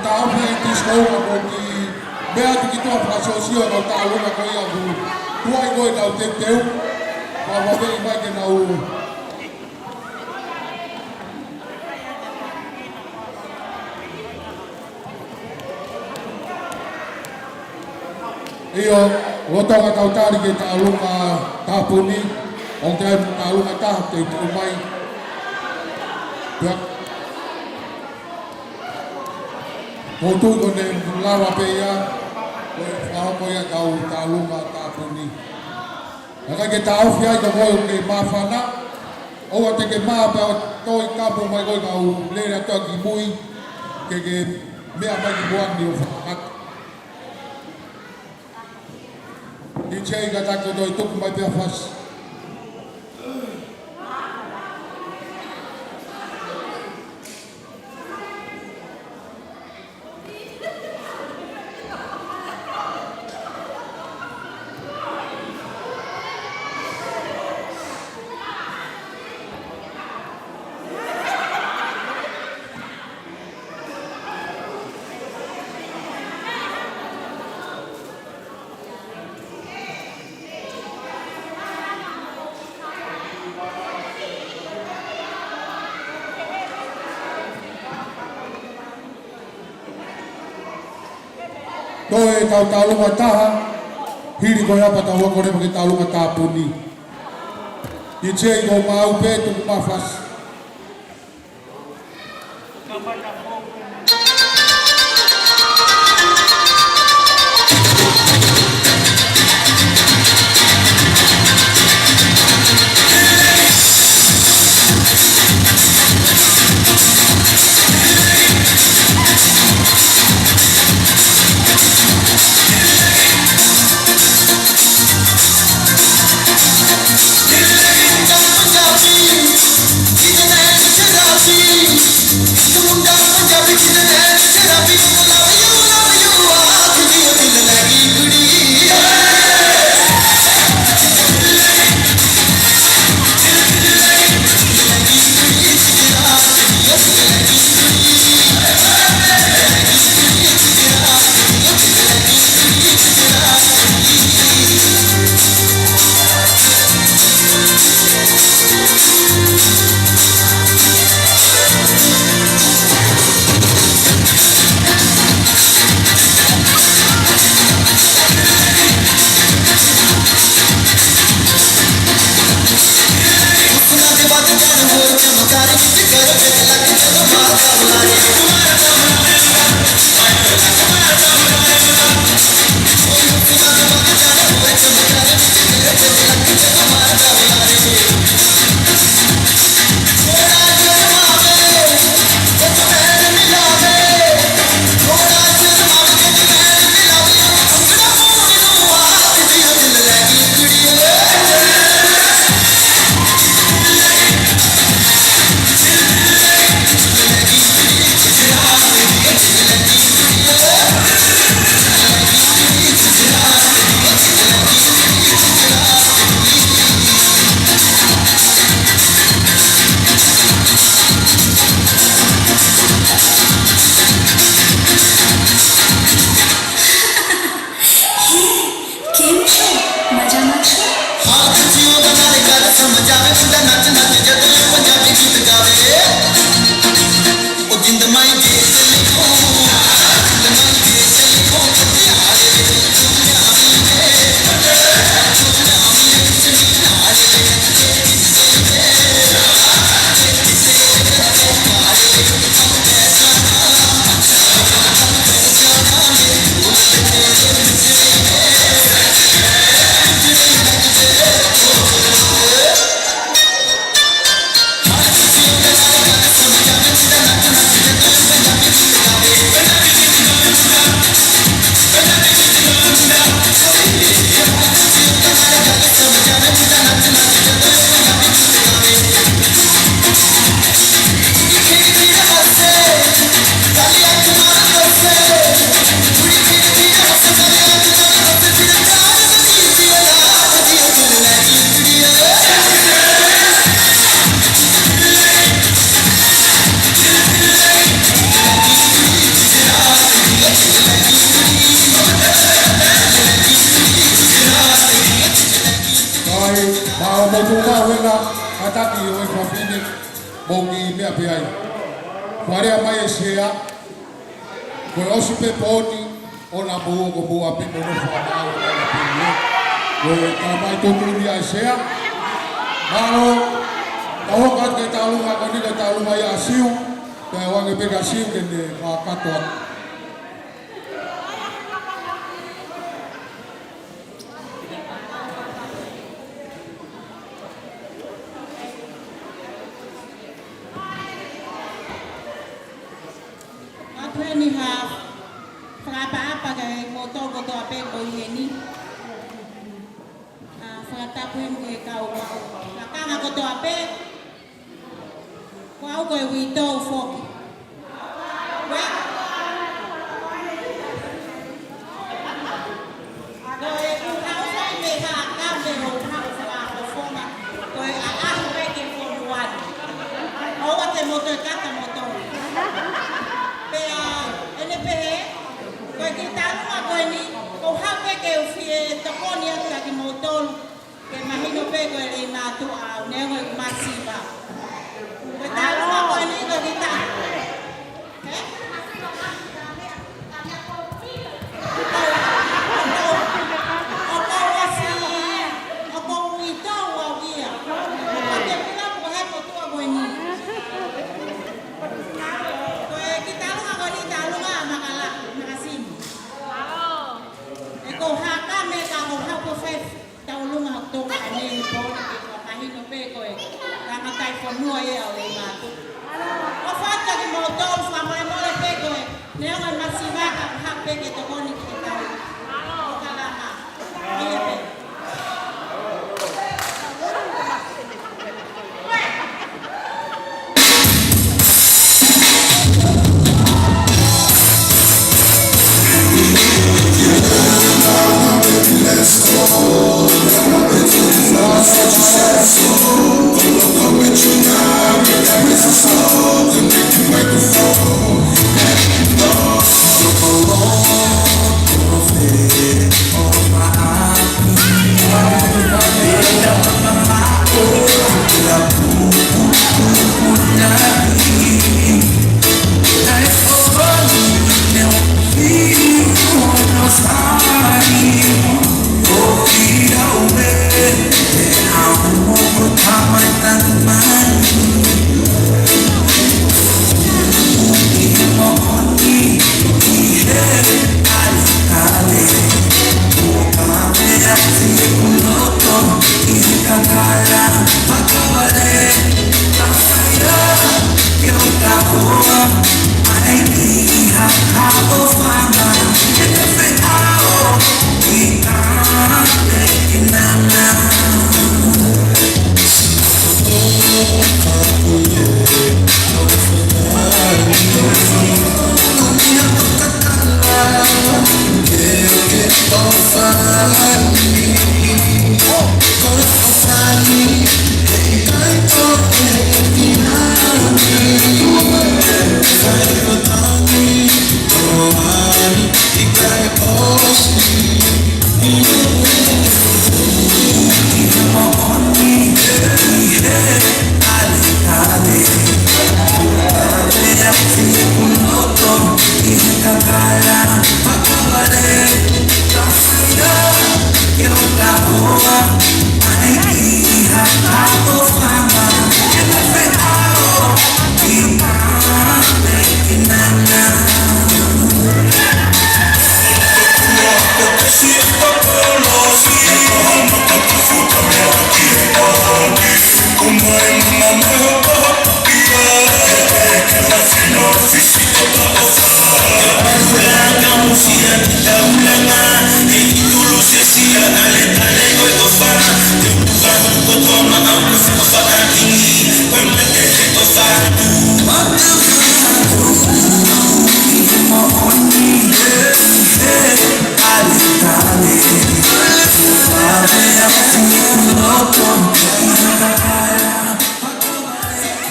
Taʻofi e disko ua ko e kiʻi meʻa atu ki tuʻa fakasiosio e kau tālunga ko ia ʻoku tuai ko ē nau teuteu. Ka ʻoku ʻomai ke nau ʻIo, ʻoku tau tali ki he tālunga tāpuni, ʻoku ʻi ai e tālunga ʻe taha te u tuku mai. Pea, ʻoku ou tui ko ʻene lava pē ia, ko e fakahoko ia ʻetau tālunga tāpuni. Naʻe ʻikai ke taʻofi ai ko koe ʻoku ke māfana, ʻoua te ke mā pea toe kapo mai koe kau lele atu ki mui, ke ke meʻa mai ki muʻa ni ʻo fakakata. ʻI he ʻikai ke toe tuku mai pea fasi. Ko ʻetau tālunga ʻe taha, hili ko ia pea tau hoko leva ki he tālunga tāpuni. ʻI he ʻikai ko maʻu pē tuku mai fasi. Taki ʻo e fafine, mou kiʻi meʻa pē ai. Ko e lea mai e sea, ko e ʻosi pē pooni, ʻoua naʻa mou ō ko mou ʻapi mo nofo ʻo maʻu ʻa e pili ē. Ko e tala mai totonu ia e sea. Mālō, tau hoko atu ki he tauʻolunga ko eni, ko e tauʻolunga ia ʻa Siu, pea ʻoange pē kia Siu ke ne fakakakato atu. Atu heni ha fakaʻapaʻapa kiate kimoutolu kotoa pē ko eni. ʻA, fakatapu heni ki he kau maʻu lakanga kotoa pē. Ko au ko e uitou foki. Ko e, ko e ʻuhinga ʻoku ou fai mei ha ka me o ha fakafofonga. Ko e ʻaʻahi pē ke fonuani. ʻOua te mou toe kata moutolu. Pea, ʻene pehē, ko e kiʻi tauʻolunga ko eni, ʻoku ou haʻu pē ke u fie tokoni atu kiate kimoutolu. Ke mahino pē ko e lei mātuʻa au, neongo ʻeku masiva. Ko e tauʻolunga ko eni ko kita. Ē? ʻOku ou, ʻoku ou ʻosi, ʻoku ou uitou au ia. Ko e tauʻolunga ko eni, tauʻolunga makala, makasini. ʻE ko ha ka me ka ko ha ko fai tauʻolunga ʻo Tonga ʻanenai he pō ni ke fakamahino pē ko e tangataʻi fonua ia ʻo e mātuʻa. ʻOfa atu kiate kimoutolu, fakamolemole pē ko e neongo e masiva ka ko ha pē ke tokoni ki he tau. ʻO kalama. ʻA ia pē.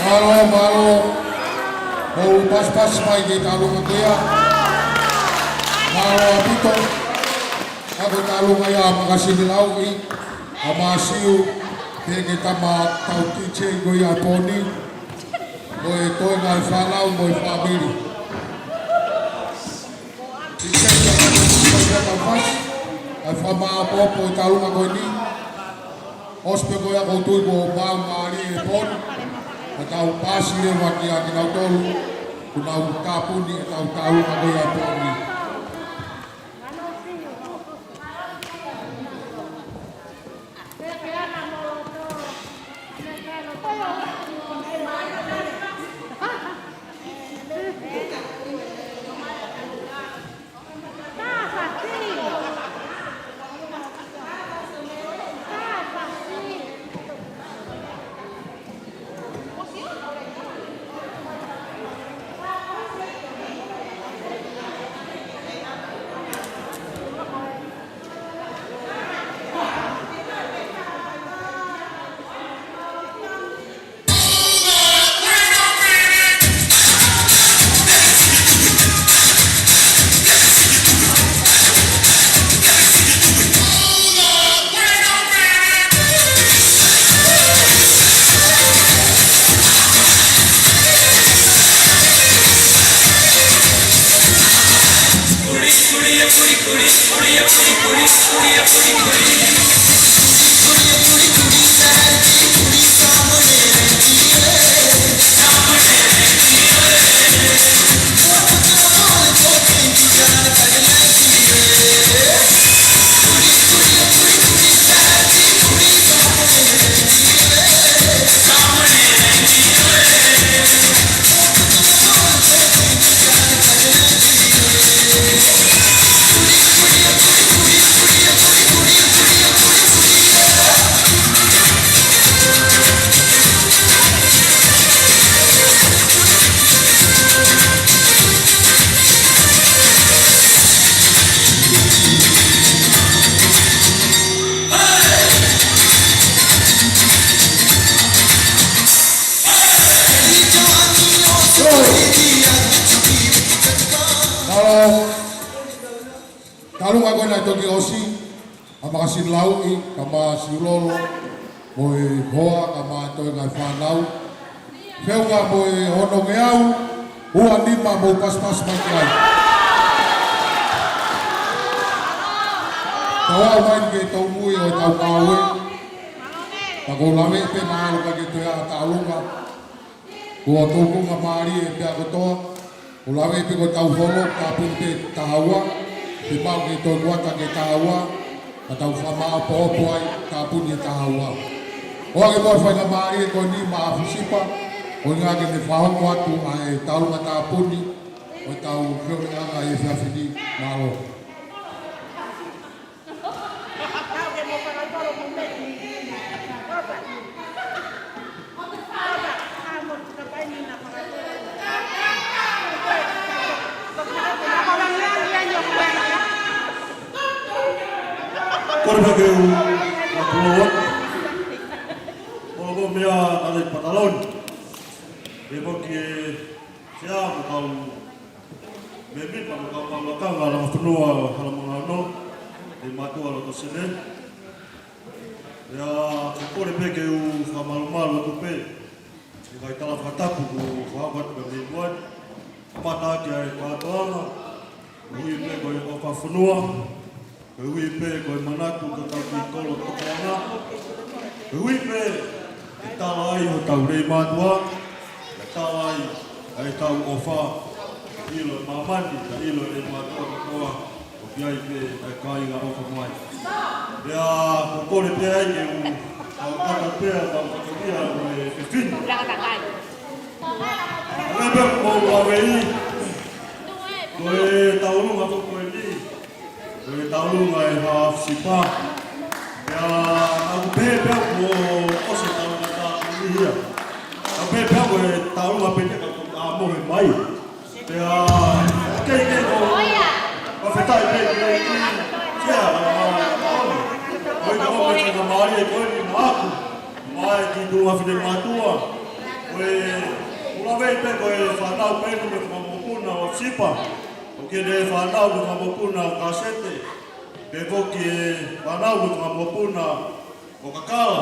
Mālō, mālō. Mou pasipasi mai ki he tauʻolunga ko ia. Mālō ʻaupito. Ka ko e tauʻolunga ia ʻa Makasini Lauʻi, ʻa Masiu, He ke tama tau D J ko ia ʻi he pō ni, mo e toenga e fānau mo e fāmili. D J ka tau fasi, kae fakamāʻopoʻopo e taulunga ko eni. ʻOsi pē ko ia ʻoku ou tui kuo maau mālie e pō ni. Ka tau paasi leva kia kinautolu kuo nau tāpuni ʻetau taulunga ko ia ʻi he pō ni. Mālō. Taulunga ko ena ʻe toki ʻosi, ʻa Makasini Lauʻi, kae ʻumaʻā Siulolo, mo e hoa, kae ʻumaʻā e toenga e fānau. Feʻunga mo e ono ngeau ua nima, mou pasipasi mai ki ai. Tau aʻu mai ki he tau mui ʻo e tau ngāue. Pea ʻoku ou lave pē naʻa ʻalu mai ke toe ʻa taulunga. Kuo tō ko e mālie pē ʻa kotoa. ʻOku lave pē ko e tau holo, tāpuni pē taha ua. Pea maʻu ke toe kuata ke taha ua. Ka tau fakamāʻopoʻopo ai, tāpuni e taha ua. ʻOange mo e faingamālie ko eni maʻa ʻAfisipa, ʻo ʻuhinga ke ne fakahoko atu ʻa e taulunga tāpuni ʻo e tau feohiʻanga ʻi he efiafi ni. Mālō. Kole pē ke u apoloa. Kole ko mea kale pataloni. E poki e sea mo kau mēmipa mo kau kau lakanga langa fonua hala mangano. E mātuʻa loto sene. Ia, ko e kole pē ke u fakamalumalu atu pē ʻi he ngaahi tala fakatapu kuo fakahoko atu pē mei muʻa ni. Kamata ʻaki ʻa e kātoanga, koeʻuhi pē ko e ʻofa fonua, koeʻuhi pē ko e manatu ki hotau kiʻi kolo tokoua. Koeʻuhi pē ke tala ai hotau lelei mātuʻa, ke tala ai ʻa ʻetau ʻofa, ʻilo e māmani, ʻilo e lelei mātuʻa kotoa. ʻOku ʻi ai pē ʻa e kāinga ʻoku mai. Pea ko e kole pē ai ke u fakakata pē ʻa e kau fatongia mo e fefine. Hangē pē ʻoku mou ʻave ʻi, ko e taulunga ko eni, ko e taulunga ʻa ʻAfisipa. Pea ʻoku pehē pē ʻoku ʻosi e taulunga tā kulihi ia. ʻOku pehē pē ʻoku taulunga pē te ka ʻoku ʻamohe mai. Pea, kei, kei ko, fakafetaʻi pē ki he ʻEiki, Sea, ʻa, ʻa, ʻo i ka ʻoku faingamālie ko eni maʻaku, mo e kiʻi tuʻunga fefine mātuʻa, ko e, ʻoku lave pē ko e fānau pē eni mei he fanga mokopuna ʻo ʻAfisipa, ʻoku ʻi ai e fānau mei he fanga mokopuna ʻo Kasete, pea ko e kiʻi fānau mei he fanga mokopuna ʻo Kakala.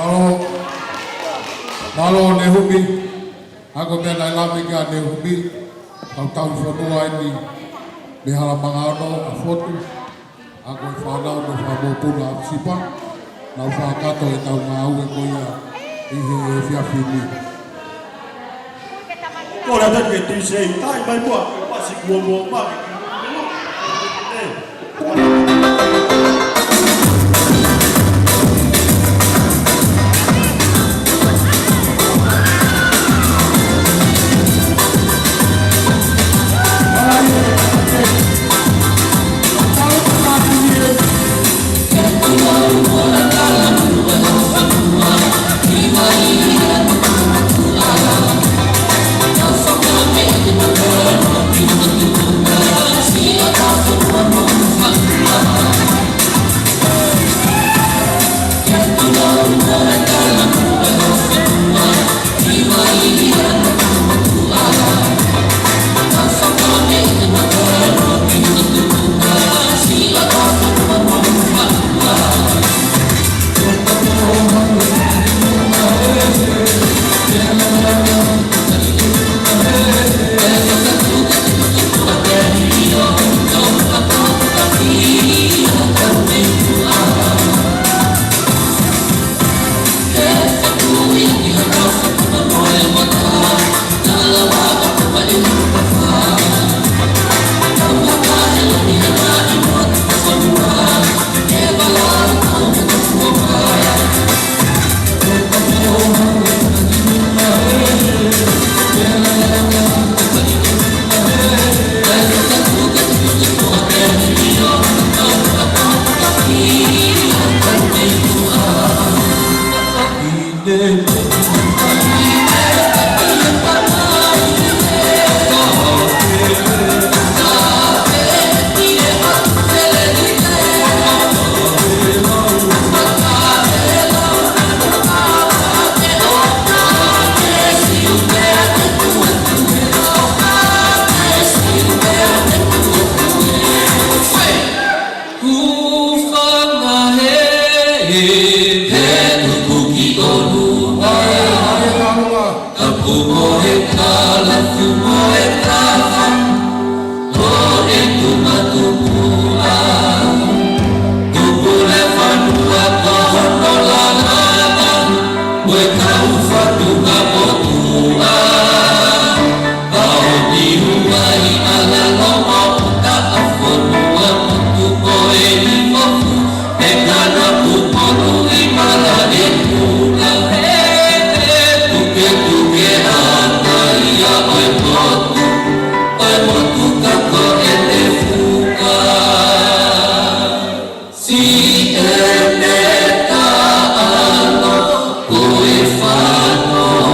Mālō, mālō Nehumi, ʻa ko e meʻa naʻe lave ki ai ʻa Nehumi, kau tau fonua eni, mei Halamanga Ono, ʻa Fotu, ʻa ko e fānau mo e fanga mokopuna ʻa Sipa, nau fakakakato ʻetau ngāue ko ia ʻi he efiafi ni. Kole atu ke tui sei, tai mai mua, pasi kuo mo ma. Hūfanga he, he tuku ki ʻolunga. Tapu mo e kalapu mo e kafa, ʻo e tuma tupua. Tupu le fanua ko hono lalanga, mo e kau fatunga motuʻa. Pau ni ua i ala lomo uta a fonua motu ko e ni motu. E kana pupolu i mala e kula. E tuke tuke a kai a ʻo e motu. ʻO e motu ka ko e te fuka. Si e me ta alo ko e fano.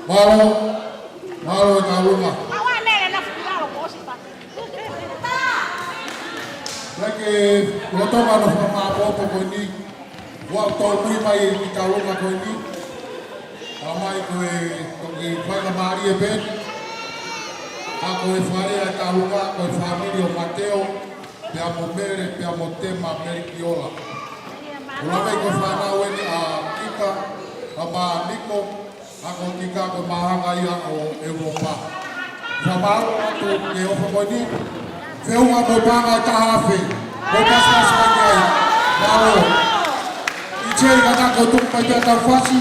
Mālō, mālō e kāinga. Naʻe ke lolotonga ʻo fakamāʻopoʻopo ko eni, ʻoku ou tui mai ki he kāinga ko eni. Ka mai ko e toki faingamālie pē. Ka ko e fale ʻa e kāinga, ko e fāmili ʻo Mateo, pea mo Mele, pea mo Tema Melikiola. ʻOku lave ko e fānau eni ʻa Ika, ʻa Maniko, ʻa ko Ika ko e māhanga ia ʻo ʻEulopa. Fakamālō atu ki he ʻofa ko eni, feʻunga mo e paʻanga ʻe taha afe, mo pasipasi mai ki ai. Mālō. ʻI he kata ko tuku mai pea tau fasi.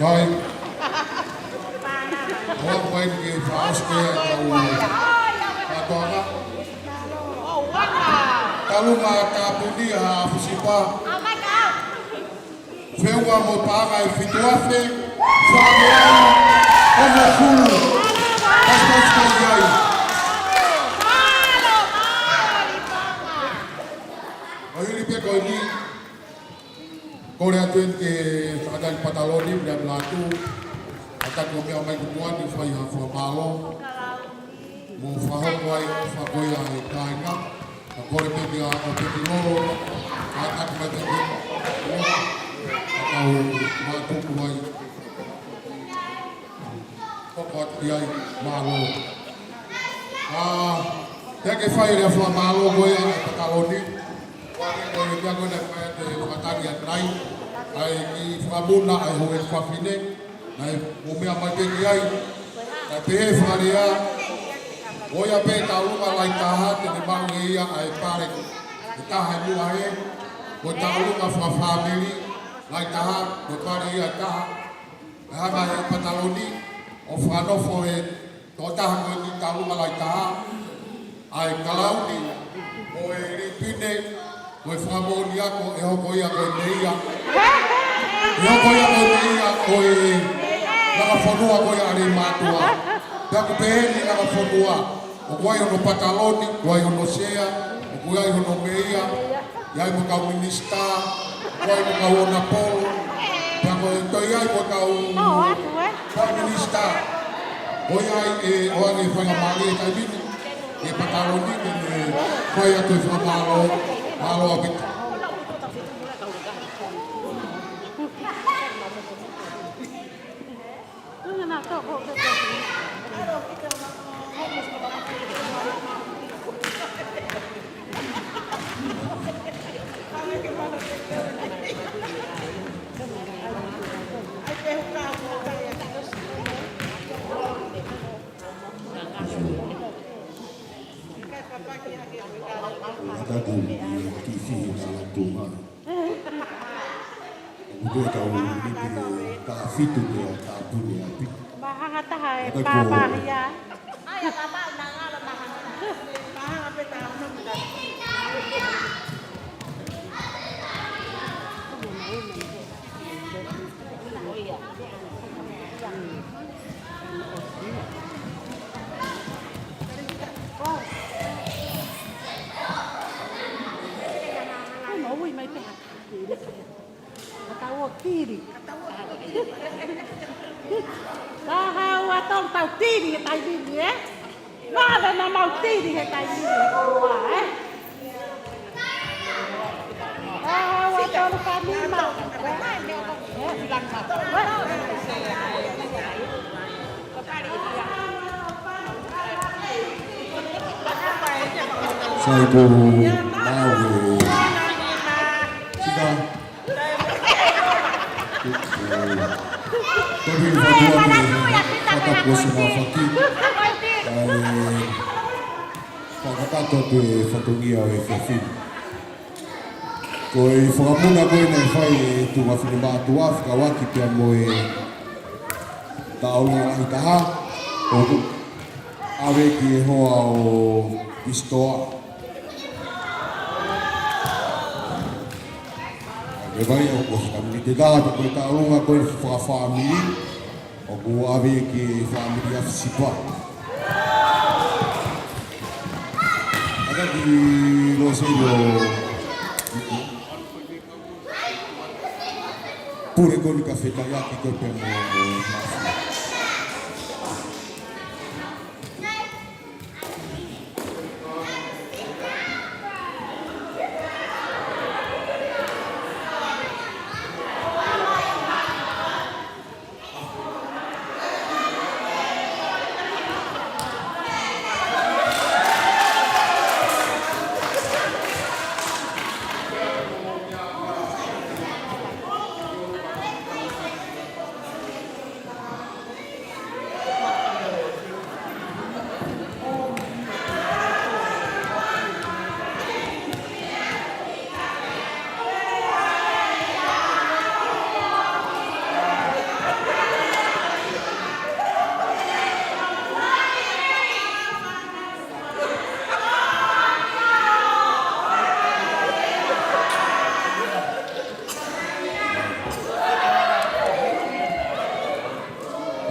Hai. Hoa kuai ke fakaʻosi ko ia ʻetau kātoanga. Talu mo e kāpuni ʻa Fusipa. Feʻunga mo e paʻanga ʻe fitu afe fā ngeau hongofulu. Pasipasi kai ai. ʻO hili pē ko eni, kole atu eni ke fakatali pataloni, meʻa mlatu, ʻa taku meʻa mai kupuani, fai ha fakamālō. Mo fakahoko ai, fakakoia e kāinga. Ka kole pē kia ʻo pē ki lolo, ka taku mai pē ki lolo, ka tau mātuku ai. Hoko atu ki ai, mālō. Ā, te ke fai lea fakamālō ko ia ʻa e pataloni. Ko e meʻa ko ena fai atu e fakatali atu nai. ʻA e kiʻi fakamuna ʻa e houʻeiki fafine. Naʻe ʻomai mai pē ki ai. Naʻe pehē fakalea. Ko ia pē Taulunga Laitaha, te ne maʻu ʻe ia ʻa e pale ʻe taha ʻi muʻa hē. Ko e Taulunga fakafāmili Laitaha, ko e pale ia ʻe taha. ʻE hanga ʻe he pataloni ʻo fakanofo e tokotaha ko eni Taulunga Laitaha, ʻa e kalauni, mo e lipine, mo e fakamoʻoni ako, ʻe hoko ia ko e meia. ʻE hoko ia ko e meia ʻo e langa fonua ko ia ʻa Leimātuʻa. Pea ʻoku pehē ni langa fonua, ʻoku ʻi ai hono pataloni, ʻoku ʻi ai hono sea, ʻoku ʻi ai hono meia, ʻi ai mo e kau minisitā, ʻoku ʻi ai mo e kau onapolo, pea ko e toe ʻi ai mo e kau Prime Minister. Ko ia ai ʻe ʻoange faingamālie taimi ni, ʻe pataloni ke ne fai atu e fakamālō, mālō ʻaupito. Ata ku ki fihi na la tu ma. Kuo tau ni ki ka fitu ke ka puni api. Mahanga taha e pāpā ia. Ui mai pē ha kili. Ka tau ō kili. Ka hau atu tau kili he taimi ni, ē? Naʻa na mau kili he taimi ni, ē? Ka hau atu ka nima. Sai ko mau e. Sika. Tapu e fatua ke fakakuasi mafaki. Ai, fakatato ke fatongia e fefin. Ko e fakamuna ko ē naʻe fai ʻe Tuʻafine Mātuʻa, fakauaki pea mo e Taulunga Laitaha, ʻoku ʻave ki he hoa ʻo Pisitoa. Ke vai ʻo ko e kaminite taha, ko e Taulunga ko e fakafāmili, ʻoku ʻave ki he fāmili ʻa Fusipa. ʻAtaki Loseli ʻo pule ko eni ka fetaiaki ko ē pea mo, mo, mo.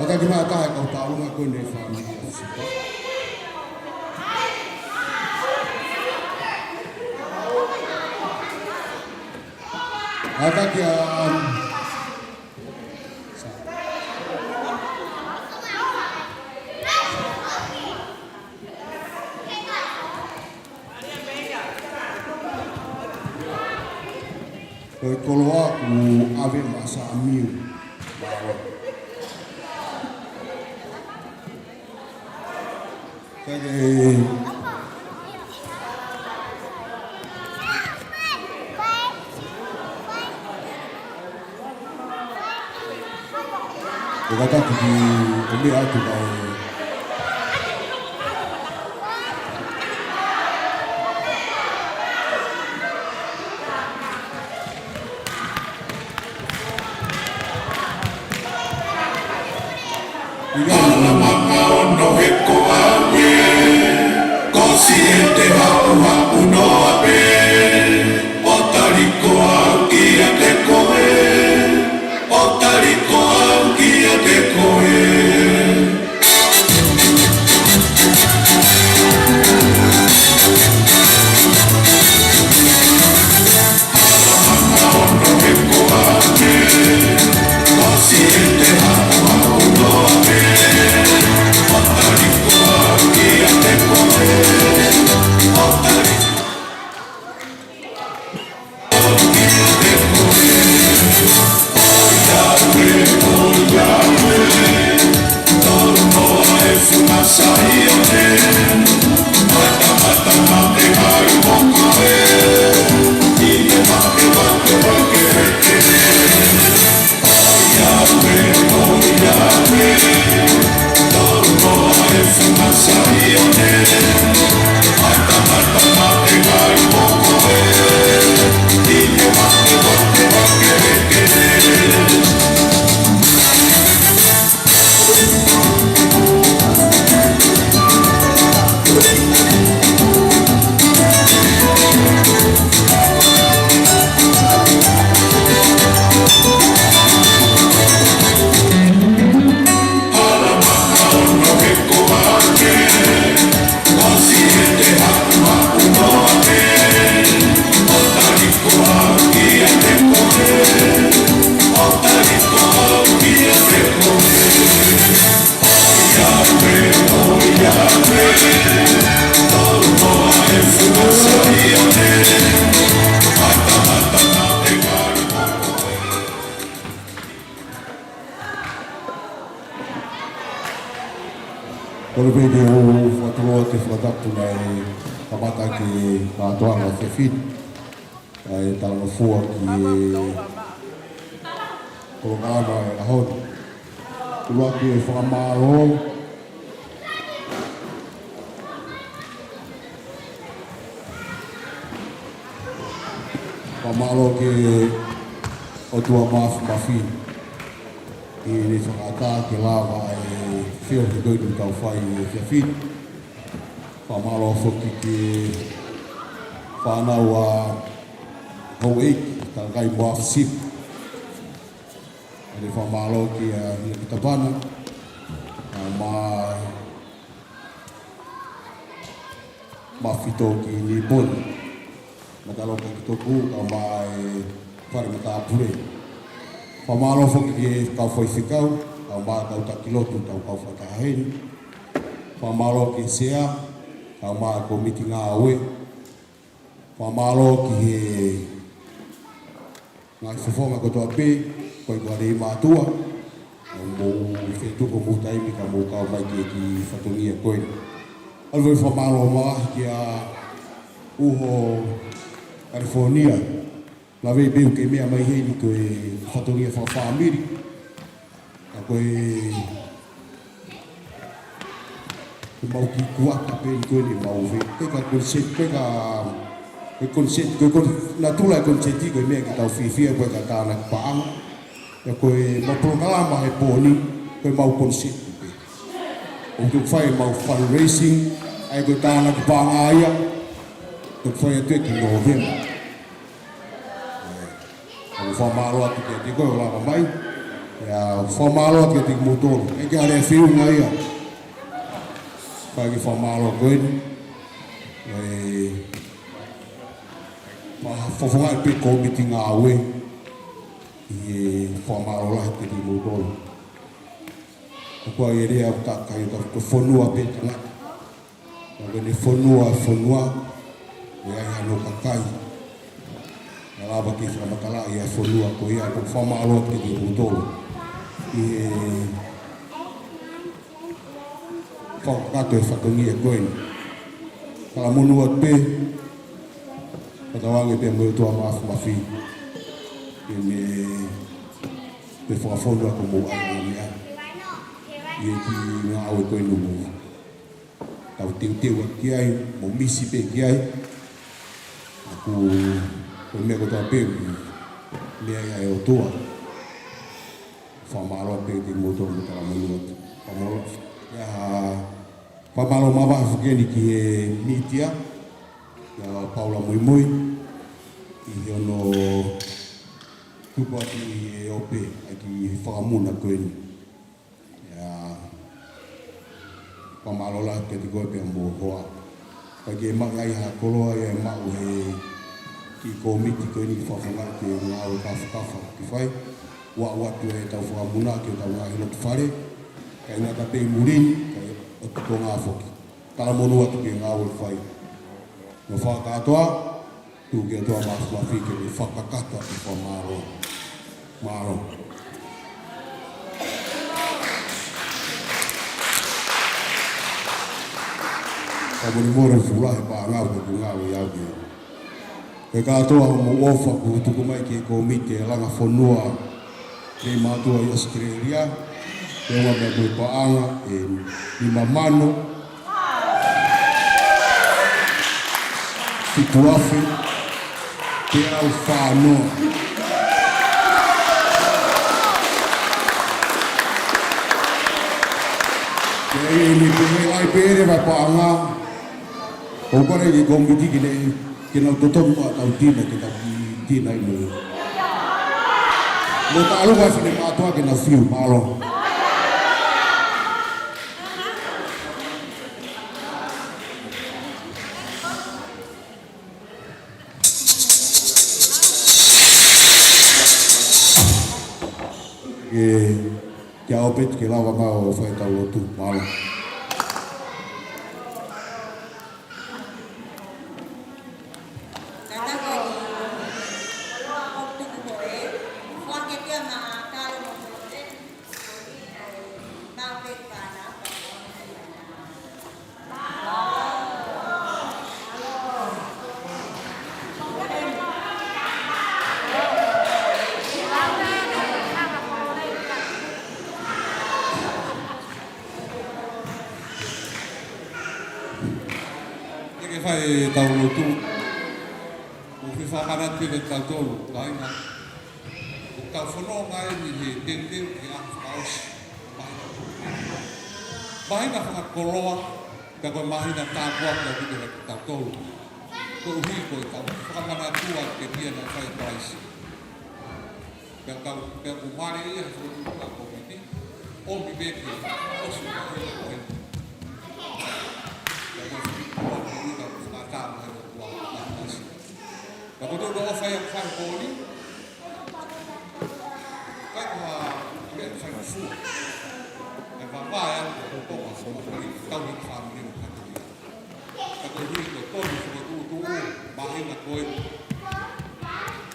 Kātaki mai ʻa e kautaha ʻo e kautaha ko eni, fāmili ʻa Sipa. Kātaki ʻa Ko e koloa ʻoku ʻave maʻa Samiu. Mālō. Kae ke Ko e kātaki ki he meʻa atu mai. ʻI he ʻaho ni, maka ono he ko ake, ko si e te haʻuhaʻu noa pē, ʻo tali ko au kiate koe, ʻo tali ko au kiate koe. Kole pē ke u fakatulou atu e fakatapu naʻe kamata ki he kātoanga ʻo e efiafi ni, ʻa e talangofua ki he polokalama ʻo e ʻaho ni. ʻUluaki e fakamālō. Fakamālō ki he ʻOtua Māfimafi ʻi heʻene fakaʻatā ke lava e feohi ko eni ʻoku tau fai he efiafi ni. Fakamālō foki ki he fānau ʻa houʻeiki, Talakai mo Afi Sipi. ʻOku ou fakamālō kia Hila ki Tapana, kae ʻumaʻā Mafito ki Niponi, Mataloka ki Toku, kae ʻumaʻā e fale matāpule. Fakamālō foki ki he kau faifekau, kae ʻumaʻā e kau taki lotu, kau kau fakataha heni. Fakamālō ki he sea, kae ʻumaʻā e kōmiti ngāue. Fakamālō ki he ngaahi fofonga kotoa pē, ko e kau lelei mātuʻa, ʻoku mou fetuku homou taimi ka mou kau mai ki he kiʻi fatongia ko eni. ʻOku ou fakamālō lahi kia Uho California, lave pē ʻoku ke meʻa mai heni ko e fatongia fakafāmili. Ka ko e, ko e mau kiʻi kuata pē eni ko eni mau fai. Ko e ka konseti, ko e ka, ko e konseti, ko e kon-, natula e konseti ko e meʻa ke tau fiefia, ko e ka tānaki paʻanga. Ka ko e mau polokalama he pō ni, ko e mau konseti pē. ʻOku tau fai mau fundraising, ʻa ia ko e tānaki paʻanga ia, ʻoku fai atu ia ki Nōvema. ʻOku ou fakamālō atu kiate koe hoʻo lava mai. ʻIo, fakamālō atu kiate kimoutolu. ʻIkai ke ʻi ai ha feʻunga ia. Fai ki he fakamālō ko eni. ʻE, fa-, fakafofongaʻi pē kōmiti ngāue. ʻI he fakamālō lahi kiate kimoutolu. Ko e lea ʻoku takai ʻo e fonua pē tangata. Ka ko e fonua, fonua, ʻoku ʻi ai hano kakai. Naʻa lava ke fakamatalaʻi ʻa e fonua ko ia, ko e fakamālō atu kiate kimoutolu. ʻI he fakakakato e fatongia ko eni. Talamonū atu pē, fakatauange pē mo e ʻOtua Māfimafi. ʻI he meʻa, pea fakafonu atu homou ʻai meʻa. ʻI he kiʻi ngāue ko eni mo tau teuteu atu ki ai, mo misi pē ki ai. ʻA ia ko e meʻa kotoa pē, meʻa ia ʻa e ʻOtua. Fakamālō pē kiate kimoutolu mo talamonū atu. Fakamālō. ʻIo, fakamālō makehe foki eni ki he mītia, ʻia Paula Muimui, ʻi hono tuku atu ʻi he ope, ʻa e kiʻi fakamuna ko eni. ʻIo, fakamālō lahi kiate koe pea mo ho hoa. ʻIkai ke maʻu ai ha koloa ia ʻe maʻu ʻe he kiʻi kōmiti ko eni ke fakafofongaʻi e ngāue kāfakafa ke fai. ʻOatu ʻetau fakamuna ki hotau ngaahi loto fale. Kae ʻikai ngata pē ʻi muli ni, kae ʻoku ʻi Tonga foki. Talamonū atu ki he ngāue fai. Mo fakakātoa, tuku ki he ʻOtua Māfimafi ke ne fakakakato e fakamālō. Mālō. Ka muli mole fula he paʻanga ʻoku ngāue au ki ai. Ko e kātoa hoʻomou ʻofa kuo tuku mai ki he kōmiti e langa fonua, kei mātuʻa ʻi ʻAositelēlia, pea ʻoku ʻi ai mo e paʻanga ʻe nima mano, fitu afe, teau fā noa. Pea ʻi he pehē ai pē leva e paʻanga, ʻoku kole ki he kōmiti ke ne, ke nau totonu ʻo tau tina, ke tau kiʻi tina ʻi mui. Mo tau ʻalu ʻa e finemātuʻa ke nau fiu, mālō. Ke, ke ʻaupito ke lava mai ʻo fai ʻetau lotu, mālō. Ke fai ʻetau lotu. ʻOku fakamanatu kiate kitautolu, kāinga. ʻOku tau fononga eni he teuteu ki he ʻaho fakaʻosi. Māhina. Māhina fakakoloa, pea ko e māhina tāpuaki ʻaupito kiate kitautolu. Koeʻuhi ko ʻetau fakamanatu ʻa e pekia naʻe fai ʻe Kalaisi. Pea tau, pea ʻoku male ia he fokotuʻu ʻa e kōmiti, ʻomi pē ki he ʻosi ʻo e māhina ko eni. Pea ko e fokotuʻu ʻoku ʻi ai e fakataha mo e ʻOtua ʻa Kalaisi. Pea ko e tau ʻofa ia ʻoku fai he pō ni, ʻikai ko ha meʻa ʻoku fai fua. ʻE vavae atu ko e tau he fāmili ʻo kātoa ia. Ka ko e hui ko e tolu fokotuʻutuʻu māhina ko eni.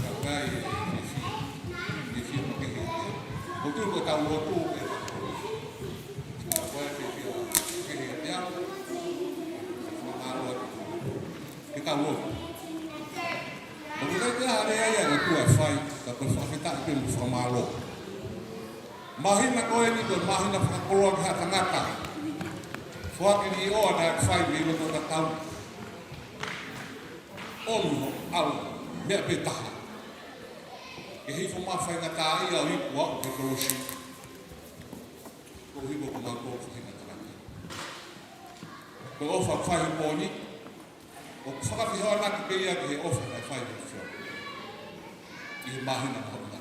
Ka ko e ʻai e fiefia, fiefia makehe. Ko e tolu ko e tau lotu e. Ka ko e fiefia makehe te au. Fakamālō atu. Ke tau lotu. ʻOku ʻikai ke ʻi ai ha lea ia ʻe ʻOtua ʻe fai, ka ko e fakafetaʻi pē mo e fakamālō. Māhina ko eni ko e māhina fakakoloa ki ha tangata. Foaki ni ʻoa naʻe fai mei loto tatau. ʻOmi ho ʻalu meʻa pē taha. Ke hifo mai faingataʻaʻia ʻo iku ʻo aʻu ki he kolosi. Ko e hifo ko mau ko faingataʻaʻia. Ko e ʻofa fai he pō ni. ʻOku fakafehoanaki pē ia ki he ʻofa naʻe fai he fio. ʻI he māhina ko ena.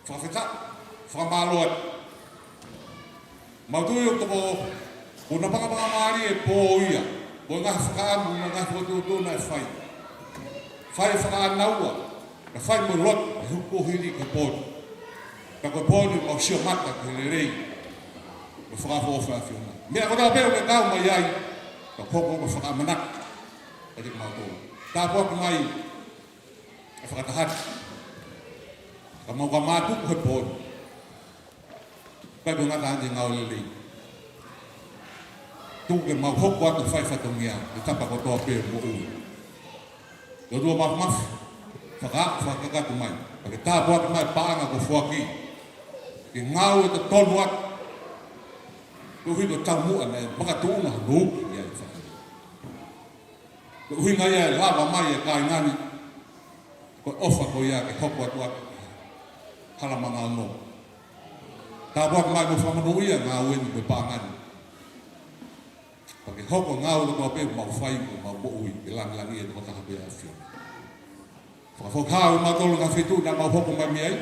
Fakafetaʻi. Fakamālō atu. Mau tui ʻoku toko, ko e napangapangamālie e pō ia, mo e ngaahi fakaʻamu, mo e ngaahi fokotuʻutuʻu naʻe fai. Fai fakaʻānaua, naʻe fai mo e lotu, ʻe hū kuo hili ki he pō ni. Ka ko e pō ni mau sio mata ki he lelei, mo e fakaʻofoʻofa ʻa e ʻAfiona. Meʻa kotoa pē ʻoku ke kau mai ai, ka hoko ko e fakaʻamanaki kiate kimautolu. Tāpuaki mai, ʻe fakataha atu. Ka mau ka mātuku he pō ni. Kae ʻikai ke ngata ʻi he ngāue lelei. Tuku ke mau hoko atu ʻo fai fatongia, ʻi he tapa kotoa pē ʻo e moʻui. Ko e ʻOtua Māfimafi, faka-, fakakakato mai. Pea ke tāpuaki mai e paʻanga kuo foaki. Ke ngāue totonu atu. Koeʻuhi ko e taumuʻa naʻe makatuʻunga hono uki ia ʻi he fale. Ko e ʻuhinga ia ʻe lava mai e kāinga ni, ko e ʻofa ko ia ke hoko atu ʻaki hala manga ono. Tāpuaki mai mo fakamonūʻia e ngāue ni mo e paʻanga ni. Pea ke hoko e ngāue kotoa pē ʻoku mau fai, ʻoku mau moʻui, ke langilangiʻi e tokotaha pē ʻa e ʻAfiona. Fakafoki hao kimautolu ki he ngaahi feituʻu naʻa mau hoko mai mei ai.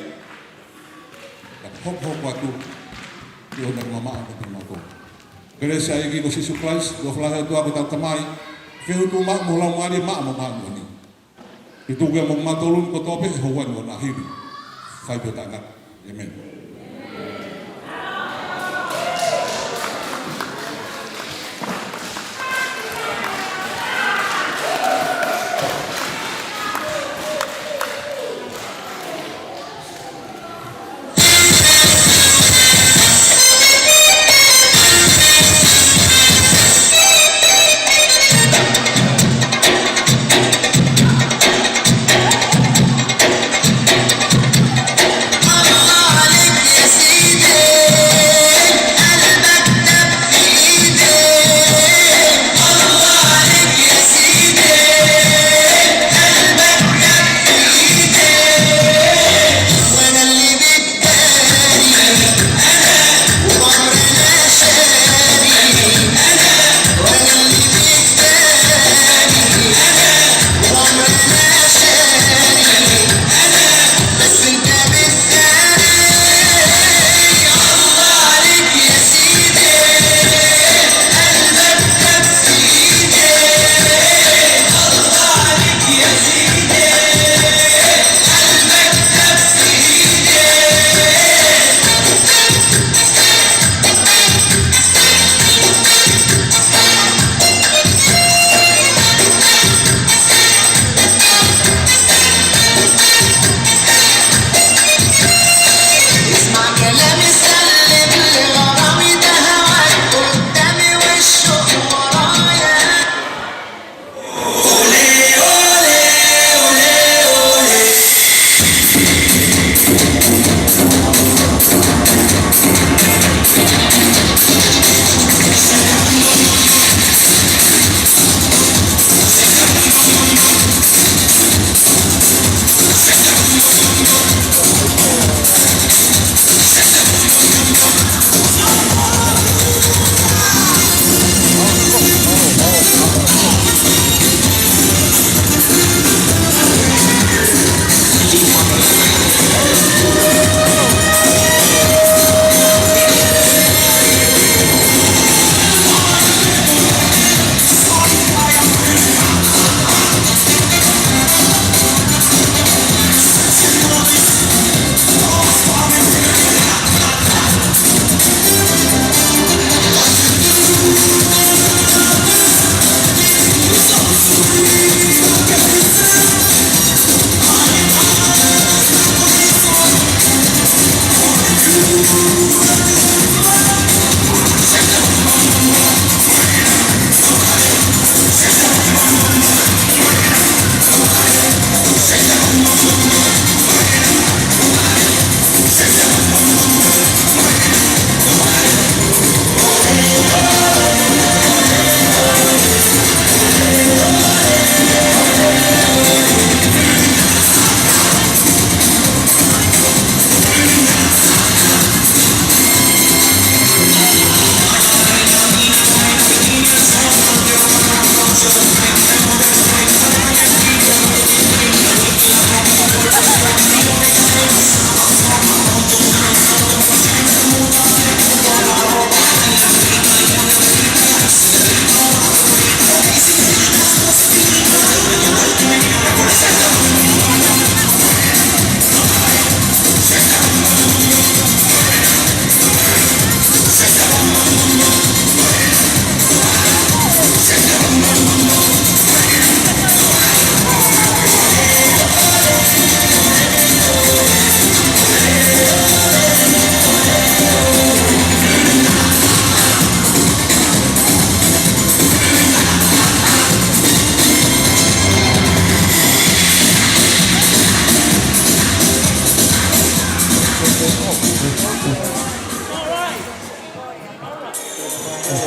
Ka hokohoko atu ki hono mamaʻo kiate kimautolu. Kelesi ʻa e ʻEiki ko Sīsū Kalaisi, ʻofa lahi ʻa e ʻOtua ko hotau Tamai, feohi ʻa e Tuʻi mo e Laumālie Māʻoniʻoni. Ke tuku ia mo kimautolu kotoa pē he houa ni ʻo e ʻaho ni. Fai pē ʻo taʻengata. ʻĒmeni.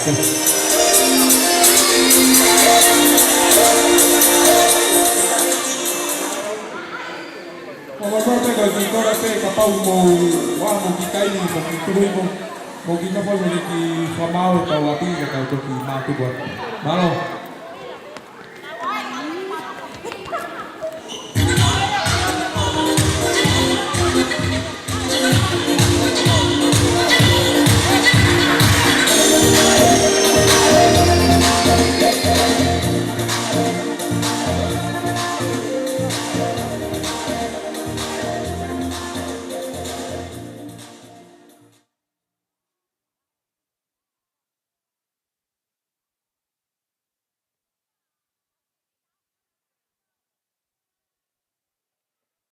ʻOku ou loto pē ko e kiʻi kole pē kapau mou ō mo kiʻi taimi mo kiʻi tuʻu hifo, mo kiʻi nofo mo kiʻi fakamaau ʻetau ʻapi ka tau toki mātuku atu. Mālō.